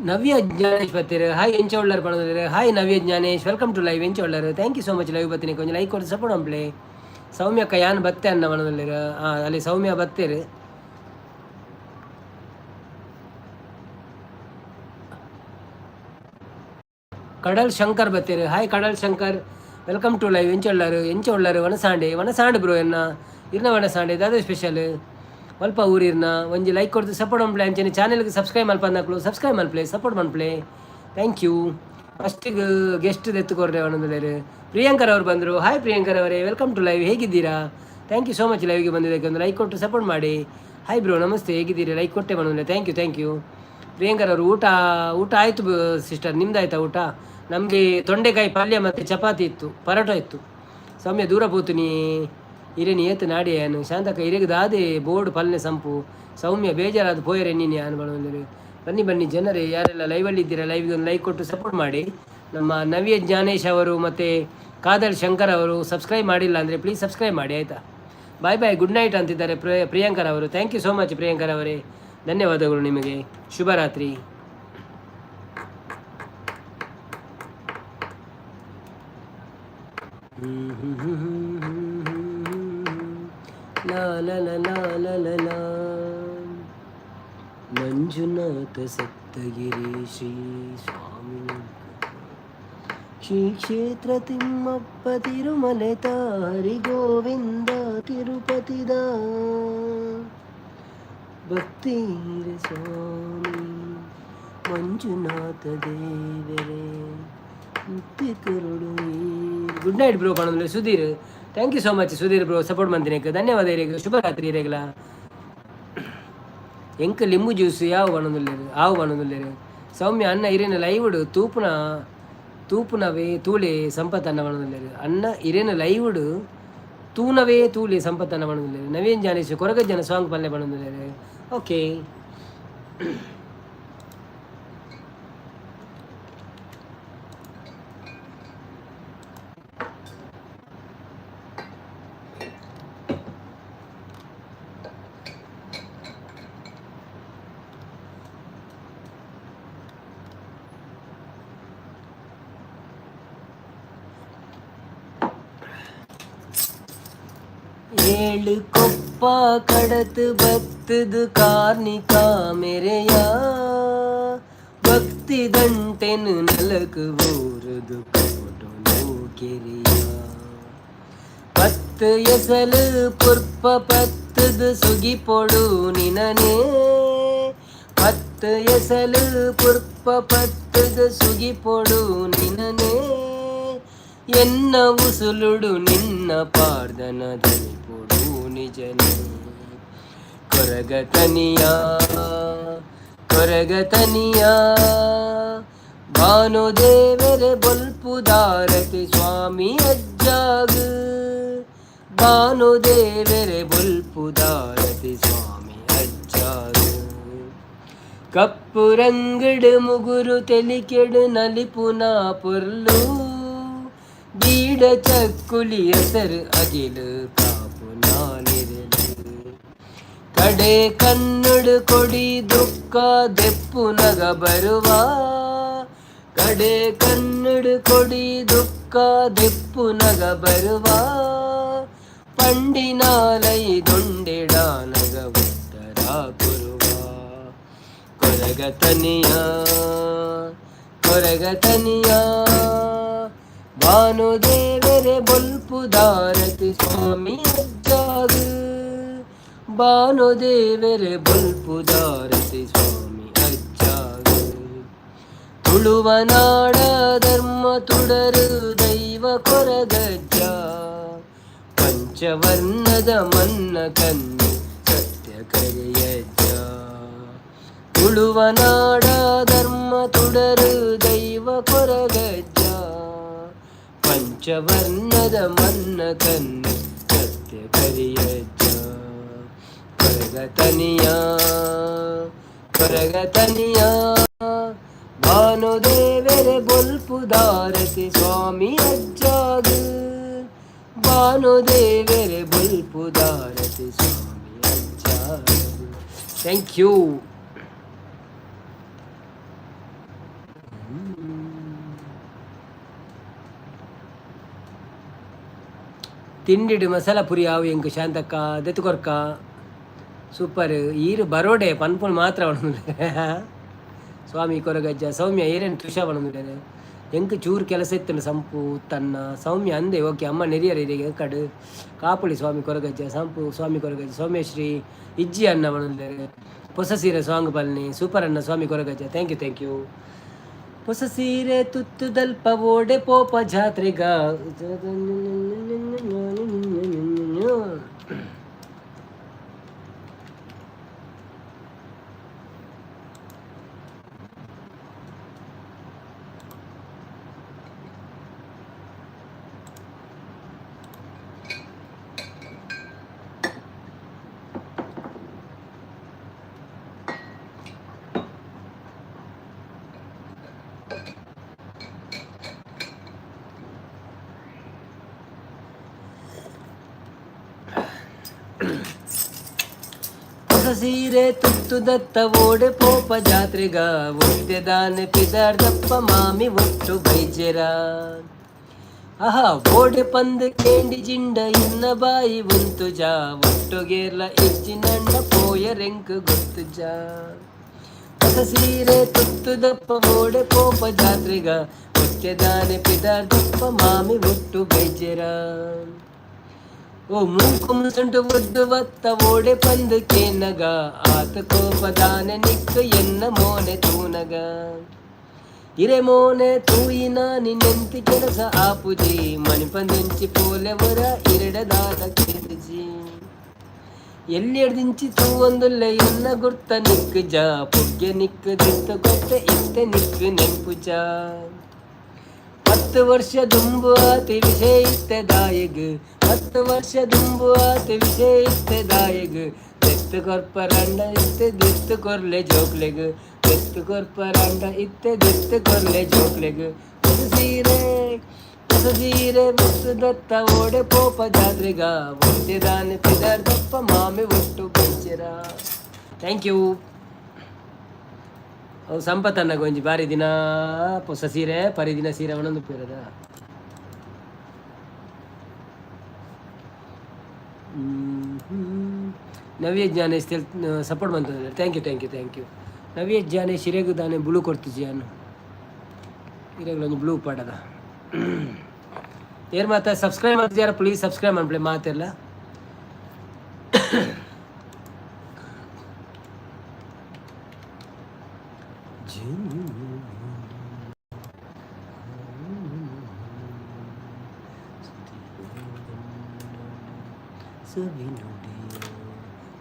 ನವ್ಯ ಜ್ಞಾನೇಶ್ ಬತ್ತೀರು. ಹಾಯ್, ಎಂಚ ಉಳ್ಳರ್ ಪಣೋದಿರು. Hi Navya Jnanesh, welcome to live. ಎಂಚ ಉಳ್ಳರ್? Thank you so much live ಬತ್ತೀನಿ. ಕೊಂಚ ಲೈಕ್ ಕೊಟ್ಟು ಸಪೋರ್ಟ್ ಅಂಪ್ಲೆ. ಸೌಮ್ಯಕ್ಕ ಯಾನ್ ಬತ್ತೆ ಅನ್ನ ಪಣೋದಿಲ್ಲೆರ್. ಅಲ್ಲಿ ಸೌಮ್ಯ ಬತ್ತೇರು. ಕಡಲ್ ಶಂಕರ್ ಬತ್ತೇರು. ಹಾಯ್ ಕಡಲ್ ಶಂಕರ್, welcome to live. ಎಂಚ ಉಳ್ಳರು? ಎಂಚ ಉಳ್ಳರು? ವನಸಾಂಡೆ ವನಸಾಂಡ್ ಬ್ರೋ ಎನ್ನ ಇರ್ನ ವನಸಾಂಡೆ ದಾದ ಸ್ಪೆಷಲ್ ಅಲ್ಪ ಊರಿರ್ನ? ಒಂಜಿ ಲೈಕ್ ಕೊಡ್ದು ಸಪೋರ್ಟ್ ಮನ್ಪ್ಲೆ. ಅಂಚನೆ ಚಾನೆಲ್ಗೆ ಸಬ್ಸ್ಕ್ರೈಬ್ ಮಲ್ಪಂದಕ್ಲು ಸಬ್ಸ್ಕ್ರೈಬ್ ಮನ್ಪ್ಲೆ, ಸಪೋರ್ಟ್ ಮನ್ಪ್ಲೆ. Thank you. ಫಸ್ಟಿಗೆ ಗೆಸ್ಟ್ ಎತ್ತುಕೊರ್ರೆ ಒಂದೊಂದು. ಪ್ರಿಯಾಂಕರ್ ಅವರು ಬಂದರು. ಹಾಯ್ ಪ್ರಿಯಾಂಕರ್ ಅವರೇ, welcome to live. ಹೇಗಿದ್ದೀರಾ? Thank you so much ಲೈವ್ಗೆ ಬಂದಿದ್ದಕ್ಕೆ. ಒಂದು ಲೈಕ್ ಕೊಟ್ಟು ಸಪೋರ್ಟ್ ಮಾಡಿ. ಹಾಯ್ ಬ್ರೋ, ನಮಸ್ತೆ, ಹೇಗಿದ್ದೀರಾ? ಲೈಕ್ ಕೊಟ್ಟೆ ಬಂದ್ರೆ. Thank you, thank you Priyankar ಅವರು. ಊಟ ಊಟ ಆಯಿತು ಸಿಸ್ಟರ್, ನಿಮ್ದಾಯ್ತಾ ಊಟ? ನಮಗೆ ತೊಂಡೆಕಾಯಿ ಪಲ್ಯ ಮತ್ತು ಚಪಾತಿ ಇತ್ತು, ಪರೋಟ ಇತ್ತು. ಸೌಮ್ಯ ದೂರ ಪೋತೀನಿ ಇರೇನಿ ಏತು ನಾಡಿ ಏನು ಶಾಂತಕ್ಕ ಇರೆಗ್ ದಾದೆ ಬೋರ್ಡ್ ಪಲ್ನೆ ಸಂಪು. ಸೌಮ್ಯ ಬೇಜಾರಾದ ಪೋಯರೆ ನೀನು ಯಾನು ಬಂದರೆ. ಬನ್ನಿ ಬನ್ನಿ ಜನರೇ, ಯಾರೆಲ್ಲ ಲೈವಲ್ಲಿ ಇದ್ದೀರಾ ಲೈವ್ಗೆ ಒಂದು ಲೈಕ್ ಕೊಟ್ಟು ಸಪೋರ್ಟ್ ಮಾಡಿ. ನಮ್ಮ ನವ್ಯ ಜ್ಞಾನೇಶ್ ಅವರು ಮತ್ತು ಕಾದಲ್ ಶಂಕರ್ ಅವರು ಸಬ್ಸ್ಕ್ರೈಬ್ ಮಾಡಿಲ್ಲ ಅಂದರೆ ಪ್ಲೀಸ್ ಸಬ್ಸ್ಕ್ರೈಬ್ ಮಾಡಿ, ಆಯಿತಾ? ಬಾಯ್ ಬಾಯ್, ಗುಡ್ ನೈಟ್ ಅಂತಿದ್ದಾರೆ ಪ್ರಿಯಾಂಕರ್ ಅವರು. Thank you so much Priyankar ಅವರೇ, ಧನ್ಯವಾದಗಳು ನಿಮಗೆ. ಶುಭರಾತ್ರಿ. ಲಾ ಲಾ ಲಾ ಲಾ ಲಾ ಲಾ. ಮಂಜುನಾಥ ಸಪ್ತಗಿರಿ ಶ್ರೀ ಸ್ವಾಮಿ ಶ್ರೀ ಕ್ಷೇತ್ರ ತಿಮ್ಮಪ್ಪ ತಿರುಮಲೆ ಹರಿ ಗೋವಿಂದ ತಿರುಪತಿದ ಭಕ್ತೀರ ಸ್ವಾಮಿ ಮಂಜುನಾಥ ದೇವರೇ ಮುಕ್ತಿ ಕರುಡು. ಗುಡ್ ನೈಟ್ ಬ್ರೋ ಪಣಂದ್ರೆ Sudhir. Thank you so much Sudhir bro, support ಮಂದಿನಕ್ಕೆ ಧನ್ಯವಾದ. ಇರೇಗ ಶುಭರಾತ್ರಿ ಇರೇಗಲ. ಎಂಕ್ ಲಿಂಬು ಜ್ಯೂಸ್ ಯಾವ ಪಣೊಂದುಲ್ಲೆರ್ ಆವು ಪಣೊಂದುಲ್ಲೆರ್. ಸೌಮ್ಯ ಅನ್ನ ಇರೇನ ಲೈವ್ಡ್ ತೂಪುನ ತೂಪುನವೇ ತೂಲೆ ಸಂಪತ್ ಅನ್ನ ಪಣೊಂದುಲ್ಲೆರ್. ಅನ್ನ ಇರೇನ ಲೈವ್ಡ್ ತೂನವೇ ತೂಲೆ ಸಂಪತ್ ಅನ್ನ ಪಣೊಂದುಲ್ಲೆರ್. ನವೀನ್ ಜಾನೇಶ್ ಕೊರಗಜ್ಜನ ಸಾಂಗ್ ಪಲ್ಲೆ ಪಣೊಂದುಲ್ಲೆರ್. ಓಕೆ. ಏಳು ಕೊಪ್ಪ ಕಡತು ಬತ್ತದು ಕಾರ್ನಿಕ ಮೆರೆಯ ಭಕ್ತಿ ದಂಟೆನು ನಲಕು ಊರುದು ಕೋಟು ಕೆರೆಯ ಪತ್ತು ಎಸಲು ಪುರ್ಪ ಪತ್ತದು ಸುಗಿಪೊಡು ನಿನನೇ. ಪತ್ತು ಎಸಲು ಪುರ್ಪ ಪತ್ತದು ಸುಗಿಪೊಡು ನಿನನೇ. ಎನ್ನ ಉಸುಲುಡು ನಿನ್ನ ಪಾರ್ದನ ಧನಿಪೊಡು ನಿಜನೇ. ಕೊರಗತನಿಯ ಕೊರಗತನಿಯ ಭಾನುದೇವರೆ ಬೊಲ್ಪುದಾರತಿ ಸ್ವಾಮಿ ಅಜ್ಜಾಗ. ಭಾನುದೇವರೆ ಬೊಲ್ಪುದಾರತಿ ಸ್ವಾಮಿ ಅಜ್ಜಾಗ. ಕಪ್ಪು ರಂಗಡು ಮುಗುರು ತೆಲಿಕೆಡು ನಲಿಪುನ ಪೊರ್ಲು ಬೀಡ ಚಕ್ಕುಲಿ ಹೆಸರು ಅಗಿಲು ಕಾಪು ನಾನಿರಲು. ಕಡೆ ಕನ್ನಡ ಕೊಡಿ ದುಃಖ ದೆಪ್ಪು ನಗ ಬರುವ. ಕಡೆ ಕನ್ನಡ ಕೊಡಿ ದುಃಖ ದೆಪ್ಪು ನಗ ಬರುವ. ಪಂಡಿನಾಲೈ ದೊಂಡೆಡಾನಗ ಉತ್ತರ ಕುರುವ. ಕೊರಗತನಿಯ ಕೊರಗತನಿಯ ಭಾನುದೇವರೆ ಬೊಲ್ಪುದಾರತಿ ಸ್ವಾಮಿ ಅಜ್ಜಾಗ. ಭಾನುದೇವರೆ ಬೊಲ್ಪುದಾರತಿ ಸ್ವಾಮಿ ಅಜ್ಜಾಗ. ತುಳುವನಾಡ ಧರ್ಮ ತುಡರು ದೈವ ಕೊರಗಜ್ಜ. ಪಂಚವರ್ಣದ ಮನ್ನ ಕಣ್ಣು ಸತ್ಯ ಕರೆಯಜ್ಜ. ತುಳುವನಾಡ ಧರ್ಮ ತುಡರು ದೈವ ಕೊರಗಜ್ಜ. ಪಂಚವರ್ಣದ ಮನ್ನ ಕಣ್ಣು ಸತ್ಯ ಕರಿಯಜ್ಜ. ಕೊರಗತನಿಯ ಕೊರಗತನಿಯ ಭಾನುದೇವರೆ ಬೊಲ್ಪುದಾರತಿ ಸ್ವಾಮಿ ಅಜ್ಜಾಗ. ಭಾನುದೇವರೆ ಬೊಲ್ಪುದಾರತಿ ಸ್ವಾಮಿ ಅಜ್ಜಾಗ. Thank you. ತಿಂಡಿಡು ಮಸಾಲ ಪುರಿ ಆವು ಎಂಕ್ ಶಾಂತಕ್ಕ ದೆತ್ತುಕೊರ್ಕ ಸೂಪರ್ ಈರು ಬರೋಡೆ ಪನ್ಪುನ್ ಮಾತ್ರ ಸ್ವಾಮಿ ಕೊರಗಜ್ಜ ಸೌಮ್ಯ ಏರೇನು ತುಷಾ ಪನೊಂದುಲ್ಲೆರ್ ಎಂಕ್ ಚೂರು ಕೆಲಸ ಇತ್ತುಂಡು ಸಂಪು ತನ್ನ ಸೌಮ್ಯ ಅಂದೆ ಓಕೆ ಅಮ್ಮ ನೆರಿಯರ್ ಇರೆಗ್ ಕಡು ಕಾಪುಳಿ ಸ್ವಾಮಿ ಕೊರಗಜ್ಜ ಸಂಪು ಸ್ವಾಮಿ ಕೊರಗಜ್ಜ ಸೌಮ್ಯಶ್ರೀ ಇಜ್ಜಿ ಅಣ್ಣ ಪನೊಂದುಲ್ಲೆರ್ ಪೊಸ ಸೀರೆ ಸಾಂಗ್ ಪಲ್ನಿ ಸೂಪರ್ ಅಣ್ಣ ಸ್ವಾಮಿ Koragajja thank you thank you. ಹೊಸ ಸೀರೆ ತುತ್ತುದಲ್ಪ ಓಡೆ ಪೋಪ ಜಾತ್ರೆಗ ಹೊಸ ಸೀರೆ ತುತ್ತುದತ್ತ ಓಡೆ ಪೋಪ ಜಾತ್ರೆಗ ಒತ್ತೆದಾನೆ ಪಿದಾರ್ದಪ್ಪ ಮಾಮಿ ಒಟ್ಟು ಬೈಜೆರ ಆಹಾ ಓಡೆ ಪಂದ್ ಕೇಂಡಿ ಜಿಂಡ ಇನ್ನ ಬಾಯಿ ಉಂತು ಜಾ ಒಟ್ಟುಗೇರ್ಲ ಇಜ್ಜಿ ನಂಡ ಪೋಯರೆಂಕ್ ಗೊತ್ತು ಜಾ. ಹೊಸ ಸೀರೆ ತುತ್ತುದಪ್ಪ ಓಡೆ ಪೋಪ ಜಾತ್ರೆಗ ಒತ್ತೆದಾನೆ ಪಿದಾರ್ದಪ್ಪ ಮಾಮಿ ಒಟ್ಟು ಬೈಜೆರ. ಓ ಮೂಕು ಮುಸುಂಟು ಒದ್ದು ಬತ್ತ ಓಡೆ ಪಂದು ಕೇನಗ ಆತ ಕೋಪದಾನೆ ನಿಕ್ಕು ಎನ್ನ ಮೋನೆ ತೂನಗ. ಇರೆ ಮೋನೆ ತೂಯಿನ ನಿನ್ನೆಂತಿ ಕೆಲಸ ಆಪುಜಿ ಮಣಿಪಂದೆಂಚಿ ಪೋಲೆ ಒರ ಇರಡದಾದ ಕೇಂದ್ರಜಿ. ಎಲ್ಲಿ ತೂವೊಂದುಲ್ಲೆ ಎನ್ನ ಗುರ್ತ ನಿಕ್ಕು ಜಾ ಪುಗ್ಗೆ ನಿಕ್ಕು ದಿತ್ತು ಕೊಟ್ಟೆ ಇತ್ತೆ ನಿಕ್ಕು ನೆಂಪುಜ. 10 ವರ್ಷ ದುಂಬು ಆತಿ ವಿಷಯ ಇತ್ತೆ ದಾಯಗ್ 10 ವರ್ಷ ದುಂಬು ಆತಿ ವಿಷಯ ಇತ್ತೆ ದಾಯಗ್ ದೆತ್ತು ಕೊರ್ಪರಂಡ ಇತ್ತೆ ದೆತ್ತು ಕೊರ್ಲೆ ಜೋಕ್ಲೆಗ್ ದೆತ್ತು ಕೊರ್ಪರಂಡ ಇತ್ತೆ ದೆತ್ತು ಕೊರ್ಲೆ ಜೋಕ್ಲೆಗ್. ಹೊಸ ಸೀರೆ ಹೊಸ ಸೀರೆ ಮುತ್ತು ದತ್ತ ಓಡೆ ಪೋಪ ಜಾತ್ರೆಗ ಒತ್ತೆದಾನೆ ಪಿದಾರ್ದಪ್ಪ ಮಾಮಿ ಒಟ್ಟು ಬೈಚೆರ. Thank you. ಅವು ಸಂಪತ್ತನ್ನ ಒಂಜಿ ಬಾರಿ ದಿನ ಪೊಸ ಸೀರೆ ಪರಿ ದಿನ ಸೀರೆ ಒಣಂದು ಪೇರದ. ನವ್ಯ ಜ್ಞಾನೇಶ್ ಸಪೋರ್ಟ್ ಮಂತಂದ್ರೆ thank you thank you thank you. Navya Jnanesh ಇರೆಗು ದಾನೆ ಬ್ಲೂ ಕೊಡ್ತಿಜಿ ಅನ್ನು ಇರೆಗ್ಲ ಒಂಜಿ ಬ್ಲೂ ಪಾಡದ ಏರ್ ಮಾತ ಸಬ್ಸ್ಕ್ರೈಬ್ ಮಾಡ್ತಿದ್ಯಾರ ಪ್ಲೀಸ್ ಸಬ್ಸ್ಕ್ರೈಬ್ ಮಾಡ್ಬಿಡಿ ಮಾತೆಲ್ಲ.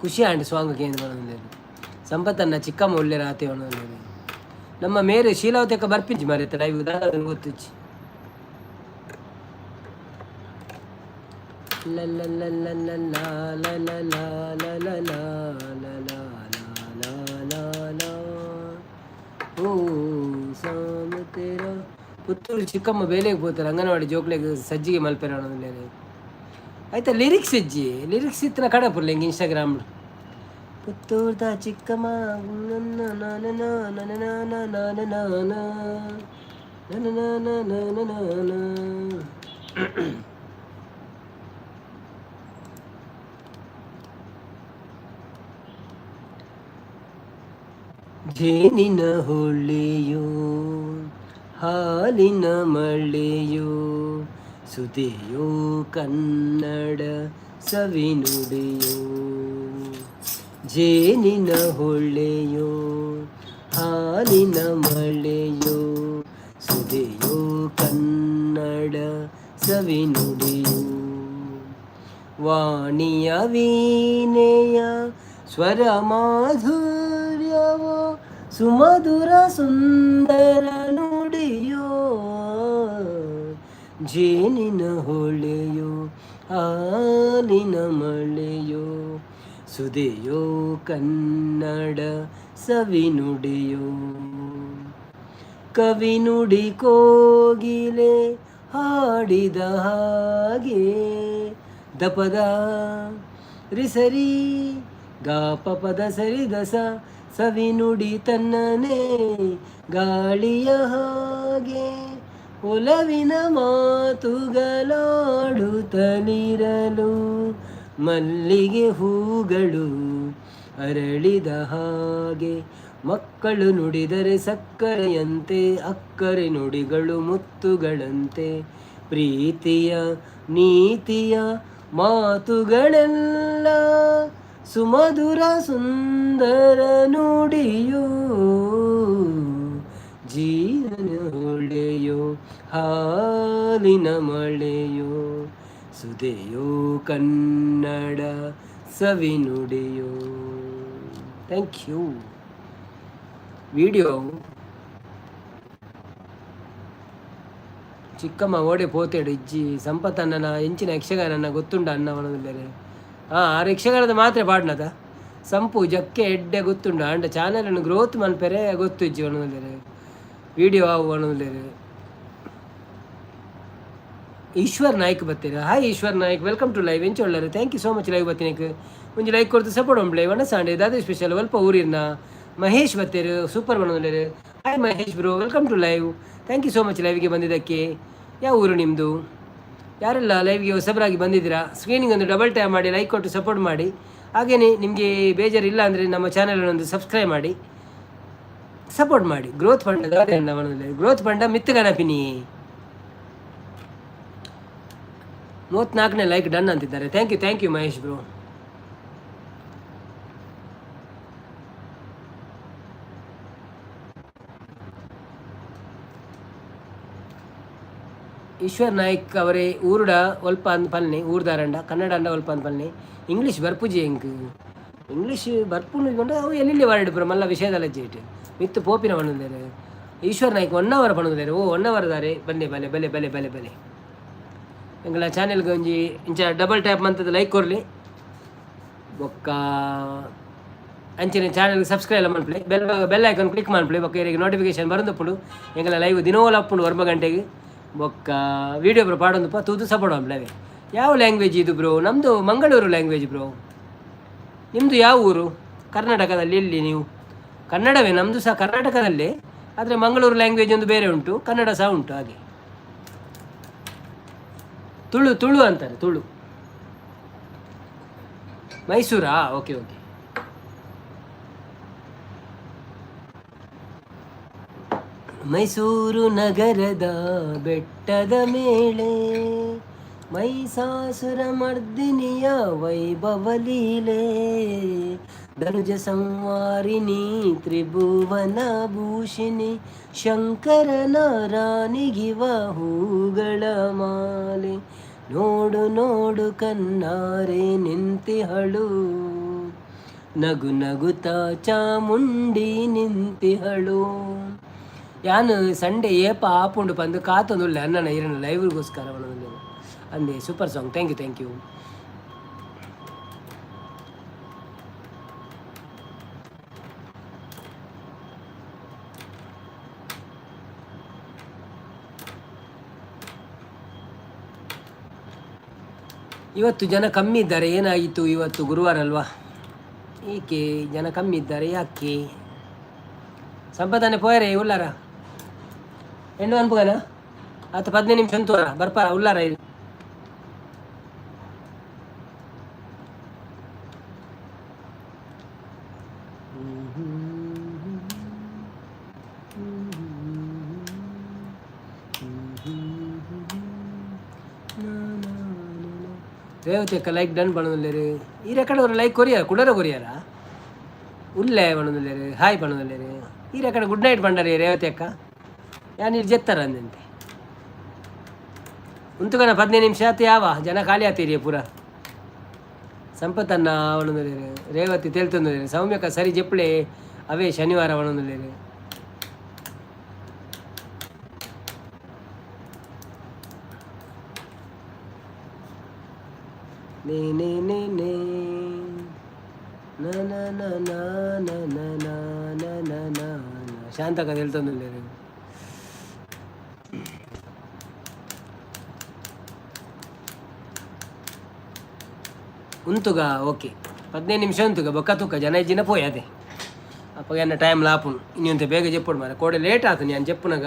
ಖುಷಿ ಆಂಡ್ ಸಾಂಗ್ ಕೇಂದ್ರ ಸಂಪತ್ತನ್ನ ಚಿಕ್ಕಮ್ಮ ಒಳ್ಳೆ ರಾತೆ ನಮ್ಮ ಮೇರೆ ಶೀಲಾವತಿಕ ಬರ್ಪಿಂಚಿ ಮಾರೆ ಲೈವ್ ಗೊತ್ತುಚ್ಚಿ. ಓ ಸಾಮ ತೇರ ಪುತ್ತೂರು ಚಿಕ್ಕಮ್ಮ ಬೇಲೆಗೆ ಪೋತಾರೆ ಅಂಗನವಾಡಿ ಜೋಕ್ಲೆಗ್ ಸಜ್ಜಿಗೆ ಮಲ್ಪೆರ ಆಯ್ತಾ ಲಿರಿಕ್ಸ್ ಇಜ್ಜಿ ಲಿರಿಕ್ಸ್ ಇತ್ತಿನ ಕಡಪುರ್ಲೆ ಹಿಂಗೆ ಇನ್ಸ್ಟಾಗ್ರಾಮ್ ಪುತ್ತೂರ್ದ ಚಿಕ್ಕಮ್ಮ ಜೇನಿನ ಹೊಳ್ಳೆಯೋ ಹಾಲಿನ ಮಳೆಯೋ ಸುದೆಯೋ ಕನ್ನಡ ಸವಿನುಡಿಯೋ. ಜೇನಿನ ಹೊಳ್ಳೆಯೋ ಹಾಲಿನ ಮಳೆಯೋ ಸುದೆಯೋ ಕನ್ನಡ ಸವಿನುಡಿಯೋ. ವಾಣಿಯ ವೀಣೆಯ ಸ್ವರ ಮಾಧುರ್ಯವೋ ಸುಮಧುರ ಸುಂದರ ನುಡಿಯೋ. ಜೇನಿನ ಹೊಳೆಯೋ ಹಾಲಿನ ಮಳೆಯೋ ಸುದೆಯೋ ಕನ್ನಡ ಸವಿನುಡಿಯೋ. ಕವಿನುಡಿ ಕೋಗಿಲೆ ಹಾಡಿದ ಹಾಗೆ ದಪದ ರಿಸರಿ ಗಾ ಪ ಪದ ಸರಿ ದಸ ಸವಿ ನುಡಿ ತನ್ನನೆ ಗಾಳಿಯ ಹಾಗೆ ಒಲವಿನ ಮಾತುಗಳಾಡುತ್ತಲಿರಲು ಮಲ್ಲಿಗೆ ಹೂಗಳು ಅರಳಿದ ಹಾಗೆ ಮಕ್ಕಳು ನುಡಿದರೆ ಸಕ್ಕರೆಯಂತೆ ಅಕ್ಕರೆ ನುಡಿಗಳು ಮುತ್ತುಗಳಂತೆ ಪ್ರೀತಿಯ ನೀತಿಯ ಮಾತುಗಳೆಲ್ಲ ಸುಮಧುರ ಸುಂದರ ನುಡಿಯು ಜೀವನ ಹೊಳೆಯೋ ಹಾಲಿನ ಮಳೆಯೋ ಸುದೆಯೋ ಕನ್ನಡ ಸವಿ ನುಡಿಯೋ. Thank you. Video ಚಿಕ್ಕಮ್ಮ ಓಡೆ ಪೋತೇಡು ಇಜ್ಜಿ ಸಂಪತ್ತಣ್ಣನ ಎಂಚಿನ ಯಕ್ಷಗಾನನ ಗೊತ್ತುಂಡ ಅನ್ನ ಒಣದಿಲ್ಲರೆ. ಹಾಂ, ಆರು ಯಕ್ಷಗಾನದ ಮಾತ್ರ ಪಾಡ್ನದ ಸಂಪು ಜಕ್ಕೆ ಎಡ್ಡೆ ಗೊತ್ತುಂಡ ಅಂಡ ಚಾನಲ್ ಗ್ರೋತ್ ಮನ್ಪೆರೆ ಗೊತ್ತು ಇಜ್ಜಿ ಒಣದಿಲ್ಲರೆ ವಿಡಿಯೋ ಆವು ಒಣದಿಲ್ಲರೆ. Eshwar Naik ಬತ್ತೀರ. Hi Eshwar Naik, welcome to live. ಎಂಚೊಳ್ಳರು? Thank you so much. Live ಬತ್ತಿನಕ್ ಒಂಜಿ ಲೈಕ್ ಕೊಡ್ತು ಸಪೋರ್ಟ್ ಉಂಬ್ಲೆ. ವಣ ಸಾಂಡೆ ದಾದ ಸ್ಪೆಷಲ್ ಒಲ್ಪ ಊರಿನ ಮಹೇಶ್ ಬತ್ತೀರು ಸೂಪರ್ ಬಣ್ಣದಲ್ಲಿರು. Hi Mahesh bro, welcome to live. Thank you so much ಲೈವ್ಗೆ ಬಂದಿದ್ದಕ್ಕೆ. ಯಾವ ಊರು ನಿಮ್ಮದು? ಯಾರೆಲ್ಲ ಲೈವ್ಗೆ ಹೊಸಬರಾಗಿ ಬಂದಿದ್ದೀರಾ, ಸ್ಕ್ರೀನಿಂಗ್ ಒಂದು ಡಬಲ್ ಟ್ಯಾಪ್ ಮಾಡಿ, ಲೈಕ್ ಕೊಟ್ಟು ಸಪೋರ್ಟ್ ಮಾಡಿ. ಹಾಗೆಯೇ ನಿಮಗೆ ಬೇಜಾರಿಲ್ಲ ಅಂದರೆ ನಮ್ಮ ಚಾನಲನ್ನು ಒಂದು ಸಬ್ಸ್ಕ್ರೈಬ್ ಮಾಡಿ ಸಪೋರ್ಟ್ ಮಾಡಿ. ಗ್ರೋತ್ ಫಂಡ್ ಗ್ರೋತ್ ಫಂಡ ಮಿತ್ತಗನಪಿನಿ 34ನೇ ಲೈಕ್ ಡನ್ ಅಂತಿದ್ದಾರೆ. Thank you, thank you Mahesh bro. Eshwar Naik ಅವರೇ ಊರುಡ ಒಲ್ಪ ಅಂದ್ ಪಲ್ನೆ ಊರ್ದಾರಂಡ ಕನ್ನಡ ಅಂಡ ಒಲ್ಪ ಅಂದ್ ಪಲ್ನೆ ಇಂಗ್ಲೀಷ್ ಬರ್ಪುಜಿ ಎಂಕ್ ಇಂಗ್ಲೀಷ್ ಬರ್ಪುನು ಅವು ಎಲ್ಲೆಲ್ಲಿ ವರ್ಡ್ ಬ್ರೋ ಮಲ್ಲ ವಿಷಯದಲ್ಲ ಜೇಟ್ ಮಿತ್ತು ಪೋಪಿನ ಪಣ್ಣುದೇರು. ಈಶ್ವರ್ ನಾಯ್ಕ್ ಒನ್ ಅವರ್ ಪಣ್ಣುದೇರು. ಓ ಒನ್ ಅವರ್ ದಾರೆ ಬನ್ನಿ ಬಲೆ ಬಲೆ ಬಲೆ ಬಲೆ ಬಲೆ ಎಂಗಳ ಚಾನೆಲ್ಗೆ ಒಂಜಿ ಇಂಚ ಡಬಲ್ ಟ್ಯಾಪ್ ಮಂತದ ಲೈಕ್ ಕೊರ್ಲಿ ಬೊಕ್ಕ ಅಂಚನೆ ಚಾನೆಲ್ ಸಬ್ಸ್ಕ್ರೈಬ್ ಮನ್ಪುಲೆ ಬೆಲ್ ಬೆಲ್ ಐಕಾನ್ ಕ್ಲಿಕ್ ಮನ್ಪುಲೆ ಬೊಕ್ಕ ಇರೆಗ್ ನೋಟಿಫಿಕೇಶನ್ ಬರಂದುಪ್ಪುಂಡು. ಎಂಗಳ ಲೈವ್ ದಿನೋಲ ಉಪ್ಪುಂಡು 9 ಗಂಟೆಗೆ. ಬೊಕ್ಕ ವೀಡಿಯೋ ಬ್ರೋ ಪಾಡೊಂದುಪ್ಪ ತೂದು ಸಪೋರ್ಟ್ ಮನ್ಪುಲೆ. ಯಾವ ಲ್ಯಾಂಗ್ವೇಜ್ ಇದು ಬ್ರೋ? ನಮ್ಮದು ಮಂಗಳೂರು ಲ್ಯಾಂಗ್ವೇಜ್ ಬ್ರೋ. ನಿಮ್ಮದು ಯಾವ ಊರು? ಕರ್ನಾಟಕದಲ್ಲಿ ಎಲ್ಲಿ ನೀವು? ಕನ್ನಡವೇ ನಮ್ಮದು ಸಹ ಕರ್ನಾಟಕದಲ್ಲೇ, ಆದರೆ ಮಂಗಳೂರು ಲ್ಯಾಂಗ್ವೇಜ್ ಒಂದು ಬೇರೆ ಉಂಟು, ಕನ್ನಡ ಸಹ ಉಂಟು. ಹಾಗೆ ತುಳು ತುಳು ಅಂತಾರೆ ತುಳು. ಮೈಸೂರಾ? Okay okay. Mysuru ನಗರದ ಬೆಟ್ಟದ ಮೇಲೆ ಮೈಸಾಸುರ ಮರ್ದಿನಿಯ ವೈಭವ ಲೀಲೆ ಧನುಜ ಸಂವಾರಿಣಿ ತ್ರಿಭುವನ ಭೂಷಿಣಿ ಶಂಕರನ ರಾಣಿಗಿವ ಹೂಗಳ ಮಾಲೆ ನೋಡು ನೋಡು ಕನ್ನಾರೆ ನಿಂತಿಹಳು ನಗು ನಗುತ್ತಾ ಚಾಮುಂಡಿ ನಿಂತಿಹಳು. ಯಾನ್ ಸಂಡೇ ಏಪ ಆಪುಂಡು ಪಂದು ಕಾತೊಂದುಲ್ಲೆ ಅಣ್ಣನ ಇರನ ಲೈವ್ಗೋಸ್ಕರ ಅಂದೆ. Super song, thank you, thank you. ಇವತ್ತು ಜನ ಕಮ್ಮಿ ಇದ್ದಾರೆ, ಏನಾಯಿತು? ಇವತ್ತು ಗುರುವಾರ ಅಲ್ವಾ? ಏಕೆ ಜನ ಕಮ್ಮಿ ಇದ್ದಾರೆ ಯಾಕೆ? ಸಂಪಾದನೆ ಪೋಯರೆ ಉಲ್ಲಾರ ಹೆಣ್ಣು ಅನ್ಪುಗನ ಆತ 15 ನಿಮಿಷ ಅಂತೂರ ಬರ್ಪಾರ ಉಲ್ಲಾರ ಇದು. ರೇವತಿ ಅಕ್ಕ ಲೈಕ್ ಡನ್ ಪಣೊಂದುಲ್ಲೆರ್. ಈ ರೆಕಾರ್ಡ್ ஒரு ಲೈಕ್ ಕೊರಿಯರ್ ಕುಡರ ಕೊರಿಯರ ಉಲ್ಲೆ ಪಣೊಂದುಲ್ಲೆರ್ ಹಾಯ್ ಪಣೊಂದುಲ್ಲೆರ್. ಈ ರೆಕಾರ್ಡ್ ಗುಡ್ ನೈಟ್ ಪಂಡರೆ ರೇವತಿ ಅಕ್ಕ ಯಾನ್ ಇರ್ ಜೆತ್ತರ ಅಂದಂತೆ ಉಂತುಗನ 15 ನಿಮಿಷ ಆತು ಯಾವ ಜನ ಖಾಲಿ ಆತೀರಿ ಪೂರ. ಸಂಪತ್ತನ್ನ ಅವನೊಂದುಲ್ಲೆರ್ ರೇವತಿ ತೇಲ್ತೊಂದುಲ್ಲೆರ್. ಸೌಮ್ಯಕ್ಕ ಸರಿ ಜೆಪ್ಪುಳೆ ಅವೇ ಶನಿವಾರ ಅವನೊಂದುಲ್ಲೆರ್. ನೇ ನೇ ನೇ ನೇ ನ ನ ನ ನ ನ ನ ನ ನ ನ ನ ಶಾಂತಕ್ಕ ತೇಲ್ತೊಂದುಲ್ಲೆರ್. ಉಂತುಗ ಓಕೆ. 15 ನಿಮಿಷ ಉಂತುಗ ಬೊಕ್ಕ ತೂಕ ಜನ ಇಜ್ಜಿನ ಪೋಯ್ ಅದೇ. ಅಪ್ಪಗ ಎನ್ನ ಟೈಮ್ ಲಾಪುಂಡು. ಇನ್ನೊಂತೆ ಬೇಗ ಜೆಪ್ಪುಡು ಮಾರೆ. ಕೋಡೆ ಲೇಟ್ ಆತು. ನಾನು ಜೆಪ್ಪುನಗ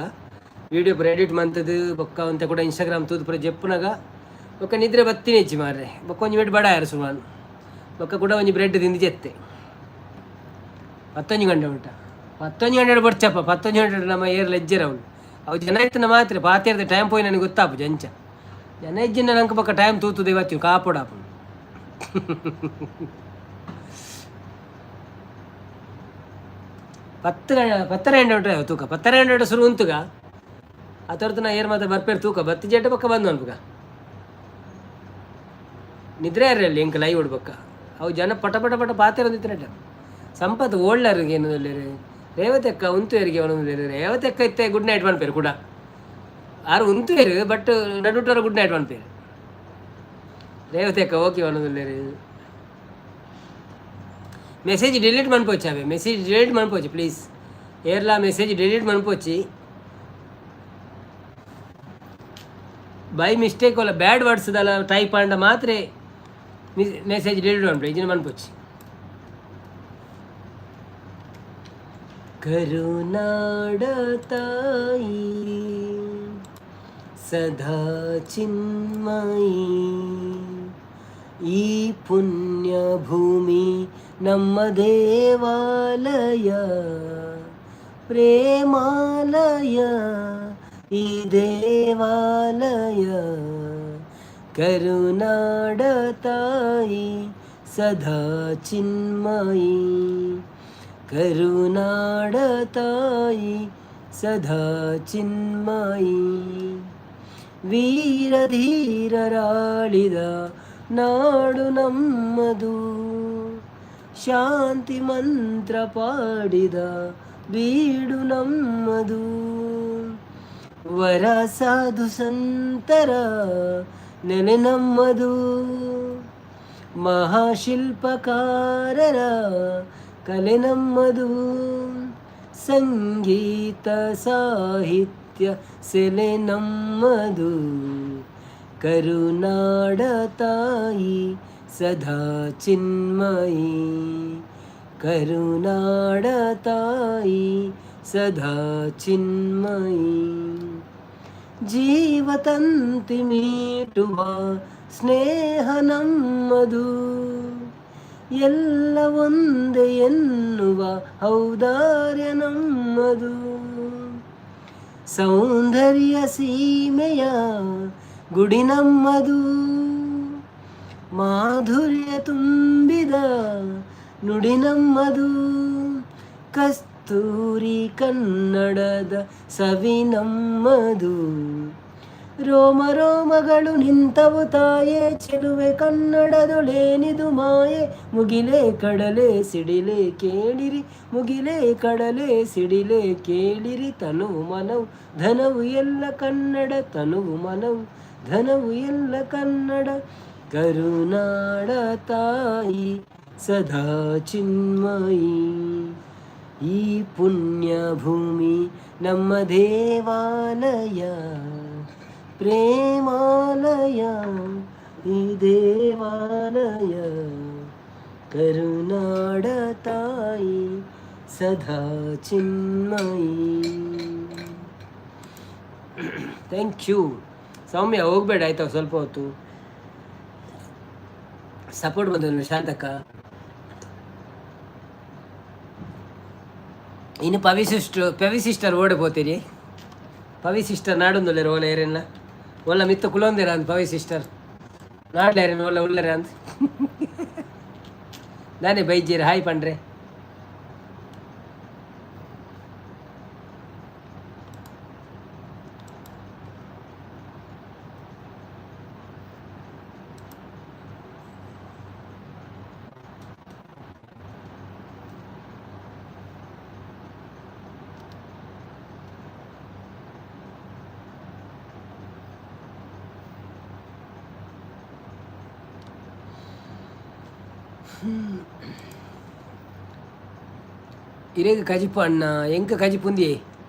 ವೀಡಿಯೋ ಪೂರ ಎಡಿಟ್ ಮಂತದು ಬೊಕ್ಕ ಒಂತೆ ಕೂಡ ಇನ್ಸ್ಟಾಗ್ರಾಮ್ ತೂದು ಪೂರ ಜೆಪ್ಪುನಗ ಬೊಕ್ಕ ನಿದ್ರೆ ಬತ್ತಿನ ಇಜ್ಜಿ ಮಾರ್ರೆ. ಬೊಕ್ಕ ಒಂಜಿ ವೇಟ್ ಬಡ ಯಾರು ಸುಮಾರು. ಬೊಕ್ಕ ಕೂಡ ಒಂಜಿ ಬ್ರೆಡ್ ತಿಂದು ಜೆತ್ತೆ. 11 ಗಂಟೆ ಉಂಟ. 11 ಗಂಟೆ ಬೊಡ್ಚಪ್ಪ. 11 ಗಂಟೆ ನಮ್ಮ ಏರ್ ಲೆಜ್ಜರ ಅವಳು. ಅವು ಜನ ಇತ್ತಿನ ಮಾತ್ರ ಪಾತೇರ್ದ ಟೈಮ್ ಪೋಯಿ ನನಗೆ ಗೊತ್ತಾಪು. ಜಂಚ ಜನ ಇಜ್ಜಿನ ನಂಗೆ ಬೊಕ್ಕ ಟೈಮ್ ತೂತುದೆ ಇವತ್ತು ಕಾಪೊಡಾಪುಂಡು. 10 ಗಂಟೆ 10:30 ಗಂಟೆ ಉಂಟು ತೂಕ. 10:30 ಗಂಟೆ ಶುರು ಉಂತುಗ. ಆ ನಾ ಏರ್ ಮಾತ ಬರ್ಪೇರು ತೂಕ. ಬತ್ತಿ ಜೆಟ್ಟ ಪಕ್ಕ ಬಂದು ಅನ್ಪುಗ. ನಿದ್ರೆ ಅಲ್ಲಿ ಎಂಕ್ ಲೈವ್ ಬೊಕ್ಕ ಅವು ಜನ ಪಟ ಪಟ ಪಟ ಪಾತೆರೊಂದಿತ್ತಿನಟ. ಸಂಪತ್ ಓಳ್ಳಾರಿಗೆ ಏನು ರೇವತಿ ಅಕ್ಕ ಉಂತುವೆರಿಗೆ ಅವನು. ರೇವತಿ ಅಕ್ಕ ಇತ್ತೆ ಗುಡ್ ನೈಟ್ ಪನ್ಪೇರು ಕೂಡ. ಆರು ಉಂತುವೆರು, ಬಟ್ ನಡುಟರ ಗುಡ್ ನೈಟ್ ಪನ್ಪೇರು. ರೇವತಿ ಅಕ್ಕ ಓಕೆ ಅವನು. ಮೆಸೇಜ್ ಡಿಲೀಟ್ ಮನ್ಪೊಚ್ಚಿ ಅವೆ. ಮೆಸೇಜ್ ಡಿಲೀಟ್ ಮನ್ಪೊಚ್ಚಿ ಪ್ಲೀಸ್. ಏರ್ಲಾ ಮೆಸೇಜ್ ಡಿಲೀಟ್ ಮನ್ಪೊಚ್ಚಿ. ಬೈ ಮಿಸ್ಟೇಕ್ ಒಲ್ಲ ಬ್ಯಾಡ್ ವರ್ಡ್ಸ್ ದಲ್ಲ ಟೈಪ್ ಆಂಡ ಮಾತ್ರ ಮೆಸೇಜ್ ಡಿಲೀಟ್ ಮನ್ಪು. ಇಜಿನ ಮನ್ಪೊಚ್ಚಿ. ಕರುನಾಡ ತಾಯಿ ಸದಾ ಚಿನ್ಮಯಿ, ಈ ಪುಣ್ಯ ಭೂಮಿ ನಮ್ಮ ದೇವಾಲಯ, ಪ್ರೇಮಾಲಯ ಈ ದೇವಾಲಯ. ಕರುನಾಡ ತಾಯಿ ಸದಾ ಚಿನ್ಮಯಿ, ಕರುನಾಡ ತಾಯಿ ಸದಾ ಚಿನ್ಮಯಿ. ವೀರ ಧೀರರಾಳಿದ ನಾಡು ನಮ್ಮದು, ಶಾಂತಿ ಮಂತ್ರ ಪಾಡಿದ ಬೀಡು ನಮ್ಮದು. ವರ ಸಾಧು ಸಂತರ ನೆಲೆ ನಮ್ಮದು, ಮಹಾಶಿಲ್ಪಕಾರರ ಕಲೆ ನಮ್ಮದು. ಸಂಗೀತ ಸಾಹಿತ್ಯ ಸೆಲೆ ನಮ್ಮದು. ಕರುನಾಡ ತಾಯಿ ಸದಾ ಚಿನ್ಮಯಿ, ಕರುನಾಡ ತಾಯಿ ಸದಾ ಚಿನ್ಮಯಿ. ಜೀವತಂತಿ ಮೀಟುವ ಸ್ನೇಹ ನಮ್ಮದು, ಎಲ್ಲ ಒಂದೇ ಎನ್ನುವ ಔದಾರ್ಯ ನಮ್ಮದು. ಸೌಂದರ್ಯ ಸೀಮೆಯ ಗುಡಿ ನಮ್ಮದು, ಮಾಧುರ್ಯ ತುಂಬಿದ ನುಡಿ ನಮ್ಮದು. ಕಸ್ತೂರಿ ಕನ್ನಡದ ಸವಿ ನಮ್ಮದು. ರೋಮ ರೋಮಗಳು ನಿಂತವು ತಾಯೇ, ಚೆಲುವೆ ಕನ್ನಡದೊಳೇನಿದು ಮಾಯೆ. ಮುಗಿಲೆ ಕಡಲೆ ಸಿಡಿಲೆ ಕೇಳಿರಿ, ಮುಗಿಲೆ ಕಡಲೆ ಸಿಡಿಲೆ ಕೇಳಿರಿ. ತನುವು ಮನವು ಧನವು ಎಲ್ಲ ಕನ್ನಡ, ತನುವು ಮನವು ಧನವು ಎಲ್ಲ ಕನ್ನಡ. ಕರುನಾಡ ತಾಯಿ ಸದಾ ಚಿನ್ಮಯಿ, ಈ ಪುಣ್ಯ ಭೂಮಿ ನಮ್ಮ ದೇವಾಲಯ, ಪ್ರೇಮಾಲಯ ಈ ದೇವಾಲಯ. ಕರುನಾಡ ತಾಯಿ ಸದಾ ಚಿನ್ಮಯಿ. Thank you ಸೌಮ್ಯ. ಹೋಗ್ಬೇಡ ಆಯ್ತಾ? ಸ್ವಲ್ಪ ಹೊತ್ತು ಸಪೋರ್ಟ್ ಬಂದ ಶಾಂತಕ್ಕ. ಇನ್ನು ಪವಿ ಸಿಸ್ಟರ್, ಪವಿ ಸಿಸ್ಟರ್ ಓಡೆ ಪೋತೀರಿ? ಪವಿ ಸಿಸ್ಟರ್ ನಾಡೊಂದುಲ್ಲೆರ್ ಓಲ ಏರೆನ್ನ? ಒಲ್ಲ ಮಿತ್ತ ಕುಲೊಂದಿರ ಅಂದ್ ಪವಿ ಸಿಸ್ಟರ್ ನಾಡ್ಲೇರೇನು? ಒಲ್ಲ ಉಳ್ಳರೆ ಅಂದ್ ನಾನೇ ಬೈಜೀರ್. ಹಾಯ್ ಪಂಡ್ರೆ. ಇರೇಗ ಕಜಿಪು ಅಣ್ಣ? ಎಂಕ ಕಜಿಪು ಉಂದಿಯೇ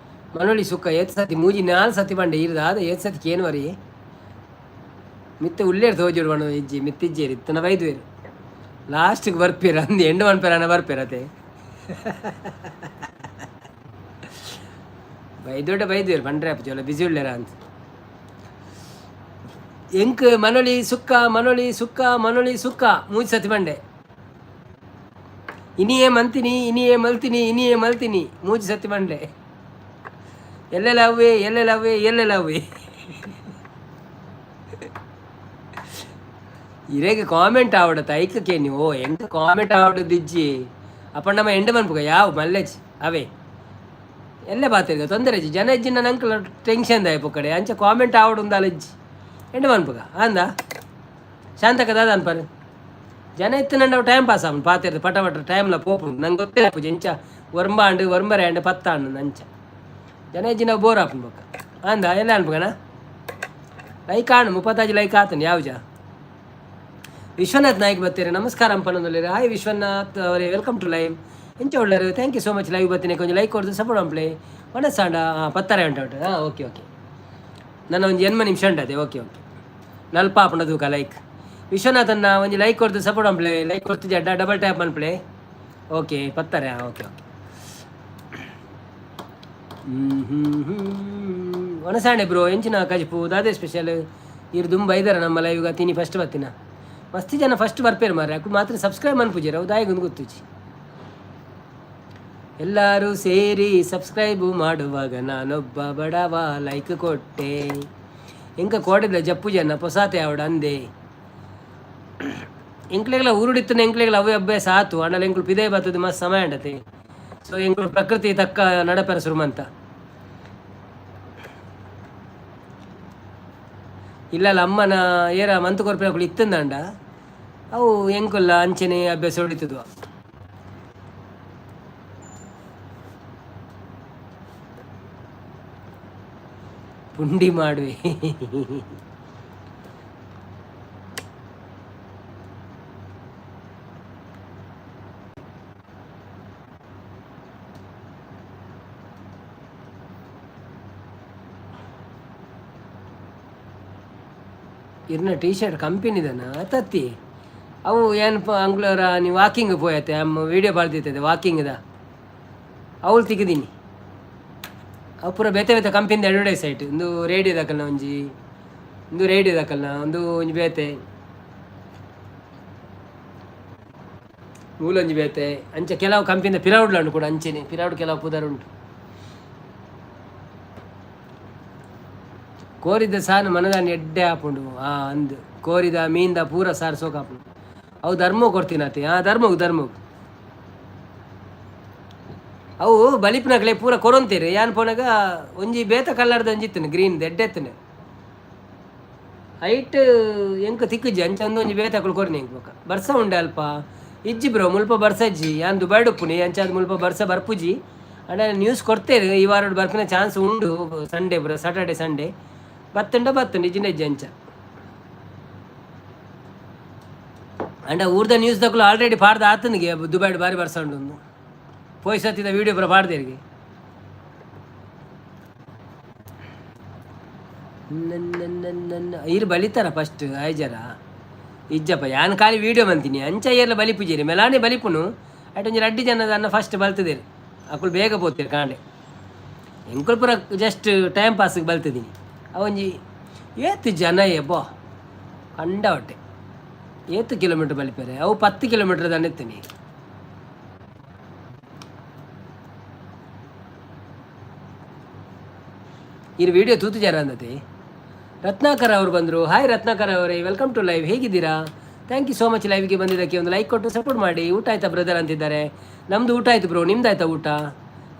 ಮನೋಳಿ ಸುಕ್ಕ. ಏತ್ ಸತಿ? ಮೂಜಿ ನಾಲ್ ಸತಿ ಪಂಡೆ. ಇರ್ದ ಆದ ಏತ್ ಸತಿ ಕೇನು ವರಿ. ಮಿತ್ತೆ ಉಲ್ಲೇರ್ ತೋಜುಡು ಬಣ್ಣ ಇಜ್ಜಿ ಮಿತ್ತಿಜ್ಜೇರಿ ಇತ್ತನ ಬೈದುವೇರು. ಲಾಸ್ಟ್ಗೆ ಬರ್ಪೀರ ಅಂದು ಎಂಡ್ ಮನ್ಪೇರ ಬರ್ಪೇರ ಅತೆ. ಬೈದೊಡ್ಡ ಬೈದೇರು ಪಂಡ್ರೆ ಅಪ್ಪಜೋಲ ಬಿಸಿ ಉಳ್ಳೇರ ಅಂತ. ಎಂಕ್ ಮನೊಳಿ ಸುಕ್ಕ, ಮನೊಳಿ ಸುಕ್ಕ, ಮನೊಳಿ ಸುಕ್ಕ ಮೂಜಿ ಸತಿ ಬಂಡೆ. ಇನಿಯೇ ಮಂತಿನಿ, ಇನಿಯೇ ಮಲ್ತಿನಿ, ಇನಿಯೇ ಮಲ್ತಿನಿ, ಮೂಜಿ ಸತಿ ಬಂಡೆ. ಎಲ್ಲೆಲ್ಲ ಅವೇ, ಎಲ್ಲೆಲ್ಲ ಅವೇ, ಎಲ್ಲೆಲ್ಲ ಅವೇ. ಇರೆಗ್ ಕಾಮೆಂಟ್ ಆವಡತ ಐಕಕ್ಕೆ ನೀವು ಎಂಕ್ ಕಾಮೆಂಟ್ ಆವಡದಿಜ್ಜಿ. ಅಪ್ಪ ನಮ್ಮ ಎಂಡ್ ಮನ್ಪುಗ ಯಾವ ಮಲ್ಲೆಜ್ ಅವೇ ಎಲ್ಲ ಬಾತಿರ್ಗ ತೊಂದರೆ ಇಜ್ಜಿ. ಜನ ಇಜ್ಜಿ, ನಂಕಲ ಟೆನ್ಷನ್ ದಾಯ ಪೊಕ್ಕಡೆ. ಅಂಚ ಕಾಮೆಂಟ್ ಆವಡು ಉಂದಾಲಜ್ಜಿ, ಎಂಡ್ ಮನ್ಪುಗ ಅಂದ. ಶಾಂತಕ ದಾದ ಅನ್ಪಾರು ಜನ ಇತ್ತು ನಂಡ ಟೈಮ್ ಪಾಸ್ ಆಪುಂಡು. ಪಾತೆರ್ದು ಪಟ ಪಟ ಟೈಮ್ಲ ಪೋಪುಂಡು. ನಂಗೆ ಗೊತ್ತೇ ಆಪುಜಿ ಎಂಚ ಒರ್ಂಬ ಆಂಡ್, ಒರ್ಂಬರೆ ಆಂಡ್, ಪತ್ತ ಆಂಡ್. ಅಂಚ ಜನ ಇಜ್ಜಿ ನಾವು ಬೋರ್ ಆಪುಂಡು ಬೊಕ್ಕ ಅಂದ. ಎಲ್ಲ ಅನ್ಪುಗನ ಲೈಕ್ ಆಣ್ 35 ಲೈಕ್ ಆತನ್. ಯಾವ್ಜ ವಿಶ್ವನಾಥ್ ನಾಯ್ಕ್ ಬರ್ತೀರಿ, ನಮಸ್ಕಾರ ಅಂಪನೊಂದುಲ್ಲೆರ್. ಹಾಯ್ ವಿಶ್ವನಾಥ್ ಅವರೇ, welcome to live. ಎಂಚ ಉಳ್ಳರು? Thank you so much. Live ಬತ್ತೀನಿ, ಕೊಂಚ ಲೈಕ್ ಕೊಡ್ದು ಸಪೋರ್ಟ್ ಅಂಪ್ಲೆ. ಒಣಸಾಂಡ ಹಾಂ ಪತ್ತಾರೆ ಉಂಟು ಉಂಟು. ಹಾಂ, ಓಕೆ ಓಕೆ. ನನ್ನ ಒಂಜಿ ಎನ್ಮ ನಿಮಿಷ ಉಂಟದೆ. Okay okay. ನಲ್ಪ ಆಪುಂಡ ತೂಕ. ಲೈಕ್ ವಿಶ್ವನಾಥನ್ನ ಒಂಜಿ ಲೈಕ್ ಕೊಡ್ದು ಸಪೋರ್ಟ್ ಅಂಪ್ಲೆ. ಲೈಕ್ ಕೊಡ್ತು ಅಡ್ಡ ಡಬಲ್ ಟ್ಯಾಪ್ ಅನ್ಪ್ಲೆ. ಓಕೆ, ಪತ್ತಾರೆ. ಹಾಂ, ಓಕೆ ಓಕೆ. ಒಣಸಾಣೆ ಬ್ರೋ, ಎಂಚಿನ ಕಜಿಪು ದಾದೆ ಸ್ಪೆಷಲ್? ಇರು ದುಂಬ ಐದಾರ ನಮ್ಮ ಲೈವ್ಗ ತಿನಿ. ಫಸ್ಟ್ ಬತ್ತಿನ ಮಸ್ತಿ ಜನ ಫಸ್ಟ್ ಬರ್ಪೇರು ಮಾರ್ರೆ. ಅಕ್ಕು ಮಾತ್ರ ಸಬ್ಸ್ಕ್ರೈಬ್ ಮನ್ಪುಜೆರ್, ಅವು ದಾಯಗೊಂದು ಗೊತ್ತುಜಿ. ಎಲ್ಲರೂ ಸೇರಿ ಸಬ್ಸ್ಕ್ರೈಬ್ ಮಾಡುವಾಗ ನಾನೊಬ್ಬ ಬಡವ ಲೈಕ್ ಕೊಟ್ಟೆ. ಎಂಕ ಕೋಡೆದ ಜಪ್ಪು ಜನ ಪೊಸಾತೆ ಆವಡ ಅಂದೆ. ಎಂಕ್ಲೆಗ್ಲ ಊರುಡಿತ್ತನ ಎಂಕ್ಲೆಗ್ಲ ಅವೇ ಅಭ್ಯಾಸ ಆತು. ಆಂಡಲ ಎಂಕುಲು ಪಿದೆ ಬತ್ತದ ಮಸ್ತ್ ಸಮಯ ಅಂಡತೆ. ಸೊ ಎಂಕುಲು ಪ್ರಕೃತಿ ತಕ್ಕ ನಡಪೆರ ಸುರುಮಂತ. ಇಲ್ಲಲ್ಲ, ಅಮ್ಮನ ಏರ ಮಂತು ಕೊರ್ಪಿನಕುಲು ಇತ್ತಂದಾಂಡ ಅವು ಎಂಕುಲ್ಲ ಅಂಚನೆ ಅಭ್ಯಾಸ ಹೊಡಿತದ್ವ. ಪುಂಡಿ ಮಾಡುವೆ. ಇರ್ನ ಟೀ ಶರ್ಟ್ ಕಂಪನಿದನ ತತ್ತಿ ಅವು ಏನಪ್ಪ? ಅಂಗ್ಲವರ ನೀವು ವಾಕಿಂಗ್ ಪೋಯತ್ತೆ, ಅಮ್ಮ ವೀಡಿಯೋ ಬಾಳ್ದಿತ್ತದೆ ವಾಕಿಂಗ್ದ, ಅವಳು ತಿಕ್ಕಿದೀನಿ. ಅವು ಪೂರ ಬೇತೆ ಬೇತೆ ಕಂಪನಿದ ಅಡ್ವರ್ಟೈಸ್ ಆಯ್ತು. ಒಂದು ರೇಡಿಯೋ ದಾಕಲ್ನ ಒಂಜಿ, ಒಂದು ರೇಡಿಯೋ ದಾಕಲ್ನ ಒಂದು, ಒಂಜಿ ಬೇತೆ ಮೂಲೊಂಜಿ ಬೇತೆ. ಅಂಚೆ ಕೆಲವು ಕಂಪನಿದ ಪಿರೌಡ್ಲ ಕೂಡ ಅಂಚೆನೆ ಪಿರೌಡ್ ಕೆಲವು ಪುದರ್ ಉಂಟು. ಕೋರಿದ ಸಾನು ಮನದಾನಿ ಎಡ್ಡೆ ಆಪುಂಡು. ಆ ಅಂದ್ ಕೋರಿದ ಮೀನ್ದ ಪೂರ ಸಾರು ಸೋಕಾಪುಂಡು. ಅವು ಧರ್ಮ ಕೊಡ್ತೀನತೆ. ಆ ಧರ್ಮಗ್ ಧರ್ಮಗ್ ಅವು ಬಲಿಪುನಕಲೆ ಪೂರ ಕೊರೊಂತೀರಿ. ಯಾನ್ ಪೋನಾಗ ಒಂಜಿ ಬೇತ ಕಲ್ಲರ್ದ ಒಂಜಿ ಇತ್ತುನು, ಗ್ರೀನ್ ಎಡ್ಡೆ ಇತ್ತುನು. ಹೈಟ್ ಎಂಕ್ ತಿಕ್ಕುಜಿ, ಅಂಚ ಅಂದ್ ಒಂಜಿ ಬೇತೆ ಅಕುಲು ಕೊರ್ನಿ ಎಂಕ್. ಬೊಕ ಬರ್ಸ ಉಂಡೆ ಅಲ್ಪ? ಇಜ್ಜಿ ಬ್ರೋ, ಮುಲ್ಪ ಬರ್ಸ ಇಜ್ಜಿ. ಯಾನ್ ದುಬೈಡ್ ಉಪ್ಪುನಿ, ಅಂಚಾದ್ ಮುಲ್ಪ ಬರ್ಸ ಬರ್ಪುಜಿ. ಅಂಡ ನ್ಯೂಸ್ ಕೊಡ್ತೇರು, ಈ ವಾರಡ್ ಬರ್ಪಿನ ಚಾನ್ಸ್ ಉಂಡು. ಸಂಡೇ ಬ್ರೋ, ಸ್ಯಾಟರ್ಡೆ ಸಂಡೇ ಬತ್ತುಂಡ ಬತ್ತುಂಡು, ಇಜ್ಜಿಂಡ ಇಜ್ಜಿ ಅಂಚ. ಅಂಡ ಊರ್ದ ನ್ಯೂಸ್ ದಕುಲು ಆಲ್ರೆಡಿ ಪಾಡ್ದ ಆತನಿಗೆ, ದುಬೈಡ್ ಬಾರಿ ಬರ್ಸ ಉಂಡು. ಪೋಯ್ ಸತ್ತಿದ ವೀಡಿಯೋ ಪೂರ ಪಾಡ್ದೇರಿಗೆ. ಇರು ಬಲಿತಾರ ಫಸ್ಟ್ ಆಯ್ಜರ ಇಜ್ಜಪ್ಪ. ಯಾನ್ ಖಾಲಿ ವೀಡಿಯೋ ಬಂತೀನಿ. ಅಂಚ ಏರ್ಲ ಬಲಿಪುಜೇರಿ ಮೆಲಾನೆ ಬಲಿಪುನು. ಅಟ್ ಒಂಜಿ ರಡ್ಡಿ ಜನದ ಅನ್ನ ಫಸ್ಟ್ ಬಲ್ತದೇರು. ಅಕುಲು ಬೇಗ ಪೋತೇರು ಕಾಂಡೆ. ಎಂಕುಲು ಪೂರ ಜಸ್ಟ್ ಟೈಮ್ ಪಾಸ್ಗೆ ಬಲ್ತಿದ್ದೀನಿ. ಅವೊಂಜಿ ಏತ್ ಜನ ಎಬ್ಬೋ ಕಂಡವಟ್ಟೆ. ಏತ್ ಕಿಲೋಮೀಟ್ರ್ ಬಲಿಪೇರೆ ಅವು? 10 ಕಿಲೋಮೀಟ್ರ್ ದಾನೆ ಎತ್ತೀನಿ. ಈ ವಿಡಿಯೋ ತೂತು ಜರ ಅಂದತೆ. ರತ್ನಾಕರ್ ಅವರು ಬಂದರು. ಹಾಯ್ ರತ್ನಾಕರ್ ಅವರೇ, welcome to live. ಹೇಗಿದ್ದೀರಾ? Thank you so much ಲೈವ್ಗೆ ಬಂದಿದ್ದಕ್ಕೆ. ಒಂದು ಲೈಕ್ ಕೊಟ್ಟು ಸಪೋರ್ಟ್ ಮಾಡಿ. ಊಟ ಆಯ್ತಾ ಬ್ರದರ್ ಅಂತಿದ್ದಾರೆ. ನಮ್ಮದು ಊಟ ಆಯಿತು ಬ್ರೋ, ನಿಮ್ದು ಆಯ್ತಾ ಊಟ?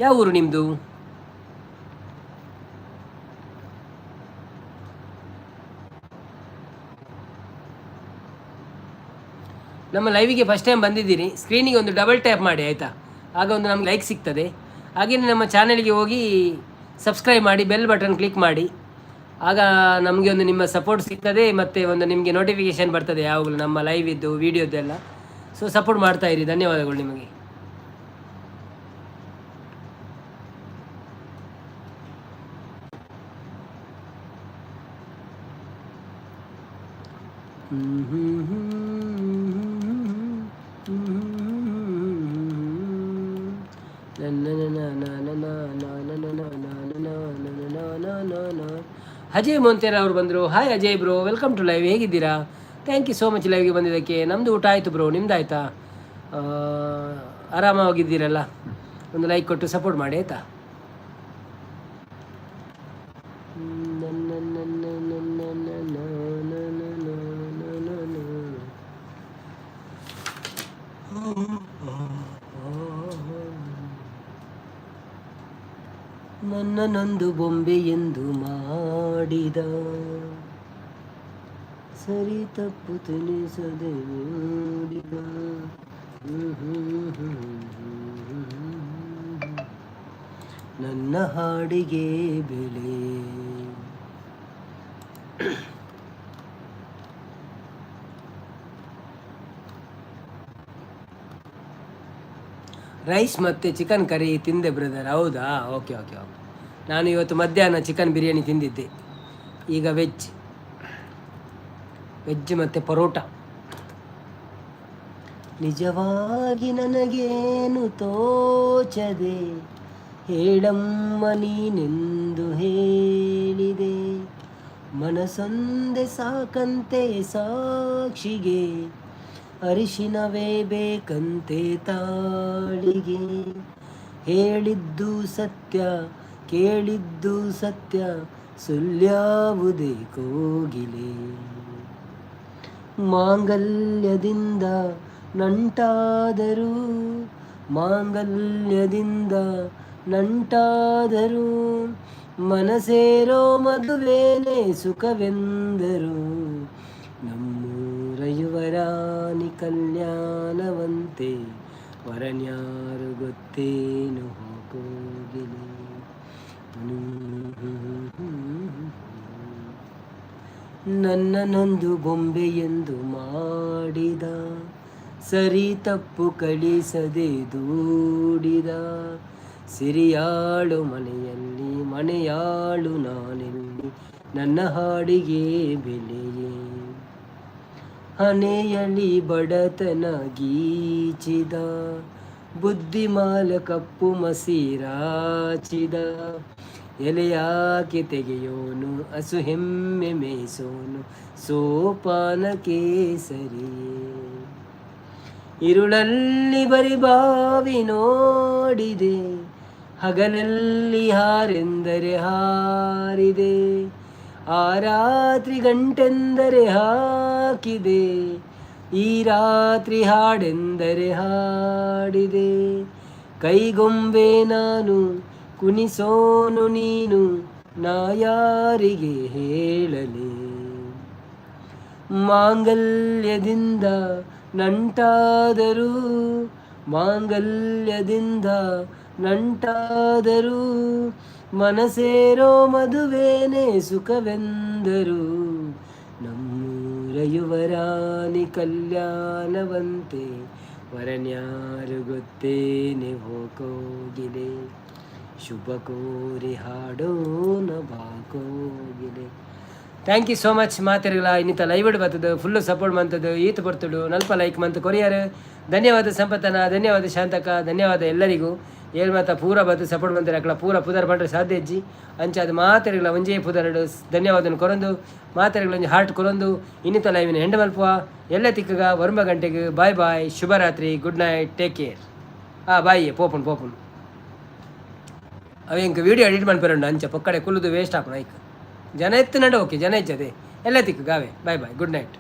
ಯಾವ ಊರು ನಿಮ್ಮದು? ನಮ್ಮ ಲೈವಿಗೆ ಫಸ್ಟ್ ಟೈಮ್ ಬಂದಿದ್ದೀರಿ, ಸ್ಕ್ರೀನಿಗೆ ಒಂದು ಡಬಲ್ ಟ್ಯಾಪ್ ಮಾಡಿ ಆಯಿತಾ? ಆಗ ಒಂದು ನಮ್ಗೆ ಲೈಕ್ ಸಿಗ್ತದೆ. ಹಾಗೆಯೇ ನಮ್ಮ ಚಾನಲ್ಗೆ ಹೋಗಿ ಸಬ್ಸ್ಕ್ರೈಬ್ ಮಾಡಿ, ಬೆಲ್ ಬಟನ್ ಕ್ಲಿಕ್ ಮಾಡಿ. ಆಗ ನಮಗೆ ಒಂದು ನಿಮ್ಮ ಸಪೋರ್ಟ್ ಸಿಗ್ತದೆ ಮತ್ತು ಒಂದು ನಿಮಗೆ ನೋಟಿಫಿಕೇಷನ್ ಬರ್ತದೆ ಯಾವಾಗಲೂ ನಮ್ಮ ಲೈವ್ ಇದ್ದು ವೀಡಿಯೋದೆಲ್ಲ. ಸೊ ಸಪೋರ್ಟ್ ಮಾಡ್ತಾ ಇರಿ. ಧನ್ಯವಾದಗಳು ನಿಮಗೆ. ಅಜಯ್ ಮೊಂತೇರ ಅವರು ಬಂದರು. Hi Ajay bro, welcome to live. ಹೇಗಿದ್ದೀರಾ? Thank you so much ಲೈವ್ಗೆ ಬಂದಿದ್ದಕ್ಕೆ. ನಮ್ಮದು ಊಟ ಆಯಿತು ಬ್ರೋ, ನಿಮ್ದು ಆಯಿತಾ? ಆರಾಮವಾಗಿದ್ದೀರಲ್ಲ? ಒಂದು ಲೈಕ್ ಕೊಟ್ಟು ಸಪೋರ್ಟ್ ಮಾಡಿ ಆಯಿತಾ? ನನ್ನನೊಂದು ಬೊಂಬೆ ಎಂದು ಮಾಡಿದ, ಸರಿ ತಪ್ಪು ತಿಳಿಸದೆ ಮೂಡಿದ. ನನ್ನ ಹಾಡಿಗೆ ಬೆಲೆ. ರೈಸ್ ಮತ್ತು ಚಿಕನ್ ಕರಿ ತಿಂದೆ ಬ್ರದರ್. ಹೌದಾ? Okay okay okay. ನಾನು ಇವತ್ತು ಮಧ್ಯಾಹ್ನ ಚಿಕನ್ ಬಿರಿಯಾನಿ ತಿಂದಿದ್ದೆ. ಈಗ ವೆಜ್ ವೆಜ್ ಮತ್ತು ಪರೋಟ. ನಿಜವಾಗಿ ನನಗೇನು ತೋಚದೆ, ಹೇಳಮ್ಮ ನೀನೆಂದು ಹೇಳಿದೆ. ಮನಸೊಂದೆ ಸಾಕಂತೆ ಸಾಕ್ಷಿಗೆ, ಅರಿಶಿನವೇ ಬೇಕಂತೆ ತಾಳಿಗೆ. ಹೇಳಿದ್ದು ಸತ್ಯ, ಕೇಳಿದ್ದು ಸತ್ಯ, ಸುಳ್ಯಾವುದೇ ಕೋಗಿಲೆ. ಮಾಂಗಲ್ಯದಿಂದ ನಂಟಾದರೂ, ಮಾಂಗಲ್ಯದಿಂದ ನಂಟಾದರೂ, ಮನಸೇರೋ ಮದುವೇನೆ ಸುಖವೆಂದರು. ನಮ್ಮೂರ ಯುವರಾಣಿ ಕಲ್ಯಾಣವಂತೆ, ವರನ್ಯಾರು ಗೊತ್ತೇನು ಕೋಗಿಲೆ. ನನ್ನನೊಂದು ಬೊಂಬೆ ಎಂದು ಮಾಡಿದ, ಸರಿ ತಪ್ಪು ಕಳಿಸದೆ ದೂಡಿದ. ಸಿರಿಯಾಳು ಮನೆಯಲ್ಲಿ ಮನೆಯಾಳು ನಾನೆಲ್ಲಿ, ನನ್ನ ಹಾಡಿಗೆ ಬೆಲೆಯೇ. ಹಣೆಯಲಿ ಬಡತನ ಗೀಚಿದ, ಬುದ್ಧಿಮಾಲ ಕಪ್ಪು ಮಸಿರಾಚಿದ. ಎಲೆಯಾಕೆ ತೆಗೆಯೋನು, ಹಸು ಹೆಮ್ಮೆ ಮೇಸೋನು, ಸೋಪಾನ ಕೇಸರಿಯೇ. ಇರುಳಲ್ಲಿ ಬರಿ ಬಾವಿ ನೋಡಿದೆ, ಹಗಲಲ್ಲಿ ಹಾರೆಂದರೆ ಹಾರಿದೆ. ಆ ರಾತ್ರಿ ಗಂಟೆಂದರೆ ಹಾಕಿದೆ, ಈ ರಾತ್ರಿ ಹಾಡೆಂದರೆ ಹಾಡಿದೆ. ಕೈಗೊಂಬೆ ನಾನು, ಕುಣಿಸೋನು ನೀನು, ನಾ ಯಾರಿಗೆ ಹೇಳಲಿ. ಮಾಂಗಲ್ಯದಿಂದ ನಂಟಾದರೂ, ಮಾಂಗಲ್ಯದಿಂದ ನಂಟಾದರೂ, ಮನಸೇರೋ ಮದುವೇನೆ ಸುಖವೆಂದರು. ನಮ್ಮೂರ ಯುವರಾಣಿ ಕಲ್ಯಾಣವಂತೆ, ವರನ್ಯಾರು ಗೊತ್ತೇನೆ ಕೋಗಿಲೆ. ಶುಭ ಕೋರಿ ಹಾಡೋಣ ಬಾ ಕೋಗಿಲೆ. Thank you so much ಮಾತೆರ್ಗಲ. ಇನ್ನಿತ ಲೈವ್ ಬರ್ತದೆ, ಫುಲ್ಲು ಸಪೋರ್ಟ್ ಮಂತದ್ದು ಈತ ಬರ್ತಡು ನಲ್ಪ ಲೈಕ್ ಮಂತ್ ಕೊರಿಯರ್. ಧನ್ಯವಾದ ಸಂಪತ್ತನ, ಧನ್ಯವಾದ ಶಾಂತಕ್ಕ, ಧನ್ಯವಾದ ಎಲ್ಲರಿಗೂ. ಏಳ್ ಮಾತ ಪೂರ ಬತ್ತು ಸಪೋರ್ಟ್ ಮಂತಾರೆ ಅಕ್ಕಳ ಪೂರ ಪುದರ್ ಪಂಡ್ರೆ ಸಾಧ್ಯ ಅಜ್ಜಿ ಅಂಚ. ಅದು ಮಾತೆರ್ಗಲ ಒಂಜೇ ಪುದರ್ಡು ಧನ್ಯವಾದನ ಕೊರೊಂದು, ಮಾತೆರ್ಗಲ ಒಂಜಿ ಹಾರ್ಟ್ ಕೊರೊಂದು, ಇನ್ನಿತ ಲೈವಿನ ಎಂಡ್ ಮಲ್ಪುವ. ಎಲ್ಲ ತಿಕ್ಕಗ 9 ಗಂಟೆಗೆ. ಬಾಯ್ ಬಾಯ್, ಶುಭರಾತ್ರಿ, ಗುಡ್ ನೈಟ್, ಟೇಕ್ ಕೇರ್. ಹಾಂ, ಬಾಯ್. ಪೋಪುನ್ ಪೋಪುನ್. ಅವ ಎಂಕ್ ವೀಡಿಯೋ ಎಡಿಟ್ ಮನ್ಪೆರುಂಡು. ಅಂಚ ಪೊಕ್ಕಡೆ ಕುಲ್ಲುದು ವೇಸ್ಟ್ ಆಪುನ. ಐಕ್ ಜನ ಎತ್ತುನಂಡ ಓಕೆ, ಜನ ಇಜ್ಜದೆ. ಎಲ್ಲ ತಿಕ್ಕು ಗಾವೆ. Bye bye, good night.